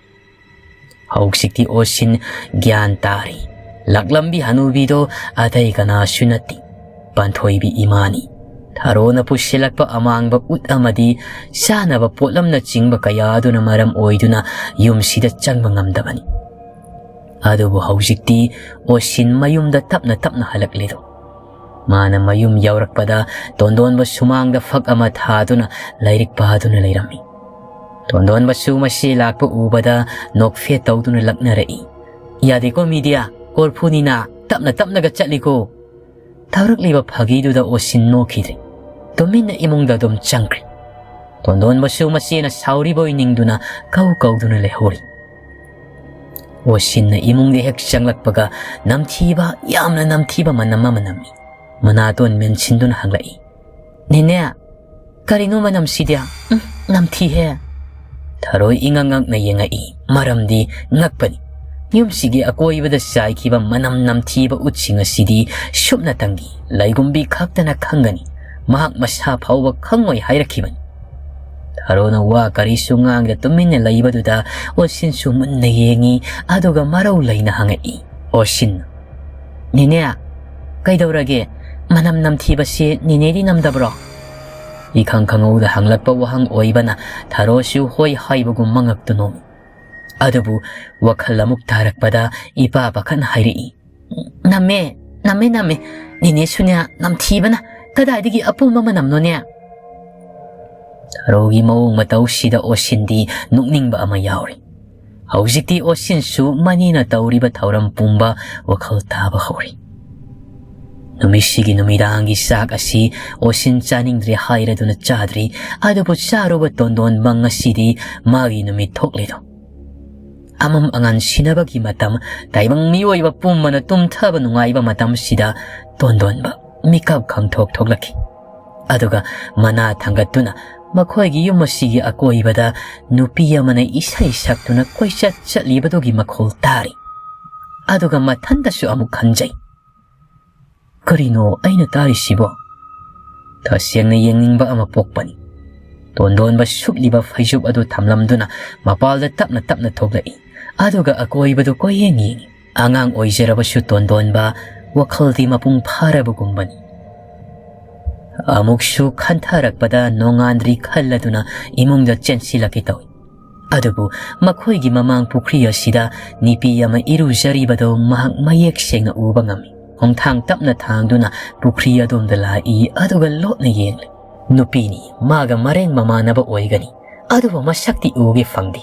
ꯍꯧꯖꯤꯛꯇꯤ ꯑꯣꯁꯤꯟ ꯒ꯭ꯌꯥꯟ ꯇꯥꯔꯤ꯫ ꯂꯥꯛꯂꯝꯕꯤ ꯍꯅꯨꯕꯤꯗꯣ ꯑꯇꯩ ꯀꯅꯥꯁꯨ ꯅꯠꯇꯦ, ꯄꯥꯟꯊꯣꯏꯕꯤ ꯏꯃꯥꯅꯤ꯫ ꯊꯔꯣꯅ ꯄꯨꯁꯤꯜꯂꯛꯄ ꯑꯃꯥꯡꯕ ꯎꯠ ꯑꯃꯗꯤ ꯆꯥꯅꯕ ꯄꯣꯠꯂꯝꯅꯆꯤꯡꯕ ꯀꯌꯥ ꯑꯗꯨꯅ ꯃꯔꯝ ꯑꯣꯏꯗꯨꯅ ꯌꯨꯝꯁꯤꯗ ꯆꯪꯕ ꯉꯝꯗꯕꯅꯤ꯫ ꯑꯗꯨꯕꯨ ꯍꯧꯖꯤꯛꯇꯤ ꯑꯣꯁꯤꯟ ꯃꯌꯨꯝꯗ ꯇꯞꯅ ꯇꯞꯅ ꯍꯜꯂꯛꯂꯦꯗꯣ꯫ ꯃꯥꯅ ꯃꯌꯨꯝ ꯌꯧꯔꯛꯄꯗ ꯇꯣꯟꯗꯣꯟꯕ ꯁꯨꯃꯥꯡꯗ ꯐꯛ ꯑꯃ ꯊꯥꯗꯨꯅ ꯂꯥꯏꯔꯤꯛ ꯄꯥꯗꯨꯅ ꯂꯩꯔꯝꯃꯤ꯫ ꯇꯣꯟꯗꯣꯟꯕꯁꯨ ꯃꯁꯤ ꯂꯥꯛꯄ ꯎꯕꯗ ꯅꯣꯛꯐꯦꯠ ꯇꯧꯗꯨꯅ ꯂꯛꯅꯔꯛꯏ꯫ "ꯌꯥꯗꯦꯀꯣ ꯃꯤꯗꯤꯌꯥ, ꯀꯣꯔꯐꯨꯅꯤꯅ ꯇꯞꯅ ꯇꯞꯅꯒ ꯆꯠꯂꯤꯀꯣ꯫" ꯊꯧꯔꯛꯂꯤꯕ ꯐꯥꯒꯤꯗꯨꯗ ꯑꯣꯁꯤꯟ ꯅꯣꯛꯈꯤꯗ꯭ꯔꯦ꯫ ꯇꯨꯃꯤꯟꯅ ꯏꯃꯨꯡꯗ ꯑꯗꯨꯝ ꯆꯪꯈ꯭ꯔꯦ꯫ ꯇꯣꯟꯗꯣꯟꯕꯁꯨ ꯃꯆꯦꯅ ꯁꯥꯎꯔꯤꯕꯣꯏ ꯅꯤꯡꯗꯨꯅ ꯀꯧ ꯀꯧꯗꯨꯅ ꯂꯩꯍꯧꯔꯤ꯫ ꯑꯣꯁꯤꯟꯅ ꯏꯃꯨꯡꯗ ꯍꯦꯛ ꯆꯪꯂꯛꯄꯒ ꯅꯝꯊꯤꯕ, ꯌꯥꯝꯅ ꯅꯝꯊꯤꯕ ꯃꯅꯝ ꯑꯃ ꯅꯝꯃꯤ꯫ ꯃꯅꯥꯇꯣꯟ ꯃꯦꯟꯁꯤꯟꯗꯨꯅ ꯍꯪꯂꯛꯏ, "ꯅꯦꯅꯦ, ꯀꯔꯤꯅꯣ ꯃꯅꯝꯁꯤꯗꯤ? ꯎꯝ, ꯅꯝꯊꯤꯍꯦ!" ꯊꯔꯣꯏ ꯏꯉꯛ ꯉꯛꯅ ꯌꯦꯡꯉꯛꯏ꯫ ꯃꯔꯝꯗꯤ ꯉꯛꯄꯅꯤ꯫ ꯌꯨꯝꯁꯤꯒꯤ ꯑꯀꯣꯏꯕꯗ ꯆꯥꯏꯈꯤꯕ ꯃꯅꯝ ꯅꯝꯊꯤꯕ ꯎꯠꯁꯤꯡ ꯑꯁꯤꯗꯤ ꯁꯨꯞꯅꯇꯪꯒꯤ ꯂꯩꯒꯨꯝꯕꯤ ꯈꯛꯇꯅ ꯈꯪꯒꯅꯤ꯫ ꯃꯍꯥꯛ ꯃꯁꯥ ꯐꯥꯎꯕ ꯈꯪꯉꯣꯏ ꯍꯥꯏꯔꯛꯈꯤꯕꯅꯤ꯫ ꯊꯔꯣꯅ ꯋꯥ ꯀꯔꯤꯁꯨ ꯉꯥꯡꯗ ꯇꯨꯃꯤꯟꯅ ꯂꯩꯕꯗꯨꯗ ꯑꯣꯁꯤꯟꯁꯨ ꯃꯨꯟꯅ ꯌꯦꯡꯉꯤ, ꯑꯗꯨꯒ ꯃꯔꯧ ꯂꯩꯅ ꯍꯪꯉꯛꯏ꯫ ꯑꯣꯁꯤꯟ, "ꯅꯦꯅꯦ, ꯀꯩꯗꯧꯔꯒꯦ? "ꯃꯅꯝ ꯅꯝꯊꯤꯕꯁꯤ ꯅꯦꯅꯦꯗꯤ ꯅꯝꯗꯕ꯭ꯔꯣ?" ꯏꯈꯪ ꯈꯪꯍꯧꯗ ꯍꯪꯂꯛꯄ ꯋꯥꯍꯪ ꯑꯣꯏꯕꯅ ꯊꯔꯣꯁꯨ ꯍꯣꯏ ꯍꯥꯏꯕꯒꯨꯝ ꯃꯉꯛꯇꯨ ꯅꯣꯝꯃꯤ꯫ ꯑꯗꯨꯕꯨ ꯋꯥꯈꯜ ꯑꯃꯨꯛ ꯇꯥꯔꯛꯄꯗ ꯏꯄꯥ ꯄꯥꯈꯠꯅ ꯍꯥꯏꯔꯛꯏ, "ꯅꯝꯃꯦ, ꯅꯝꯃꯦ, ꯅꯝꯃꯦ꯫ ꯅꯦꯅꯦꯁꯨꯅꯦ ꯅꯝꯊꯤꯕꯅ꯫ ꯀꯗꯥꯏꯗꯒꯤ ꯑꯄꯨꯝꯕ ꯃꯅꯝꯅꯣꯅꯦ?" ꯊꯔꯣꯒꯤ ꯃꯑꯣꯡ ꯃꯇꯧꯁꯤꯗ ꯑꯣꯁꯤꯟꯗꯤ ꯅꯣꯛꯅꯤꯡꯕ ꯑꯃ ꯌꯥꯎꯔꯤ꯫ ꯍꯧꯖꯤꯛꯇꯤ ꯑꯣꯁꯤꯟꯁꯨ ꯃꯅꯦꯅ ꯇꯧꯔꯤꯕ ꯊꯧꯔꯝ ꯄꯨꯝꯕ ꯋꯥꯈꯜ ꯇꯥꯕ ꯍꯧꯔꯤ꯫ ꯅꯨꯃꯤꯠꯁꯤꯒꯤ ꯅꯨꯃꯤꯗꯥꯡꯒꯤ ꯆꯥꯛ ꯑꯁꯤ ꯑꯣꯁꯤꯟ ꯆꯥꯅꯤꯡꯗ꯭ꯔꯦ ꯍꯥꯏꯔꯗꯨꯅ ꯆꯥꯗ꯭ꯔꯤ, ꯑꯗꯨꯕꯨ ꯆꯥꯔꯨꯕ ꯇꯣꯟꯗꯣꯟꯕ ꯉꯁꯤꯗꯤ ꯃꯥꯒꯤ ꯅꯨꯃꯤꯠ ꯊꯣꯛꯂꯤꯗꯣ꯫ ꯑꯃꯝ ꯑꯉꯥꯟ ꯁꯤꯟꯅꯕꯒꯤ ꯃꯇꯝ, ꯇꯥꯏꯕꯪ ꯃꯤꯑꯣꯏꯕ ꯄꯨꯝꯕꯅ ꯇꯨꯝꯊꯕ ꯅꯨꯡꯉꯥꯏꯕ ꯃꯇꯝꯁꯤꯗ ꯇꯣꯟꯗꯣꯟꯕ ꯃꯤꯀꯞ ꯈꯪꯊꯣꯛ ꯊꯣꯛꯂꯛꯈꯤ꯫ ꯑꯗꯨꯒ ꯃꯅꯥ ꯊꯥꯡꯒꯠꯇꯨꯅ ꯃꯈꯣꯏꯒꯤ ꯌꯨꯝ ꯑꯁꯤꯒꯤ ꯑꯀꯣꯏꯕꯗ ꯅꯨꯄꯤ ꯑꯃꯅ ꯏꯁꯩ ꯁꯛꯇꯨꯅ ꯀꯣꯏꯆꯠ ꯆꯠꯂꯤꯕꯗꯨꯒꯤ ꯃꯈꯣꯜ ꯇꯥꯔꯤ꯫ ꯑꯗꯨꯒ ꯃꯊꯟꯇꯁꯨ ꯑꯃꯨꯛ ꯈꯟꯖꯩ, "ꯀꯔꯤꯅꯣ ꯑꯩꯅ ꯇꯥꯔꯤꯁꯤꯕꯣ?" ꯇꯁꯦꯡꯅ ꯌꯦꯡꯅꯤꯡꯕ ꯑꯃ ꯄꯣꯛꯄꯅꯤ꯫ ꯇꯣꯟꯗꯣꯟꯕ ꯁꯨꯞꯂꯤꯕ ꯐꯩꯖꯨꯞ ꯑꯗꯨ ꯊꯝꯂꯝꯗꯨꯅ ꯃꯄꯥꯜꯗ ꯇꯞꯅ ꯇꯞꯅ ꯊꯣꯛꯂꯛꯏ꯫ ꯑꯗꯨꯒ ꯑꯀꯣꯏꯕꯗꯨ ꯀꯣꯏꯌꯦꯡ ꯌꯦꯡꯏ꯫ ꯑꯉꯥꯡ ꯑꯣꯏꯖꯔꯕꯁꯨ ꯇꯣꯟꯗꯣꯟꯕ ꯋꯥꯈꯜꯗꯤ ꯃꯄꯨꯡ ꯐꯥꯔꯕꯒꯨꯝꯕꯅꯤ꯫ ꯑꯃꯨꯛꯁꯨ ꯈꯟꯊꯔꯛꯄꯗ ꯅꯣꯡꯉꯥꯟꯗ꯭ꯔꯤ ꯈꯜꯂꯗꯨꯅ ꯏꯃꯨꯡꯗ ꯆꯦꯟꯁꯤꯜꯂꯛꯀꯦ ꯇꯧꯏ꯫ ꯑꯗꯨꯕꯨ ꯃꯈꯣꯏꯒꯤ ꯃꯃꯥꯡ ꯄꯨꯈ꯭ꯔꯤ ꯑꯁꯤꯗ ꯅꯨꯄꯤ ꯑꯃ ꯏꯔꯨꯖꯔꯤꯕꯗꯨ ꯃꯍꯥꯛ ꯃꯌꯦꯛ ꯁꯦꯡꯅ ꯎꯕ ꯉꯝꯃꯤ꯫ ꯈꯣꯡꯊꯥꯡ ꯇꯞꯅ ꯊꯥꯡꯗꯨꯅ ꯄꯨꯈ꯭ꯔꯤ ꯑꯗꯣꯝꯗ ꯂꯥꯛꯏ, ꯑꯗꯨꯒ ꯂꯣꯠꯅ ꯌꯦꯡꯂꯤ꯫ ꯅꯨꯄꯤꯅꯤ, ꯃꯥꯒ ꯃꯔꯦꯡ ꯃꯃꯥꯟꯅꯕ ꯑꯣꯏꯒꯅꯤ, ꯑꯗꯨꯕꯨ ꯃꯁꯛꯇꯤ ꯎꯒꯦ ꯐꯪꯗꯦ꯫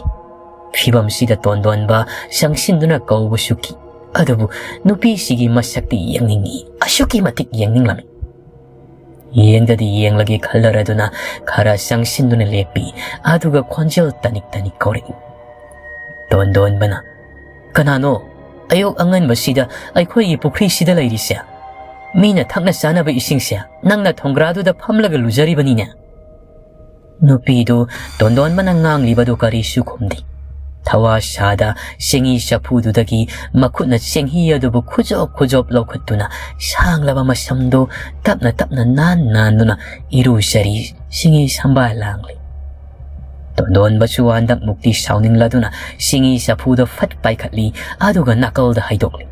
ꯐꯤꯕꯝꯁꯤꯗ ꯇꯣꯟꯗꯣꯟꯕ ꯆꯪꯁꯤꯟꯗꯨꯅ ꯀꯧꯕꯁꯨ ꯀꯤ꯫ ꯑꯗꯨꯕꯨ ꯅꯨꯄꯤꯁꯤꯒꯤ ꯃꯁꯛꯇꯤ ꯌꯦꯡꯅꯤꯡꯏ, ꯑꯁꯨꯛꯀꯤ ꯃꯇꯤꯛ ꯌꯦꯡꯅꯤꯡꯂꯝꯃꯤ꯫ ꯌꯦꯡꯗꯗꯤ ꯌꯦꯡꯂꯒꯦ ꯈꯜꯂꯔꯗꯨꯅ ꯈꯔ ꯆꯪꯁꯤꯟꯗꯨꯅ ꯂꯦꯞꯄꯤ, ꯑꯗꯨꯒ ꯈꯣꯟꯖꯦꯜ ꯇꯅꯤꯛ ꯇꯅꯤꯛ ꯀꯧꯔꯛꯏ꯫ ꯇꯣꯟꯗꯣꯟꯕꯅ, "ꯀꯅꯥꯅꯣ ꯑꯌꯨꯛ ꯑꯉꯟꯕꯁꯤꯗ ꯑꯩꯈꯣꯏꯒꯤ ꯄꯨꯈ꯭ꯔꯤꯁꯤꯗ ꯂꯩꯔꯤꯁꯦ? ꯃꯤꯅ ꯊꯛꯅ ꯆꯥꯅꯕ ꯏꯁꯤꯡꯁꯦ ꯅꯪꯅ ꯊꯣꯡꯒ꯭ꯔꯥꯗꯨꯗ ꯐꯝꯂꯒ ꯂꯨꯖꯔꯤꯕꯅꯤꯅꯦ?" ꯅꯨꯄꯤꯗꯨ ꯇꯣꯟꯗꯣꯟꯕꯅ ꯉꯥꯡꯂꯤꯕꯗꯨ ꯀꯔꯤꯁꯨ ꯈꯨꯝꯗꯦ꯫ ꯊꯋꯥ ꯁꯥꯗ ꯆꯦꯡꯍꯤ ꯆꯐꯨꯗꯨꯗꯒꯤ ꯃꯈꯨꯠꯅ ꯆꯦꯡꯍꯤ ꯑꯗꯨꯕꯨ ꯈꯨꯖꯣꯞ ꯈꯨꯖꯣꯞ ꯂꯧꯈꯠꯇꯨꯅ ꯁꯥꯡꯂꯕ ꯃꯁꯝꯗꯨ ꯇꯞꯅ ꯇꯞꯅ ꯅꯥꯟ ꯅꯥꯟꯗꯨꯅ ꯏꯔꯨꯖꯔꯤ, ꯆꯦꯡꯍꯤ ꯁꯝꯕꯥꯜ ꯂꯥꯡꯂꯤ꯫ ꯇꯣꯟꯗꯣꯟꯕꯁꯨ ꯍꯟꯗꯛ ꯃꯨꯛꯇꯤ ꯁꯥꯎꯅꯤꯡꯂꯗꯨꯅ ꯆꯦꯡꯍꯤ ꯆꯐꯨꯗꯨ ꯐꯠ ꯄꯥꯏꯈꯠꯂꯤ, ꯑꯗꯨꯒ ꯅꯥꯀꯜꯗ ꯍꯩꯗꯣꯛꯂꯤ꯫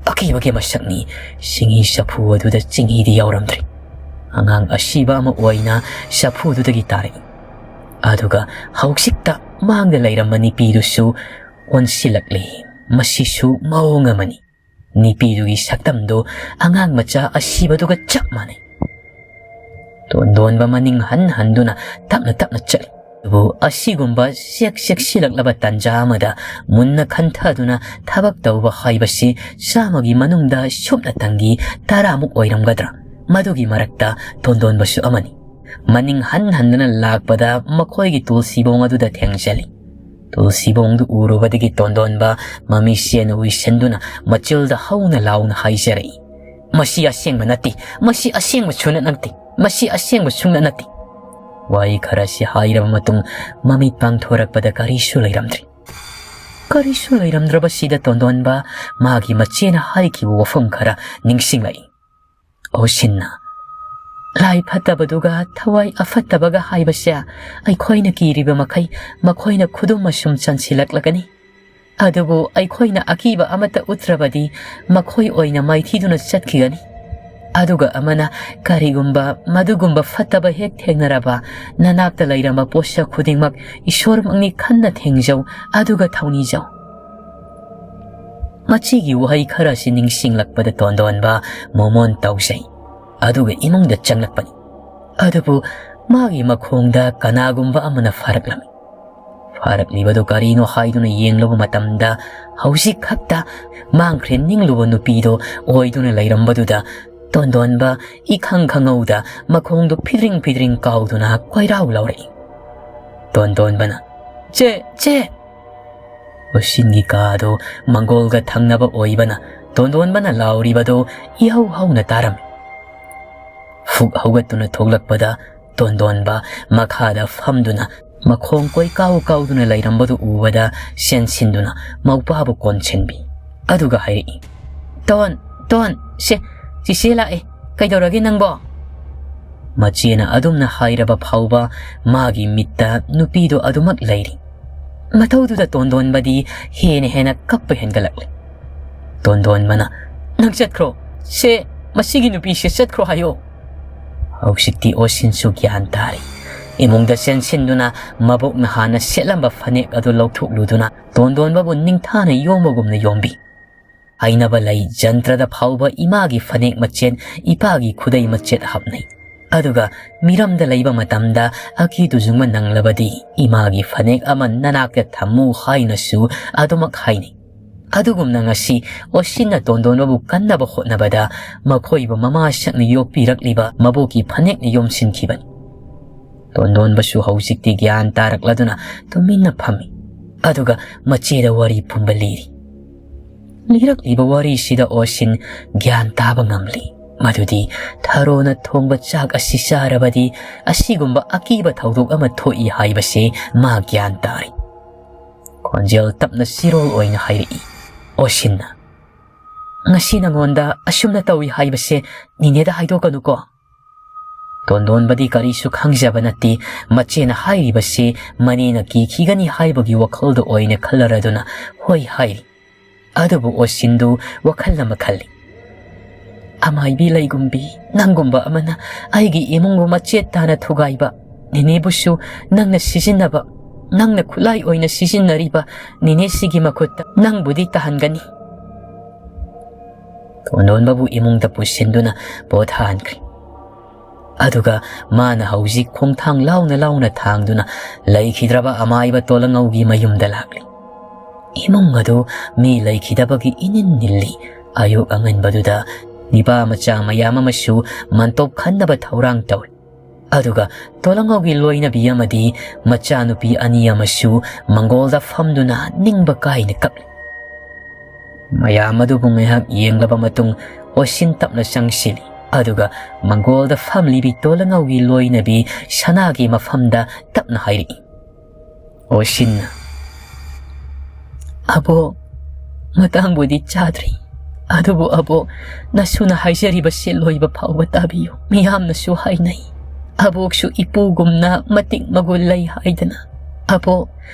ꯑꯀꯤꯕꯒꯤ ꯃꯁꯛꯅꯤ꯫ ꯁꯤꯡꯍꯤ ꯆꯐꯨ ꯑꯗꯨꯗ ꯆꯤꯡꯍꯤꯗꯤ ꯌꯥꯎꯔꯝꯗ꯭ꯔꯦ꯫ ꯑꯉꯥꯡ ꯑꯁꯤꯕ ꯑꯃ ꯑꯣꯏꯅ ꯆꯐꯨꯗꯨꯗꯒꯤ ꯇꯥꯔꯛꯏ꯫ ꯑꯗꯨꯒ ꯍꯧꯖꯤꯛꯇ ꯃꯥꯡꯗ ꯂꯩꯔꯝꯕ ꯅꯤꯄꯤꯗꯨꯁꯨ ꯑꯣꯟꯁꯤꯜꯂꯛꯂꯦ꯫ ꯃꯁꯤꯁꯨ ꯃꯑꯣꯡ ꯑꯃꯅꯤ꯫ ꯅꯤꯄꯤꯗꯨꯒꯤ ꯁꯛꯇꯝꯗꯨ ꯑꯉꯥꯡ ꯃꯆꯥ ꯑꯁꯤꯕꯗꯨꯒ ꯆꯞ ꯃꯥꯟꯅꯩ꯫ ꯇꯣꯟꯗꯣꯟꯕ ꯃꯅꯤꯡ ꯍꯟ ꯍꯟꯗꯨꯅ ꯇꯞꯅ ꯇꯞꯅ ꯆꯠꯂꯤ꯫ ꯑꯗꯨꯕꯨ ꯑꯁꯤꯒꯨꯝꯕ ꯆꯦꯛ ꯆꯦꯛꯁꯤꯜꯂꯛꯂꯕ ꯇꯟꯖꯥ ꯑꯃꯗ ꯃꯨꯟꯅ ꯈꯟꯊꯗꯨꯅ ꯊꯕꯛ ꯇꯧꯕ ꯍꯥꯏꯕꯁꯤ ꯆꯥꯝꯃꯒꯤ ꯃꯅꯨꯡꯗ ꯁꯨꯞꯅꯇꯪꯒꯤ ꯇꯔꯥꯃꯨꯛ ꯑꯣꯏꯔꯝꯒꯗ꯭ꯔꯥ? ꯃꯗꯨꯒꯤ ꯃꯔꯛꯇ ꯇꯣꯟꯗꯣꯟꯕꯁꯨ ꯑꯃꯅꯤ꯫ ꯃꯅꯤꯡ ꯍꯟ ꯍꯟꯗꯨꯅ ꯂꯥꯛꯄꯗ ꯃꯈꯣꯏꯒꯤ ꯇꯨꯜꯁꯤꯕꯣꯡ ꯑꯗꯨꯗ ꯊꯦꯡꯖꯜꯂꯤ꯫ ꯇꯨꯜꯁꯤꯕꯣꯡꯗꯨ ꯎꯔꯨꯕꯗꯒꯤ ꯇꯣꯟꯗꯣꯟꯕ ꯃꯃꯤꯠꯁꯦꯟ ꯎꯏꯁꯤꯟꯗꯨꯅ ꯃꯆꯤꯜꯗ ꯍꯧꯅ ꯂꯥꯎꯅ ꯍꯥꯏꯖꯔꯛꯏ, "ꯃꯁꯤ ꯑꯁꯦꯡꯕ ꯅꯠꯇꯦ, ꯃꯁꯤ ꯑꯁꯦꯡꯕ ꯁꯨꯡꯅꯠ ꯅꯠꯇꯦ, ꯃꯁꯤ ꯑꯁꯦꯡꯕ ꯁꯨꯡꯅꯠ ꯅꯠꯇꯦ!" ꯋꯥꯍꯩ ꯈꯔꯁꯤ ꯍꯥꯏꯔꯕ ꯃꯇꯨꯡ ꯃꯃꯤꯠ ꯄꯥꯡꯊꯣꯔꯛꯄꯗ ꯀꯔꯤꯁꯨ ꯂꯩꯔꯝꯗ꯭ꯔꯦ꯫ ꯀꯔꯤꯁꯨ ꯂꯩꯔꯝꯗ꯭ꯔꯕꯁꯤꯗ ꯇꯣꯟꯗꯣꯟꯕ ꯃꯥꯒꯤ ꯃꯆꯦꯅ ꯍꯥꯏꯈꯤꯕ ꯋꯥꯐꯝ ꯈꯔ ꯅꯤꯡꯁꯤꯡꯂꯛꯏ꯫ ꯑꯣ ꯁꯤꯟꯅ, ꯂꯥꯏ ꯐꯠꯇꯕꯗꯨꯒ ꯊꯋꯥꯏ ꯑꯐꯠꯇꯕꯒ ꯍꯥꯏꯕꯁꯦ ꯑꯩꯈꯣꯏꯅ ꯀꯤꯔꯤꯕ ꯃꯈꯩ ꯃꯈꯣꯏꯅ ꯈꯨꯗꯨꯝ ꯑꯁꯨꯝ ꯆꯟꯁꯤꯜꯂꯛꯂꯒꯅꯤ꯫ ꯑꯗꯨꯕꯨ ꯑꯩꯈꯣꯏꯅ ꯑꯀꯤꯕ ꯑꯃꯠꯇ ꯎꯠꯇ꯭ꯔꯕꯗꯤ ꯃꯈꯣꯏ ꯑꯣꯏꯅ ꯃꯥꯏꯊꯤꯗꯨꯅ ꯆꯠꯈꯤꯒꯅꯤ꯫ ꯑꯗꯨꯒ ꯑꯃꯅ ꯀꯔꯤꯒꯨꯝꯕ ꯃꯗꯨꯒꯨꯝꯕ ꯐꯠꯇꯕ ꯍꯦꯛ ꯊꯦꯡꯅꯔꯕ, ꯅꯅꯥꯛꯇ ꯂꯩꯔꯝꯕ ꯄꯣꯠꯁꯛ ꯈꯨꯗꯤꯡꯃꯛ ꯏꯁꯣꯔꯃꯛꯅꯤ ꯈꯟꯅ ꯊꯦꯡꯖꯧ, ꯑꯗꯨꯒ ꯊꯧꯅꯤꯖꯧ꯫ ꯃꯆꯤꯒꯤ ꯋꯥꯍꯩ ꯈꯔ ꯑꯁꯤ ꯅꯤꯡꯁꯤꯡꯂꯛꯄꯗ ꯇꯣꯟꯗꯣꯟꯕ ꯃꯣꯃꯣꯟ ꯇꯧꯖꯩ꯫ ꯑꯗꯨꯒ ꯏꯃꯨꯡꯗ ꯆꯪꯂꯛꯄꯅꯤ꯫ ꯑꯗꯨꯕꯨ ꯃꯥꯒꯤ ꯃꯈꯣꯡꯗ ꯀꯅꯥꯒꯨꯝꯕ ꯑꯃꯅ ꯐꯥꯔꯛꯂꯝꯃꯤ꯫ ꯐꯥꯔꯛꯂꯤꯕꯗꯨ ꯀꯔꯤꯅꯣ ꯍꯥꯏꯗꯨꯅ ꯌꯦꯡꯂꯨꯕ ꯃꯇꯝꯗ ꯍꯧꯖꯤꯛ ꯈꯛꯇ ꯃꯥꯡꯈ꯭ꯔꯦ ꯅꯤꯡꯂꯨꯕ ꯅꯨꯄꯤꯗꯣ ꯑꯣꯏꯗꯨꯅ ꯂꯩꯔꯝꯕꯗꯨꯗ ꯇꯣꯟꯗꯣꯟꯕ ꯏꯈꯪ ꯈꯪꯍꯧꯗ ꯃꯈꯣꯡꯗꯨ ꯐꯤꯗ꯭ꯔꯤꯡ ꯐꯤꯗ꯭ꯔꯤꯡ ꯀꯥꯎꯗꯨꯅ ꯀꯣꯏꯔꯥꯎ ꯂꯥꯎꯔꯛꯏ꯫ ꯇꯣꯟꯗꯣꯟꯕꯅ, "ꯆꯦ, ꯆꯦ!" ꯎꯁꯤꯟꯒꯤ ꯀꯥꯗꯨ ꯃꯪꯒꯣꯜꯒ ꯊꯪꯅꯕ ꯑꯣꯏꯕꯅ ꯇꯣꯟꯗꯣꯟꯕꯅ ꯂꯥꯎꯔꯤꯕꯗꯨ ꯏꯍꯧ ꯍꯧꯅ ꯇꯥꯔꯝꯃꯤ꯫ ꯐꯨꯛ ꯍꯧꯒꯠꯇꯨꯅ ꯊꯣꯛꯂꯛꯄꯗ ꯇꯣꯟꯗꯣꯟꯕ ꯃꯈꯥꯗ ꯐꯝꯗꯨꯅ ꯃꯈꯣꯡ ꯀꯣꯏ ꯀꯥꯎ ꯀꯥꯎꯗꯨꯅ ꯂꯩꯔꯝꯕꯗꯨ ꯎꯕꯗ ꯆꯦꯟꯁꯤꯟꯗꯨꯅ ꯃꯧꯄꯥꯕꯨ ꯀꯣꯟꯁꯤꯟꯕꯤ꯫ ꯑꯗꯨꯒ ꯍꯥꯏꯔꯛꯏ, "ꯇꯣꯟ, ꯇꯣꯟ, ꯁꯦ, ꯆꯤꯆꯦ ꯂꯥꯛꯑꯦ꯫ ꯀꯩꯗꯧꯔꯒꯦ ꯅꯪꯕꯣ?" ꯃꯆꯦꯅ ꯑꯗꯨꯝꯅ ꯍꯥꯏꯔꯕ ꯐꯥꯎꯕ ꯃꯥꯒꯤ ꯃꯤꯠꯇ ꯅꯨꯄꯤꯗꯨ ꯑꯗꯨꯃꯛ ꯂꯩꯔꯤ꯫ ꯃꯇꯧꯗꯨꯗ ꯇꯣꯟꯗꯣꯟꯕꯗꯤ ꯍꯦꯟꯅ ꯍꯦꯟꯅ ꯀꯞꯄ ꯍꯦꯟꯒꯠꯂꯛꯂꯦ꯫ ꯇꯣꯟꯗꯣꯟꯕꯅ, "ꯅꯪ ꯆꯠꯈ꯭ꯔꯣ꯫ ꯁꯦ, ꯃꯁꯤꯒꯤ ꯅꯨꯄꯤꯁꯦ ꯆꯠꯈ꯭ꯔꯣ ꯍꯥꯏꯌꯣ꯫" ꯍꯧꯖꯤꯛꯇꯤ ꯑꯣꯁꯤꯟꯁꯨ ꯒ꯭ꯌꯥꯟ ꯇꯥꯔꯦ꯫ ꯏꯃꯨꯡꯗ ꯆꯦꯟꯁꯤꯟꯗꯨꯅ ꯃꯕꯣꯛꯅ ꯍꯥꯟꯅ ꯁꯦꯠꯂꯝꯕ ꯐꯅꯦꯛ ꯑꯗꯨ ꯂꯧꯊꯣꯛꯂꯨꯗꯨꯅ ꯇꯣꯟꯗꯣꯟꯕꯕꯨ ꯅꯤꯡꯊꯥꯅ ꯌꯣꯝꯕꯒꯨꯝꯅ ꯌꯣꯝꯕꯤ꯫ ꯍꯥꯏꯅꯕ ꯂꯩ, ꯖꯟꯇ꯭ꯔꯗ ꯐꯥꯎꯕ ꯏꯃꯥꯒꯤ ꯐꯅꯦꯛ ꯃꯆꯦꯠ, ꯏꯄꯥꯒꯤ ꯈꯨꯗꯩ ꯃꯆꯦꯠ ꯍꯥꯞꯅꯩ꯫ ꯑꯗꯨꯒ ꯃꯤꯔꯝꯗ ꯂꯩꯕ ꯃꯇꯝꯗ ꯑꯀꯤ ꯇꯨꯖꯨꯡꯕ ꯅꯪꯂꯕꯗꯤ ꯏꯃꯥꯒꯤ ꯐꯅꯦꯛ ꯑꯃ ꯅꯅꯥꯛꯇ ꯊꯝꯃꯨ ꯍꯥꯏꯅꯁꯨ ꯑꯗꯨꯃꯛ ꯍꯥꯏꯅꯩ꯫ ꯑꯗꯨꯒꯨꯝꯅ ꯉꯁꯤ ꯑꯣꯁꯤꯟꯅ ꯇꯣꯟꯗꯣꯟꯕꯕꯨ ꯀꯟꯅꯕ ꯍꯣꯠꯅꯕꯗ ꯃꯈꯣꯏꯕꯨ ꯃꯃꯥ ꯁꯛꯅ ꯌꯣꯛꯄꯤꯔꯛꯂꯤꯕ ꯃꯕꯣꯛꯀꯤ ꯐꯅꯦꯛꯅ ꯌꯣꯝꯁꯤꯟꯈꯤꯕꯅꯤ꯫ ꯇꯣꯟꯗꯣꯟꯕꯁꯨ ꯍꯧꯖꯤꯛꯇꯤ ꯒ꯭ꯌꯥꯟ ꯇꯥꯔꯛꯂꯗꯨꯅ ꯇꯨꯃꯤꯟꯅ ꯐꯝꯃꯤ꯫ ꯑꯗꯨꯒ ꯃꯆꯦꯗ ꯋꯥꯔꯤ ꯄꯨꯝꯕ ꯂꯤꯔꯤ꯫ ꯂꯤꯔꯛꯂꯤꯕ ꯋꯥꯔꯤꯁꯤꯗ ꯑꯣꯁꯤꯟ ꯒ꯭ꯌꯥꯟ ꯇꯥꯕ ꯉꯝꯂꯤ꯫ ꯃꯗꯨꯗꯤ ꯊꯔꯣꯅ ꯊꯣꯡꯕ ꯆꯥꯛ ꯑꯁꯤ ꯆꯥꯔꯕꯗꯤ ꯑꯁꯤꯒꯨꯝꯕ ꯑꯀꯤꯕ ꯊꯧꯗꯣꯛ ꯑꯃ ꯊꯣꯛꯏ ꯍꯥꯏꯕꯁꯤ ꯃꯥ ꯒ꯭ꯌꯥꯟ ꯇꯥꯔꯤ꯫ ꯈꯣꯟꯖꯦꯜ ꯇꯞꯅ ꯆꯤꯔꯣꯜ ꯑꯣꯏꯅ ꯍꯥꯏꯔꯛꯏ ꯑꯣꯁꯤꯟꯅ, "ꯉꯁꯤ ꯅꯉꯣꯟꯗ ꯑꯁꯨꯝꯅ ꯇꯧꯏ ꯍꯥꯏꯕꯁꯦ ꯅꯤꯅꯦꯗ ꯍꯥꯏꯗꯣꯛꯀꯅꯨꯀꯣ꯫" ꯇꯣꯟꯗꯣꯟꯕꯗꯤ ꯀꯔꯤꯁꯨ ꯈꯪꯖꯕ ꯅꯠꯇꯦ꯫ ꯃꯆꯦꯅ ꯍꯥꯏꯔꯤꯕꯁꯤ ꯃꯅꯦꯅ ꯀꯤꯈꯤꯒꯅꯤ ꯍꯥꯏꯕꯒꯤ ꯋꯥꯈꯜꯗ ꯑꯣꯏꯅ ꯈꯜꯂꯔꯗꯨꯅ ꯍꯣꯏ ꯍꯥꯏꯔꯤ꯫ ꯑꯗꯨꯕꯨ ꯑꯣꯁꯤꯟꯗꯨ ꯋꯥꯈꯜ ꯑꯃ ꯈꯜꯂꯤ꯫ "ꯑꯃꯥꯏꯕꯤ ꯂꯩꯒꯨꯝꯕꯤ ꯅꯪꯒꯨꯝꯕ ꯑꯃꯅ ꯑꯩꯒꯤ ꯏꯃꯨꯡꯕꯨ ꯃꯆꯦꯠ ꯇꯥꯅ ꯊꯨꯒꯥꯏꯕ, ꯅꯦꯅꯦꯕꯨꯁꯨ ꯅꯪꯅ ꯁꯤꯖꯤꯟꯅꯕ, ꯅꯪꯅ ꯈꯨꯠꯂꯥꯏ ꯑꯣꯏꯅ ꯁꯤꯖꯤꯟꯅꯔꯤꯕ ꯅꯦꯅꯦꯁꯤꯒꯤ ꯃꯈꯨꯠꯇ ꯅꯪꯕꯨꯗꯤ ꯇꯥꯍꯟꯒꯅꯤ꯫" ꯇꯣꯟꯗꯣꯟꯕꯕꯨ ꯏꯃꯨꯡꯗ ꯄꯨꯁꯤꯟꯗꯨꯅ ꯄꯣꯊꯥꯍꯟꯈ꯭ꯔꯦ꯫ ꯑꯗꯨꯒ ꯃꯥꯅ ꯍꯧꯖꯤꯛ ꯈꯣꯡꯊꯥꯡ ꯂꯥꯎꯅ ꯂꯥꯎꯅ ꯊꯥꯡꯗꯨꯅ ꯂꯩꯈꯤꯗ꯭ꯔꯕ ꯑꯃꯥꯏꯕ ꯇꯣꯂꯉꯧꯒꯤ ꯃꯌꯨꯝꯗ ꯂꯥꯛꯂꯤ꯫ ꯏꯃꯨꯡ ꯑꯗꯨ ꯃꯤ ꯂꯩꯈꯤꯗꯕꯒꯤ ꯏꯅꯤꯟ ꯅꯤꯜꯂꯤ꯫ ꯑꯌꯨꯛ ꯑꯉꯟꯕꯗꯨꯗ ꯅꯤꯄꯥ ꯃꯆꯥ ꯃꯌꯥꯝ ꯑꯃꯁꯨ ꯃꯟꯇꯣꯞ ꯈꯟꯅꯕ ꯊꯧꯔꯥꯡ ꯇꯧꯔꯤ꯫ ꯑꯗꯨꯒ ꯇꯣꯂꯉꯧꯒꯤ ꯂꯣꯏꯅꯕꯤ ꯑꯃꯗꯤ ꯃꯆꯥꯅꯨꯄꯤ ꯑꯅꯤ ꯑꯃꯁꯨ ꯃꯪꯒꯣꯜꯗ ꯐꯝꯗꯨꯅ ꯅꯤꯡꯕ ꯀꯥꯏꯅ ꯀꯞꯂꯤ꯫ ꯃꯌꯥꯝ ꯑꯗꯨꯕꯨ ꯉꯥꯏꯍꯥꯛ ꯌꯦꯡꯂꯕ ꯃꯇꯨꯡ ꯑꯣꯁꯤꯟ ꯇꯞꯅ ꯆꯪꯁꯤꯜꯂꯤ꯫ ꯑꯗꯨꯒ ꯃꯪꯒꯣꯜꯗ ꯐꯝꯂꯤꯕꯤ ꯇꯣꯂꯉꯧꯒꯤ ꯂꯣꯏꯅꯕꯤ ꯁꯅꯥꯒꯤ ꯃꯐꯝꯗ ꯇꯞꯅ ꯍꯥꯏꯔꯛꯏ, ꯑꯣꯁꯤꯟꯅ, "ꯑꯕꯣꯛ, ꯃꯇꯥꯡꯕꯨꯗꯤ ꯆꯥꯗ꯭ꯔꯤ꯫ ꯑꯗꯨꯕꯨ ꯑꯕꯣꯛ, ꯅꯁꯨꯅ ꯍꯥꯏꯖꯔꯤꯕꯁꯦ ꯂꯣꯏꯕ ꯐꯥꯎꯕ ꯇꯥꯕꯤꯌꯨ꯫ ꯃꯤꯌꯥꯝꯅꯁꯨ ꯍꯥꯏꯅꯩ, ꯑꯕꯣꯛꯁꯨ ꯏꯄꯨꯒꯨꯝꯅ ꯃꯇꯤꯛ ꯃꯒꯨꯟ ꯂꯩ ꯍꯥꯏꯗꯅ꯫ "ꯑꯕꯣꯛ,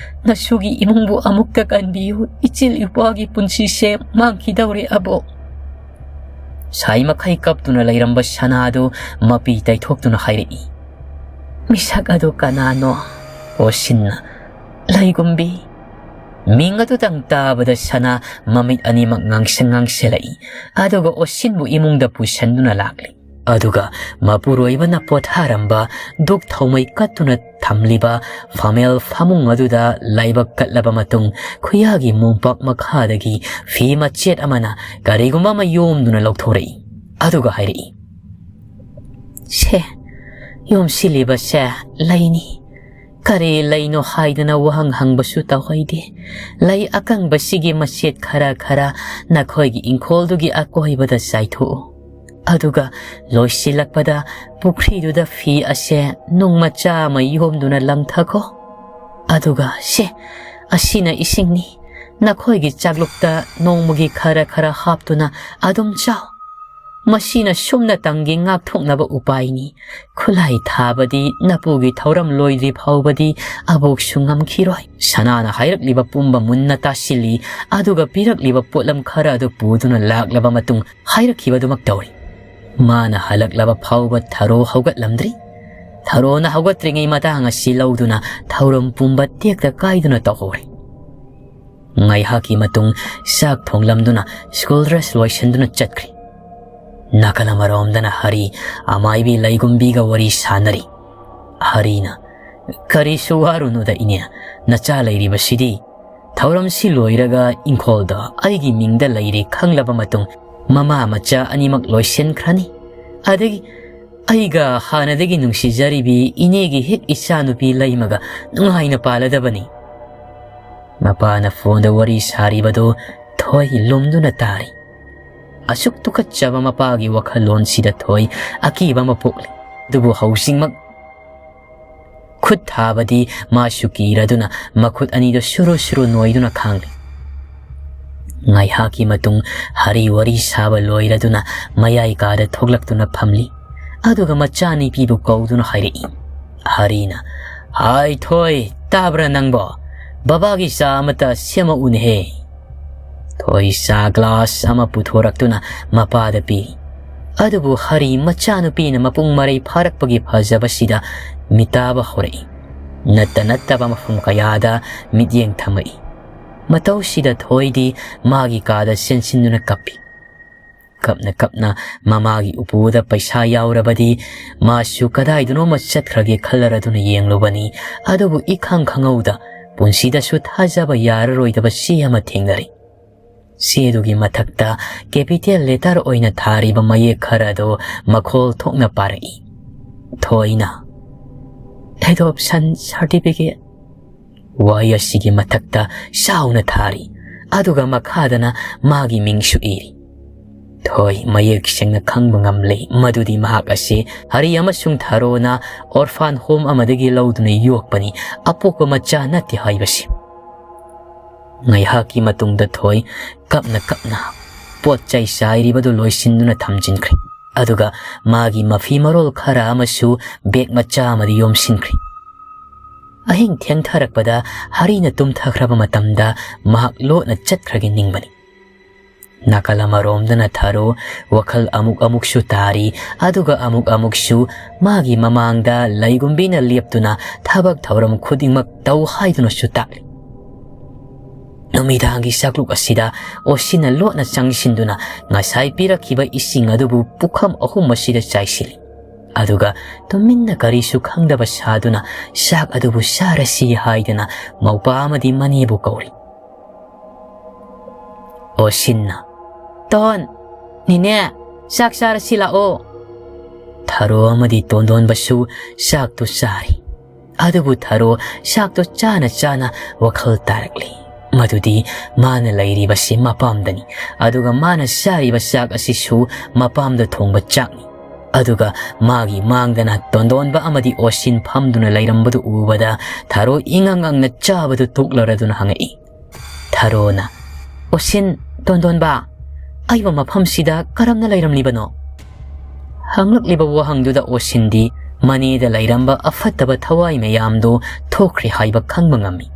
ꯅꯁꯨꯒꯤ ꯏꯃꯨꯡꯕꯨ ꯑꯃꯨꯛꯇ ꯀꯟꯕꯤꯌꯨ, ꯏꯆꯤꯜ ꯏꯄ꯭ꯋꯥꯒꯤ ꯄꯨꯟꯁꯤꯁꯦ ꯃꯥꯡꯈꯤꯗꯧꯔꯦ ꯑꯕꯣꯛ"꯫ ꯁꯥꯏ ꯃꯈꯩ ꯀꯞꯇꯨꯅ ꯂꯩꯔꯝꯕ ꯁꯅꯥꯗꯨ ꯃꯄꯤ ꯇꯩꯊꯣꯛꯇꯨꯅ ꯍꯥꯏꯔꯛꯏ, "ꯃꯤꯁꯛ ꯑꯗꯨ ꯀꯅꯥꯅꯣ?" ꯑꯣꯁꯤꯟꯅ, "ꯂꯩꯒꯨꯝꯕꯤ"꯫ ꯃꯤꯡ ꯑꯗꯨꯇꯪ ꯇꯥꯕꯗ ꯁꯅꯥ ꯃꯃꯤꯠ ꯑꯅꯤꯃꯛ ꯉꯥꯡꯁꯪ ꯉꯥꯡꯁꯤꯜꯂꯛꯏ, ꯑꯗꯨꯒ ꯑꯣꯁꯤꯟꯕꯨ ꯏꯃꯨꯡꯗ ꯄꯨꯁꯤꯟꯗꯨꯅ ꯂꯥꯛꯂꯤ꯫ ꯑꯗꯨꯒ ꯃꯄꯨꯔꯣꯏꯕꯅ ꯄꯣꯊꯥꯔꯝꯕ ꯗꯨꯛ ꯊꯥꯎꯃꯩ ꯀꯠꯇꯨꯅ ꯊꯝꯂꯤꯕ ꯐꯝꯃꯦꯜ ꯐꯃꯨꯡ ꯑꯗꯨꯗ ꯂꯥꯏꯕꯛ ꯀꯠꯂꯕ ꯃꯇꯨꯡ, ꯈꯨꯌꯥꯒꯤ ꯃꯣꯝꯄꯥꯛ ꯃꯈꯥꯗꯒꯤ ꯐꯤ ꯃꯆꯦꯠ ꯑꯃꯅ ꯀꯔꯤꯒꯨꯝꯕ ꯑꯃ ꯌꯣꯝꯗꯨꯅ ꯂꯧꯊꯣꯔꯛꯏ꯫ ꯑꯗꯨꯒ ꯍꯥꯏꯔꯛꯏ, "ꯁꯦ, ꯌꯣꯝꯁꯤꯜꯂꯤꯕꯁꯦ ꯂꯩꯅꯤ꯫ ꯀꯔꯤ ꯂꯩꯅꯣ ꯍꯥꯏꯗꯅ ꯋꯥꯍꯪ ꯍꯪꯕꯁꯨ ꯇꯧꯍꯩꯗꯦ꯫ ꯂꯩ ꯑꯀꯪꯕꯁꯤꯒꯤ ꯃꯆꯦꯠ ꯈꯔ ꯈꯔ ꯅꯈꯣꯏꯒꯤ ꯏꯪꯈꯣꯜꯗꯨꯒꯤ ꯑꯀꯣꯏꯕꯗ ꯆꯥꯏꯊꯣꯛꯎ꯫ ꯑꯗꯨꯒ ꯂꯣꯏꯁꯤꯜꯂꯛꯄꯗ ꯄꯨꯈ꯭ꯔꯤꯗꯨꯗ ꯐꯤ ꯑꯁꯦ ꯅꯨꯡ ꯃꯆꯥ ꯑꯃ ꯌꯣꯝꯗꯨꯅ ꯂꯪꯊꯈꯣ꯫ ꯑꯗꯨꯒ ꯁꯦ, ꯑꯁꯤꯅ ꯏꯁꯤꯡꯅꯤ꯫ ꯅꯈꯣꯏꯒꯤ ꯆꯥꯛꯂꯨꯛꯇ ꯅꯣꯡꯃꯒꯤ ꯈꯔ ꯈꯔ ꯍꯥꯞꯇꯨꯅ ꯑꯗꯨꯝ ꯆꯥꯎ꯫ ꯃꯁꯤꯅ ꯁꯨꯞꯅꯇꯪꯒꯤ ꯉꯥꯛꯊꯣꯛꯅꯕ ꯎꯄꯥꯏꯅꯤ꯫ ꯈꯨꯠꯂꯥꯏ ꯊꯥꯕꯗꯤ ꯅꯄꯨꯒꯤ ꯊꯧꯔꯝ ꯂꯣꯏꯗ꯭ꯔꯤ ꯐꯥꯎꯕꯗꯤ ꯑꯕꯣꯛꯁꯨ ꯉꯝꯈꯤꯔꯣꯏ"꯫ ꯁꯅꯥꯅ ꯍꯥꯏꯔꯛꯂꯤꯕ ꯄꯨꯝꯕ ꯃꯨꯟꯅ ꯇꯥꯁꯤꯜꯂꯤ, ꯑꯗꯨꯒ ꯄꯤꯔꯛꯂꯤꯕ ꯄꯣꯠꯂꯝ ꯈꯔ ꯑꯗꯨ ꯄꯨꯗꯨꯅ ꯂꯥꯛꯂꯕ ꯃꯇꯨꯡ ꯍꯥꯏꯔꯛꯈꯤꯕꯗꯨꯃꯛ ꯇꯧꯔꯤ꯫ ꯃꯥꯅ ꯍꯜꯂꯛꯂꯕ ꯐꯥꯎꯕ ꯊꯔꯣ ꯍꯧꯒꯠꯂꯝꯗ꯭ꯔꯤ꯫ ꯊꯔꯣꯅ ꯍꯧꯒꯠꯇ꯭ꯔꯤꯉꯩ ꯃꯇꯥꯡ ꯑꯁꯤ ꯂꯧꯗꯨꯅ ꯊꯧꯔꯝ ꯄꯨꯝꯕ ꯇꯦꯛꯇ ꯀꯥꯏꯗꯨꯅ ꯇꯧꯍꯧꯔꯤ꯫ ꯉꯥꯏꯍꯥꯛꯀꯤ ꯃꯇꯨꯡ ꯆꯥꯛ ꯊꯣꯡꯂꯝꯗꯨꯅ ꯁ꯭ꯀꯨꯜ ꯗ꯭ꯔꯦꯁ ꯂꯣꯏꯁꯤꯟꯗꯨꯅ ꯆꯠꯈ꯭ꯔꯤ꯫ ꯅꯥꯀꯜ ꯑꯃꯔꯣꯝꯗꯅ ꯍꯔꯤ ꯑꯃꯥꯏꯕꯤ ꯂꯩꯒꯨꯝꯕꯤꯒ ꯋꯥꯔꯤ ꯁꯥꯟꯅꯔꯤ꯫ ꯍꯔꯤꯅ, "ꯀꯔꯤꯁꯨ ꯋꯥꯔꯨꯅꯨꯗ ꯏꯅꯦ, ꯅꯆꯥ ꯂꯩꯔꯤꯕꯁꯤꯗꯤ꯫ ꯊꯧꯔꯝꯁꯤ ꯂꯣꯏꯔꯒ ꯏꯪꯈꯣꯜꯗ ꯑꯩꯒꯤ ꯃꯤꯡꯗ ꯂꯩꯔꯦ ꯈꯪꯂꯕ ꯃꯇꯨꯡ ꯃꯃꯥ ꯃꯆꯥ ꯑꯅꯤꯃꯛ ꯂꯣꯏꯁꯤꯟꯈ꯭ꯔꯅꯤ꯫ ꯑꯗꯒꯤ ꯑꯩꯒ ꯍꯥꯟꯅꯗꯒꯤ ꯅꯨꯡꯁꯤꯖꯔꯤꯕꯤ ꯏꯅꯦꯒꯤ ꯍꯦꯛ ꯏꯆꯥꯅꯨꯄꯤ ꯂꯩꯃꯒ ꯅꯨꯡꯉꯥꯏꯅ ꯄꯥꯜꯂꯗꯕꯅꯤ"꯫ ꯃꯄꯥꯅ ꯐꯣꯟꯗ ꯋꯥꯔꯤ ꯁꯥꯔꯤꯕꯗꯨ ꯊꯣꯏ ꯂꯨꯝꯗꯨꯅ ꯇꯥꯔꯤ꯫ ꯑꯁꯨꯛ ꯇꯨꯀꯠꯆꯕ ꯃꯄꯥꯒꯤ ꯋꯥꯈꯜꯂꯣꯟꯁꯤꯗ ꯊꯣꯏ ꯑꯀꯤꯕ ꯑꯃ ꯄꯣꯛꯂꯤ꯫ ꯑꯗꯨꯕꯨ ꯍꯧꯖꯤꯛꯃꯛ ꯈꯨꯠ ꯊꯥꯕꯗꯤ ꯃꯥꯁꯨ ꯀꯤꯔꯗꯨꯅ ꯃꯈꯨꯠ ꯑꯅꯤꯗꯨ ꯁꯨꯔꯨ ꯁꯨꯔꯨ ꯅꯣꯏꯗꯨꯅ ꯈꯥꯡꯂꯤ꯫ ꯉꯥꯏꯍꯥꯛꯀꯤ ꯃꯇꯨꯡ ꯍꯔꯤ ꯋꯥꯔꯤ ꯁꯥꯕ ꯂꯣꯏꯔꯗꯨꯅ ꯃꯌꯥꯏ ꯀꯥꯗ ꯊꯣꯛꯂꯛꯇꯨꯅ ꯐꯝꯂꯤ꯫ ꯑꯗꯨꯒ ꯃꯆꯥꯅꯨꯄꯤꯕꯨ ꯀꯧꯗꯨꯅ ꯍꯥꯏꯔꯛꯏ꯫ ꯍꯔꯤꯅ, "ꯍꯥꯏ ꯊꯣꯏ, ꯇꯥꯕ꯭ꯔꯥ ꯅꯪꯕꯣ? ꯕꯕꯥꯒꯤ ꯆꯥ ꯑꯃꯇ ꯁꯦꯝꯃꯛꯎꯅꯦꯍꯦ꯫" ꯊꯣꯏ ꯆꯥ ꯒ꯭ꯂꯥꯁ ꯑꯃ ꯄꯨꯊꯣꯔꯛꯇꯨꯅ ꯃꯄꯥꯗ ꯄꯤ꯫ ꯑꯗꯨꯕꯨ ꯍꯔꯤ ꯃꯆꯥꯅꯨꯄꯤꯅ ꯃꯄꯨꯡ ꯃꯔꯩ ꯐꯥꯔꯛꯄꯒꯤ ꯐꯖꯕꯁꯤꯗ ꯃꯤꯇꯥꯕ ꯍꯧꯔꯛꯏ꯫ ꯅꯠꯇ ꯅꯠꯇꯕ ꯃꯐꯝ ꯀꯌꯥꯗ ꯃꯤꯠꯌꯦꯡ ꯊꯝꯃꯛꯏ꯫ ꯃꯇꯧꯁꯤꯗ ꯊꯣꯏꯗꯤ ꯃꯥꯒꯤ ꯀꯥꯗ ꯆꯦꯟꯁꯤꯟꯗꯨꯅ ꯀꯞꯄꯤ꯫ ꯀꯞꯅ ꯀꯞꯅ ꯃꯃꯥꯒꯤ ꯎꯄꯨꯗ ꯄꯩꯁꯥ ꯌꯥꯎꯔꯕꯗꯤ ꯃꯥꯁꯨ ꯀꯗꯥꯏꯗꯅꯣꯃ ꯆꯠꯈ꯭ꯔꯒꯦ ꯈꯜꯂꯔꯗꯨꯅ ꯌꯦꯡꯂꯨꯕꯅꯤ꯫ ꯑꯗꯨꯕꯨ ꯏꯈꯪ ꯈꯪꯍꯧꯗ ꯄꯨꯟꯁꯤꯗꯁꯨ ꯊꯥꯖꯕ ꯌꯥꯔꯔꯣꯏꯗꯕ ꯆꯦ ꯑꯃ ꯊꯦꯡꯅꯔꯤ꯫ ꯆꯦꯗꯨꯒꯤ ꯃꯊꯛꯇ ꯀꯦꯄꯤꯇꯦꯜ ꯂꯦꯇꯔ ꯑꯣꯏꯅ ꯊꯥꯔꯤꯕ ꯃꯌꯦꯛ ꯈꯔ ꯑꯗꯨ ꯃꯈꯣꯜ ꯊꯣꯛꯅ ꯄꯥꯔꯛꯏ꯫ ꯊꯣꯏꯅ, "Adoption certificate" ꯋꯥꯍꯩ ꯑꯁꯤꯒꯤ ꯃꯊꯛꯇ ꯆꯥꯎꯅ ꯊꯥꯔꯤ, ꯑꯗꯨꯒ ꯃꯈꯥꯗꯅ ꯃꯥꯒꯤ ꯃꯤꯡꯁꯨ ꯏꯔꯤ꯫ ꯊꯣꯏ ꯃꯌꯦꯛ ꯁꯦꯡꯅ ꯈꯪꯕ ꯉꯝꯂꯦ ꯃꯗꯨꯗꯤ ꯃꯍꯥꯛ ꯑꯁꯤ ꯍꯔꯤ ꯑꯃꯁꯨꯡ ꯊꯥꯔꯣꯅ orphan home ꯑꯃꯗꯒꯤ ꯂꯧꯗꯨꯅ ꯌꯣꯛꯄꯅꯤ, ꯑꯄꯣꯛꯄ ꯃꯆꯥ ꯅꯠꯇꯦ ꯍꯥꯏꯕꯁꯤ꯫ ꯉꯥꯏꯍꯥꯛꯀꯤ ꯃꯇꯨꯡꯗ ꯊꯣꯏ ꯀꯞꯅ ꯀꯞꯅ ꯄꯣꯠ ꯆꯩ ꯆꯥꯏꯔꯤꯕꯗꯨ ꯂꯣꯏꯁꯤꯟꯗꯨꯅ ꯊꯝꯖꯤꯟꯈ꯭ꯔꯦ꯫ ꯑꯗꯨꯒ ꯃꯥꯒꯤ ꯃꯐꯤ ꯃꯔꯣꯜ ꯈꯔ ꯑꯃꯁꯨ ꯕꯦꯒ ꯃꯆꯥ ꯑꯃꯗ ꯌꯣꯝꯁꯤꯟꯈ꯭ꯔꯦ꯫ ꯑꯍꯤꯡ ꯊꯦꯡꯊꯔꯛꯄꯗ ꯍꯔꯤꯅ ꯇꯨꯝꯊꯈ꯭ꯔꯕ ꯃꯇꯝꯗ ꯃꯍꯥꯛ ꯂꯣꯠꯅ ꯆꯠꯈ꯭ꯔꯒꯦ ꯅꯤꯡꯕꯅꯤ꯫ ꯅꯥꯀꯜ ꯑꯃꯔꯣꯝꯗꯅ ꯊꯥꯔꯣ ꯋꯥꯈꯜ ꯑꯃꯨꯛ ꯑꯃꯨꯛꯁꯨ ꯇꯥꯔꯤ, ꯑꯗꯨꯒ ꯑꯃꯨꯛ ꯑꯃꯨꯛꯁꯨ ꯃꯥꯒꯤ ꯃꯃꯥꯡꯗ ꯂꯩꯒꯨꯝꯕꯤꯅ ꯂꯦꯞꯇꯨꯅ ꯊꯕꯛ ꯊꯧꯔꯝ ꯈꯨꯗꯤꯡꯃꯛ ꯇꯧ ꯍꯥꯏꯗꯨꯅꯁꯨ ꯇꯥꯛꯂꯤ꯫ ꯅꯨꯃꯤꯗꯥꯡꯒꯤ ꯆꯥꯛꯂꯨꯛ ꯑꯁꯤꯗ ꯑꯣꯁꯤꯟꯅ ꯂꯣꯠꯅ ꯆꯪꯁꯤꯟꯗꯨꯅ ꯉꯁꯥꯏ ꯄꯤꯔꯛꯈꯤꯕ ꯏꯁꯤꯡ ꯑꯗꯨꯕꯨ ꯄꯨꯈꯝ ꯑꯍꯨꯝ ꯑꯁꯤꯗ ꯆꯥꯏꯁꯤꯜꯂꯤ꯫ ꯑꯗꯨꯒ ꯇꯨꯃꯤꯟꯅ ꯀꯔꯤꯁꯨ ꯈꯪꯗꯕ ꯁꯥꯗꯨꯅ ꯆꯥꯛ ꯑꯗꯨꯕꯨ ꯆꯥꯔꯁꯤ ꯍꯥꯏꯗꯅ ꯃꯧꯄꯥ ꯑꯃꯗꯤ ꯃꯅꯦꯕꯨ ꯀꯧꯔꯤ꯫ ꯑꯣꯁꯤꯟꯅ, "ꯇꯣꯟ, ꯅꯤꯅꯦ, ꯆꯥꯛ ꯆꯥꯔꯁꯤ ꯂꯥꯛꯑꯣ꯫" ꯊꯔꯣ ꯑꯃꯗꯤ ꯇꯣꯟꯗꯣꯟꯕꯁꯨ ꯆꯥꯛꯇꯨ ꯆꯥꯔꯤ꯫ ꯑꯗꯨꯕꯨ ꯊꯔꯣ ꯆꯥꯛꯇꯨ ꯆꯥꯅ ꯆꯥꯅ ꯋꯥꯈꯜ ꯇꯥꯔꯛꯂꯤ꯫ ꯃꯗꯨꯗꯤ ꯃꯥꯅ ꯂꯩꯔꯤꯕꯁꯤ ꯃꯄꯥꯝꯗꯅꯤ, ꯑꯗꯨꯒ ꯃꯥꯅ ꯆꯥꯔꯤꯕ ꯆꯥꯛ ꯑꯁꯤꯁꯨ ꯃꯄꯥꯝꯗ ꯊꯣꯡꯕ ꯆꯥꯛꯅꯤ꯫ ꯑꯗꯨꯒ ꯃꯥꯒꯤ ꯃꯥꯡꯗꯅ ꯇꯣꯟꯗꯣꯟꯕ ꯑꯃꯗꯤ ꯑꯣꯁꯤꯟ ꯐꯝꯗꯨꯅ ꯂꯩꯔꯝꯕꯗꯨ ꯎꯕꯗ ꯊꯔꯣ ꯏꯉꯪ ꯉꯪꯅ ꯆꯥꯕꯗꯨ ꯇꯣꯛꯂꯔꯗꯨꯅ ꯍꯪꯉꯛꯏ꯫ ꯊꯔꯣꯅ, "ꯑꯣꯁꯤꯟ, ꯇꯣꯟꯗꯣꯟꯕ, ꯑꯩꯕꯨ ꯃꯐꯝꯁꯤꯗ ꯀꯔꯝꯅ ꯂꯩꯔꯝꯂꯤꯕꯅꯣ?" ꯍꯪꯂꯛꯂꯤꯕ ꯋꯥꯍꯪꯗꯨꯗ ꯑꯣꯁꯤꯟꯗꯤ ꯃꯅꯦꯗ ꯂꯩꯔꯝꯕ ꯑꯐꯠꯇꯕ ꯊꯋꯥꯏ ꯃꯌꯥꯝꯗꯨ ꯊꯣꯛꯈ꯭ꯔꯦ ꯍꯥꯏꯕ ꯈꯪꯕ ꯉꯝꯃꯤ꯫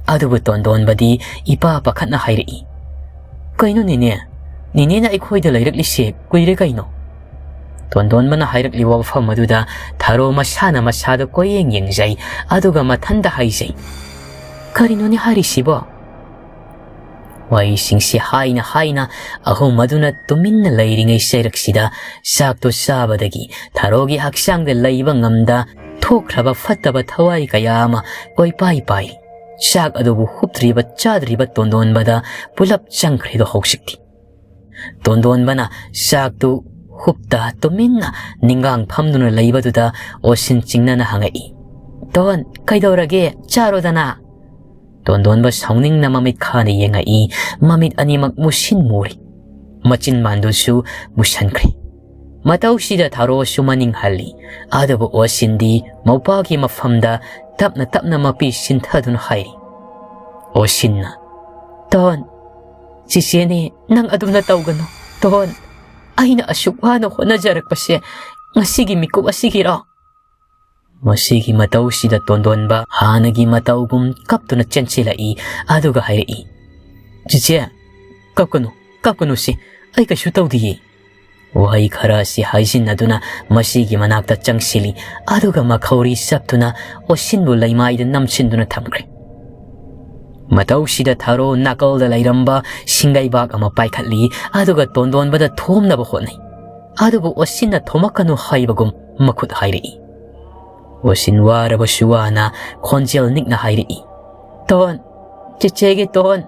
ꯑꯗꯨꯕꯨ ꯇꯣꯟꯗꯣꯟꯕꯗꯤ ꯏꯄꯥ ꯄꯥꯈꯠꯅ ꯍꯥꯏꯔꯛꯏ, "ꯀꯩꯅꯣ ꯅꯦꯅꯦ? ꯅꯦꯅꯦꯅ ꯑꯩꯈꯣꯏꯗ ꯂꯩꯔꯛꯂꯤꯁꯦ ꯀꯨꯏꯔꯦ ꯀꯩꯅꯣ?" ꯇꯣꯟꯗꯣꯟꯕꯅ ꯍꯥꯏꯔꯛꯂꯤꯕ ꯋꯥꯐꯝ ꯑꯗꯨꯗ ꯊꯥꯔꯣ ꯃꯁꯥꯅ ꯃꯁꯥꯗ ꯀꯣꯏꯌꯦꯡ ꯌꯦꯡꯖꯩ, ꯑꯗꯨꯒ ꯃꯊꯟꯇ ꯍꯥꯏꯖꯩ, "ꯀꯔꯤꯅꯣꯅꯦ ꯍꯥꯏꯔꯤꯁꯤꯕꯣ?" ꯋꯥꯍꯩꯁꯤꯡꯁꯤ ꯍꯥꯏꯅ ꯍꯥꯏꯅ ꯑꯍꯨꯝ ꯑꯗꯨꯅ ꯇꯨꯃꯤꯟꯅ ꯂꯩꯔꯤꯉꯩ ꯆꯩꯔꯛꯁꯤꯗ ꯆꯥꯛꯇꯨ ꯆꯥꯕꯗꯒꯤ ꯊꯥꯔꯣꯒꯤ ꯍꯛꯆꯥꯡꯗ ꯂꯩꯕ ꯉꯝꯗ ꯊꯣꯛꯈ꯭ꯔꯕ ꯐꯠꯇꯕ ꯊꯋꯥꯏ ꯀꯌꯥ ꯑꯃ ꯀꯣꯏꯄꯥꯏ ꯄꯥꯏ꯫ ꯆꯥꯛ ꯑꯗꯨꯕꯨ ꯍꯨꯞꯇ꯭ꯔꯤꯕ ꯆꯥꯗ꯭ꯔꯤꯕ ꯇꯣꯟꯗꯣꯟꯕꯗ ꯄꯨꯂꯞ ꯆꯪꯈ꯭ꯔꯦꯗꯣ ꯍꯧꯖꯤꯛꯇꯤ꯫ ꯇꯣꯟꯗꯣꯟꯕꯅ ꯆꯥꯛꯇꯨ ꯍꯨꯞꯇ ꯇꯨꯃꯤꯟꯅ ꯅꯤꯡꯒꯥꯡ ꯐꯝꯗꯨꯅ ꯂꯩꯕꯗꯨꯗ ꯑꯣꯁꯤꯟ ꯆꯤꯡꯅꯅ ꯍꯪꯉꯛꯏ, "ꯇꯣꯟ, ꯀꯩꯗꯧꯔꯒꯦ? ꯆꯥꯔꯣꯗꯅ!" ꯇꯣꯟꯗꯣꯟꯕ ꯁꯥꯎꯅꯤꯡꯅ ꯃꯃꯤꯠ ꯈꯥꯅ ꯌꯦꯡꯉꯛꯏ, ꯃꯃꯤꯠ ꯑꯅꯤꯃꯛ ꯃꯨꯁꯤꯟ ꯃꯨꯔꯤ꯫ ꯃꯆꯤꯟ ꯃꯥꯟꯗꯨꯁꯨ ꯃꯨꯁꯟꯈ꯭ꯔꯦ꯫ ꯃꯇꯧꯁꯤꯗ ꯊꯥꯔꯣꯁꯨ ꯃꯅꯤꯡ ꯍꯜꯂꯤ, ꯑꯗꯨꯕꯨ ꯑꯣꯁꯤꯟꯗꯤ ꯃꯧꯄꯥꯒꯤ ꯃꯐꯝꯗ ꯇꯞꯅ ꯇꯞꯅ ꯃꯄꯤ ꯁꯤꯟꯊꯗꯨꯅ ꯍꯥꯏꯔꯤ꯫ ꯑꯣꯁꯤꯟꯅ, "ꯇꯣꯟ, ꯆꯤꯆꯦꯅꯦ, ꯅꯪ ꯑꯗꯨꯝꯅ ꯇꯧꯒꯅꯨ꯫ ꯇꯣꯟ, ꯑꯩꯅ ꯑꯁꯨꯛ ꯋꯥꯅ ꯍꯣꯠꯅꯖꯔꯛꯄꯁꯦ ꯉꯁꯤꯒꯤ ꯃꯤꯀꯨꯞ ꯑꯁꯤꯒꯤꯔꯣ?" ꯃꯁꯤꯒꯤ ꯃꯇꯧꯁꯤꯗ ꯇꯣꯟꯗꯣꯟꯕ ꯍꯥꯟꯅꯒꯤ ꯃꯇꯧꯒꯨꯝ ꯀꯞꯇꯨꯅ ꯆꯦꯟꯁꯤꯜꯂꯛꯏ, ꯑꯗꯨꯒ ꯍꯥꯏꯔꯛꯏ, "ꯆꯤꯆꯦ, ꯀꯞꯀꯅꯨ, ꯀꯞꯀꯅꯨ ꯁꯤ, ꯑꯩ ꯀꯩꯁꯨ ꯇꯧꯗꯤꯌꯦ꯫" ꯋꯥꯍꯩ ꯈꯔ ꯑꯁꯤ ꯍꯥꯏꯖꯤꯟꯅꯗꯨꯅ ꯃꯁꯤꯒꯤ ꯃꯅꯥꯛꯇ ꯆꯪꯁꯤꯜꯂꯤ, ꯑꯗꯨꯒ ꯃꯈꯧꯔꯤ ꯆꯞꯇꯨꯅ ꯑꯣꯁꯤꯟꯕꯨ ꯂꯩꯃꯥꯏꯗ ꯅꯝꯁꯤꯟꯗꯨꯅ ꯊꯝꯈ꯭ꯔꯦ꯫ ꯃꯇꯧꯁꯤꯗ ꯊꯥꯔꯣ ꯅꯥꯀꯜꯗ ꯂꯩꯔꯝꯕ ꯁꯤꯡꯒꯩꯕꯥꯛ ꯑꯃ ꯄꯥꯏꯈꯠꯂꯤ, ꯑꯗꯨꯒ ꯇꯣꯟꯗꯣꯟꯕꯗ ꯊꯣꯝꯅꯕ ꯍꯣꯠꯅꯩ꯫ ꯑꯗꯨꯕꯨ ꯑꯣꯁꯤꯟꯅ ꯊꯣꯝꯃꯛꯀꯅꯨ ꯍꯥꯏꯕꯒꯨꯝ ꯃꯈꯨꯠ ꯍꯥꯏꯔꯛꯏ꯫ ꯑꯣꯁꯤꯟ ꯋꯥꯔꯕꯁꯨ ꯋꯥꯅ ꯈꯣꯟꯖꯦꯜ ꯅꯤꯛꯅ ꯍꯥꯏꯔꯛꯏ, "ꯇꯣꯟ, ꯆꯤꯆꯦꯒꯤ ꯇꯣꯟ꯫"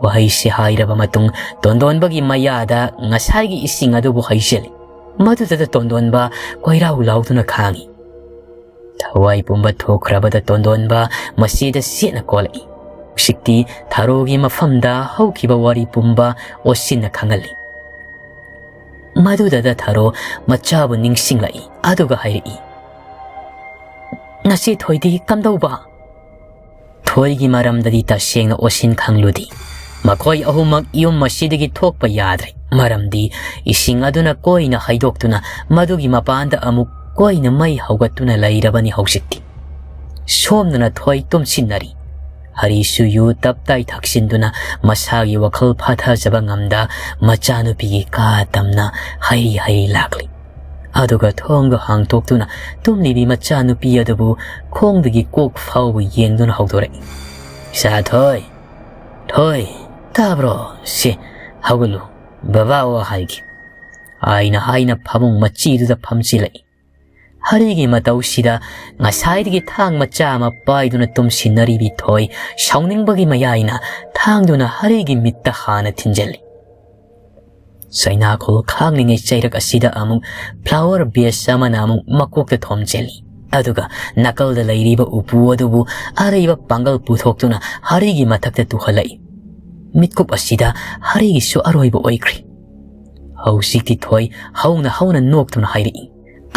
ꯋꯥꯍꯩꯁꯤ ꯍꯥꯏꯔꯕ ꯃꯇꯨꯡ ꯇꯣꯟꯗꯣꯟꯕꯒꯤ ꯃꯌꯥꯗ ꯉꯁꯥꯏꯒꯤ ꯏꯁꯤꯡ ꯑꯗꯨꯕꯨ ꯍꯩꯖꯤꯜꯂꯤ꯫ ꯃꯗꯨꯗ ꯇꯣꯟꯗꯣꯟꯕ ꯀꯣꯏꯔꯥꯎ ꯂꯥꯎꯗꯨꯅ ꯈꯥꯡꯉꯤ꯫ ꯊꯋꯥꯏ ꯄꯨꯝꯕ ꯊꯣꯛꯈ꯭ꯔꯕꯗ ꯇꯣꯟꯗꯣꯟꯕ ꯃꯁꯤꯗ ꯆꯦꯠꯅ ꯀꯣꯜꯂꯛꯏ꯫ ꯍꯧꯖꯤꯛꯇꯤ ꯊꯥꯔꯣꯒꯤ ꯃꯐꯝꯗ ꯍꯧꯈꯤꯕ ꯋꯥꯔꯤ ꯄꯨꯝꯕ ꯑꯣꯁꯤꯟꯅ ꯈꯪꯍꯜꯂꯤ꯫ ꯃꯗꯨꯗꯗ ꯊꯥꯔꯣ ꯃꯆꯥꯕꯨ ꯅꯤꯡꯁꯤꯡꯂꯛꯏ, ꯑꯗꯨꯒ ꯍꯥꯏꯔꯛꯏ, "ꯅꯆꯦ ꯊꯣꯏꯗꯤ ꯀꯝꯗꯧꯕ?" ꯊꯣꯏꯒꯤ ꯃꯔꯝꯗꯗꯤ ꯇꯁꯦꯡꯅ ꯑꯣꯁꯤꯟ ꯈꯪꯂꯨꯗꯦ꯫ ꯃꯈꯣꯏ ꯑꯍꯨꯝꯃꯛ ꯌꯨꯝ ꯑꯁꯤꯗꯒꯤ ꯊꯣꯛꯄ ꯌꯥꯗ꯭ꯔꯦ, ꯃꯔꯝꯗꯤ ꯏꯁꯤꯡ ꯑꯗꯨꯅ ꯀꯣꯏꯅ ꯍꯩꯗꯣꯛꯇꯨꯅ ꯃꯗꯨꯒꯤ ꯃꯄꯥꯟꯗ ꯑꯃꯨꯛ ꯀꯣꯏꯅ ꯃꯩ ꯍꯧꯒꯠꯇꯨꯅ ꯂꯩꯔꯕꯅꯤ ꯍꯧꯖꯤꯛꯇꯤ꯫ ꯁꯣꯝꯗꯅ ꯊꯣꯏ ꯇꯨꯝꯁꯤꯟꯅꯔꯤ꯫ ꯍꯔꯤꯁꯨ ꯌꯨ ꯇꯞ ꯇꯥꯏ ꯊꯛꯆꯤꯟꯗꯨꯅ ꯃꯁꯥꯒꯤ ꯋꯥꯈꯜ ꯐꯥꯊꯖꯕ ꯉꯝꯗ ꯃꯆꯥꯅꯨꯄꯤꯒꯤ ꯀꯥ ꯇꯝꯅ ꯍꯩ ꯍꯩ ꯂꯥꯛꯂꯤ꯫ ꯑꯗꯨꯒ ꯊꯣꯡꯗꯣ ꯍꯥꯡꯇꯣꯛꯇꯨꯅ ꯇꯨꯝꯂꯤꯕꯤ ꯃꯆꯥꯅꯨꯄꯤ ꯑꯗꯨꯕꯨ ꯈꯣꯡꯗꯒꯤ ꯀꯣꯛ ꯐꯥꯎꯕ ꯌꯦꯡꯗꯨꯅ ꯍꯧꯗꯣꯔꯛꯏ꯫ "ꯏꯆꯥ ꯊꯣꯏ, ꯊꯣꯏ, ꯇꯥꯕ꯭ꯔꯣ? ꯁꯦ, ꯍꯧꯒꯠꯂꯨ, ꯕꯕꯥ ꯑꯣ ꯍꯥꯏꯒꯦ," ꯍꯥꯏꯅ ꯍꯥꯏꯅ ꯐꯃꯨꯡ ꯃꯆꯤꯗꯨꯗ ꯐꯝꯆꯤꯜꯂꯛꯏ꯫ ꯍꯔꯤꯒꯤ ꯃꯇꯧꯁꯤꯗ ꯉꯁꯥꯏꯗꯒꯤ ꯊꯥꯡ ꯃꯆꯥ ꯑꯃ ꯄꯥꯏꯗꯨꯅ ꯇꯨꯝꯁꯤꯟꯅꯔꯤꯕꯤ ꯊꯣꯏ ꯁꯥꯎꯅꯤꯡꯕꯒꯤ ꯃꯌꯥꯏꯅ ꯊꯥꯡꯗꯨꯅ ꯍꯔꯤꯒꯤ ꯃꯤꯠꯇ ꯍꯥꯟꯅ ꯊꯤꯟꯖꯜꯂꯤ꯫ ꯆꯩꯅꯥꯈꯣꯜ ꯈꯥꯡꯂꯤꯉꯩ ꯆꯩꯔꯛ ꯑꯁꯤꯗ ꯑꯃꯨꯛ flower vase ꯑꯃꯅ ꯑꯃꯨꯛ ꯃꯀꯣꯛꯇ ꯊꯣꯝꯖꯤꯜꯂꯤ꯫ ꯑꯗꯨꯒ ꯅꯥꯀꯜꯗ ꯂꯩꯔꯤꯕ ꯎꯄꯨ ꯑꯗꯨꯕꯨ ꯑꯔꯩꯕ ꯄꯥꯡꯒꯜ ꯄꯨꯊꯣꯛꯇꯨꯅ ꯍꯔꯤꯒꯤ ꯃꯊꯛꯇ ꯇꯨꯍꯜꯂꯛꯏ꯫ ꯃꯤꯠꯀꯨꯞ ꯑꯁꯤꯗ ꯍꯔꯤꯒꯤꯁꯨ ꯑꯔꯣꯏꯕ ꯑꯣꯏꯈ꯭ꯔꯤ꯫ ꯍꯧꯖꯤꯛꯇꯤ ꯊꯣꯏ ꯍꯧꯅ ꯍꯧꯅ ꯅꯣꯛꯇꯨꯅ ꯍꯥꯏꯔꯛꯏ,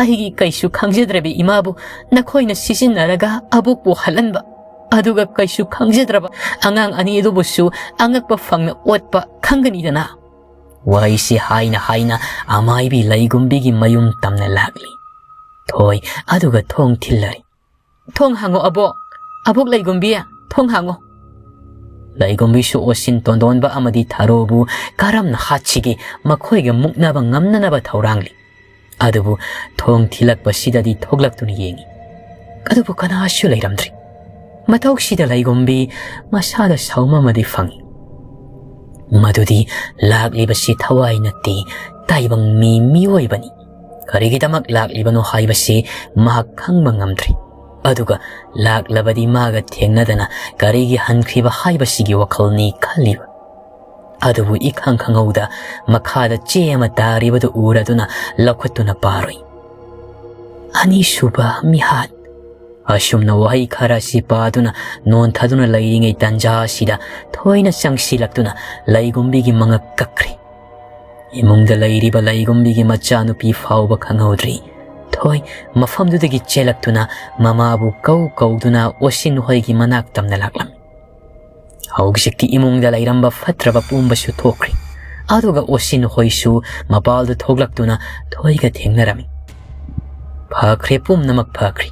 "ꯑꯩꯒꯤ ꯀꯩꯁꯨ ꯈꯪꯖꯗ꯭ꯔꯕꯤ ꯏꯃꯥꯕꯨ ꯅꯈꯣꯏꯅ ꯁꯤꯖꯤꯟꯅꯔꯒ ꯑꯕꯣꯛꯄꯨ ꯍꯜꯍꯟꯕ, ꯑꯗꯨꯒ ꯀꯩꯁꯨ ꯈꯪꯖꯗ꯭ꯔꯕ ꯑꯉꯥꯡ ꯑꯅꯤ ꯑꯗꯨꯕꯨꯁꯨ ꯑꯉꯛꯄ ꯐꯪꯅ ꯑꯣꯠꯄ ꯈꯪꯒꯅꯤꯗꯅ?" ꯋꯥꯍꯩꯁꯤ ꯍꯥꯏꯅ ꯍꯥꯏꯅ ꯑꯃꯥꯏꯕꯤ ꯂꯩꯒꯨꯝꯕꯤꯒꯤ ꯃꯌꯨꯝ ꯇꯝꯅ ꯂꯥꯛꯂꯤ꯫ ꯊꯣꯏ ꯑꯗꯨꯒ ꯊꯣꯡ ꯊꯤꯜꯂꯔꯤ꯫ "ꯊꯣꯡ ꯍꯥꯡꯉꯣ ꯑꯕꯣꯛ, ꯑꯕꯣꯛ ꯂꯩꯒꯨꯝꯕꯤ, ꯊꯣꯡ ꯍꯥꯡꯉꯣ!" ꯂꯩꯒꯨꯝꯕꯤꯁꯨ ꯑꯣꯁꯤꯟ ꯇꯣꯟꯗꯣꯟꯕ ꯑꯃꯗꯤ ꯊꯔꯣꯕꯨ ꯀꯔꯝꯅ ꯍꯥꯠꯁꯤꯒꯦ ꯃꯈꯣꯏꯒ ꯃꯨꯛꯅꯕ ꯉꯝꯅꯅꯕ ꯊꯧꯔꯥꯡꯂꯤ꯫ ꯑꯗꯨꯕꯨ ꯊꯣꯡ ꯊꯤꯜꯂꯛꯄꯁꯤꯗꯗꯤ ꯊꯣꯛꯂꯛꯇꯨꯅ ꯌꯦꯡꯏ꯫ ꯑꯗꯨꯕꯨ ꯀꯅꯥꯁꯨ ꯂꯩꯔꯝꯗ꯭ꯔꯤ꯫ ꯃꯇꯧꯁꯤꯗ ꯂꯩꯒꯨꯝꯕꯤ ꯃꯁꯥꯗ ꯁꯥꯎꯝ ꯑꯃꯗꯤ ꯐꯪꯏ꯫ ꯃꯗꯨꯗꯤ ꯂꯥꯛꯂꯤꯕꯁꯤ ꯊꯋꯥꯏ ꯅꯠꯇꯦ, ꯇꯥꯏꯕꯪ ꯃꯤ ꯃꯤꯑꯣꯏꯕꯅꯤ꯫ ꯀꯔꯤꯒꯤꯗꯃꯛ ꯂꯥꯛꯂꯤꯕꯅꯣ ꯍꯥꯏꯕꯁꯤ ꯃꯍꯥꯛ ꯈꯪꯕ ꯉꯝꯗ꯭ꯔꯤ꯫ ꯑꯗꯨꯒ ꯂꯥꯛꯂꯕꯗꯤ ꯃꯥꯒ ꯊꯦꯡꯅꯗꯅ ꯀꯔꯤꯒꯤ ꯍꯟꯈ꯭ꯔꯤꯕ ꯍꯥꯏꯕꯁꯤꯒꯤ ꯋꯥꯈꯜꯅꯤ ꯈꯜꯂꯤꯕ꯫ ꯑꯗꯨꯕꯨ ꯏꯈꯪ ꯈꯪꯍꯧꯗ ꯃꯈꯥꯗ ꯆꯦ ꯑꯃ ꯇꯥꯔꯤꯕꯗꯨ ꯎꯔꯗꯨꯅ ꯂꯧꯈꯠꯇꯨꯅ ꯄꯥꯔꯨꯏ꯫ "ꯑꯅꯤꯁꯨꯕ ꯃꯤꯍꯥꯠ"꯫ ꯑꯁꯨꯝꯅ ꯋꯥꯍꯩ ꯈꯔ ꯑꯁꯤ ꯄꯥꯗꯨꯅ ꯅꯣꯟꯊꯗꯨꯅ ꯂꯩꯔꯤꯉꯩ ꯇꯟꯖꯥ ꯑꯁꯤꯗ ꯊꯣꯏꯅ ꯆꯪꯁꯤꯜꯂꯛꯇꯨꯅ ꯂꯩꯒꯨꯝꯕꯤꯒꯤ ꯃꯉꯛ ꯀꯛꯈ꯭ꯔꯦ꯫ ꯏꯃꯨꯡꯗ ꯂꯩꯔꯤꯕ ꯂꯩꯒꯨꯝꯕꯤꯒꯤ ꯃꯆꯥꯅꯨꯄꯤ ꯐꯥꯎꯕ ꯈꯪꯍꯧꯗ꯭ꯔꯤ꯫ ꯊꯣꯏ ꯃꯐꯝꯗꯨꯗꯒꯤ ꯆꯦꯜꯂꯛꯇꯨꯅ ꯃꯃꯥꯕꯨ ꯀꯧ ꯀꯧꯗꯨꯅ ꯑꯣꯁꯤꯟ ꯍꯣꯏꯒꯤ ꯃꯅꯥꯛ ꯇꯝꯅ ꯂꯥꯛꯂꯝꯃꯤ꯫ ꯍꯧꯖꯤꯛꯇꯤ ꯏꯃꯨꯡꯗ ꯂꯩꯔꯝꯕ ꯐꯠꯇ꯭ꯔꯕ ꯄꯨꯝꯕꯁꯨ ꯊꯣꯛꯈ꯭ꯔꯦ꯫ ꯑꯗꯨꯒ ꯑꯣꯁꯤꯟ ꯍꯣꯏꯁꯨ ꯃꯄꯥꯜꯗ ꯊꯣꯛꯂꯛꯇꯨꯅ ꯊꯣꯏꯒ ꯊꯦꯡꯅꯔꯝꯃꯤ꯫ ꯐꯈ꯭ꯔꯦ, ꯄꯨꯝꯅꯃꯛ ꯐꯈ꯭ꯔꯦ꯫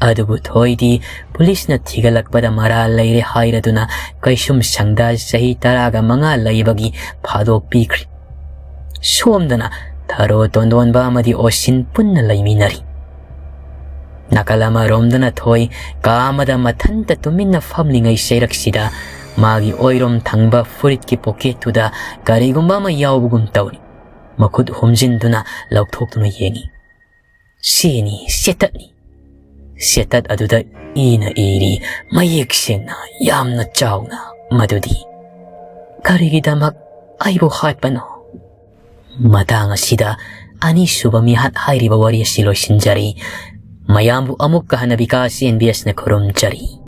ꯑꯗꯨꯕꯨ ꯊꯣꯏꯗꯤ ꯄꯨꯂꯤꯁꯅ ꯊꯤꯒꯠꯂꯛꯄꯗ ꯃꯔꯥꯜ ꯂꯩꯔꯦ ꯍꯥꯏꯔꯗꯨꯅ ꯀꯩꯁꯨꯝꯁꯪꯗ ꯆꯍꯤ ꯇꯔꯥꯒ ꯃꯉꯥ ꯂꯩꯕꯒꯤ ꯐꯥꯗꯣꯛꯄꯤꯈ꯭ꯔꯦ꯫ ꯁꯣꯝꯗꯅ ꯊꯔꯣ ꯇꯣꯟꯗꯣꯟꯕ ꯑꯃꯗꯤ ꯑꯣꯁꯤꯟ ꯄꯨꯟꯅ ꯂꯩꯃꯤꯟꯅꯔꯤ꯫ ꯅꯥꯀꯜ ꯑꯃꯔꯣꯝꯗꯅ ꯊꯣꯏ ꯀꯥ ꯑꯃꯗ ꯃꯊꯟꯇ ꯇꯨꯃꯤꯟꯅ ꯐꯝꯂꯤꯉꯩ ꯆꯩꯔꯛꯁꯤꯗ ꯃꯥꯒꯤ ꯑꯣꯏꯔꯣꯝ ꯊꯪꯕ ꯐꯨꯔꯤꯠꯀꯤ ꯄꯣꯀꯦꯠꯇꯨꯗ ꯀꯔꯤꯒꯨꯝꯕ ꯑꯃ ꯌꯥꯎꯕꯒꯨꯝ ꯇꯧꯔꯤ꯫ ꯃꯈꯨꯠ ꯍꯨꯝꯖꯤꯟꯗꯨꯅ ꯂꯧꯊꯣꯛꯇꯨꯅ ꯌꯦꯡꯏ꯫ ꯁꯤꯅꯤ ꯆꯦꯇꯠꯅꯤ꯫ ꯆꯦꯇꯠ ꯑꯗꯨꯗ ꯏꯅ ꯏꯔꯤ, ꯃꯌꯦꯛ ꯁꯦꯡꯅ, ꯌꯥꯝꯅ ꯆꯥꯎꯅ, ꯃꯗꯨꯗꯤ, "ꯀꯔꯤꯒꯤꯗꯃꯛ ꯑꯩꯕꯨ ꯍꯥꯠꯄꯅꯣ?" ꯃꯇꯥꯡ ꯑꯁꯤꯗ ꯑꯅꯤꯁꯨꯕ ꯃꯤꯍꯥꯠ ꯍꯥꯏꯔꯤꯕ ꯋꯥꯔꯤ ꯑꯁꯤ ꯂꯣꯏꯁꯤꯟꯖꯔꯤ꯫ ꯃꯌꯥꯝꯕꯨ ꯑꯃꯨꯛꯀ ꯍꯟꯅ ꯕꯤꯀꯥꯁ ꯑꯦꯟ ꯕꯤ ꯑꯦꯁꯅ ꯈꯨꯔꯨꯝꯖꯔꯤ꯫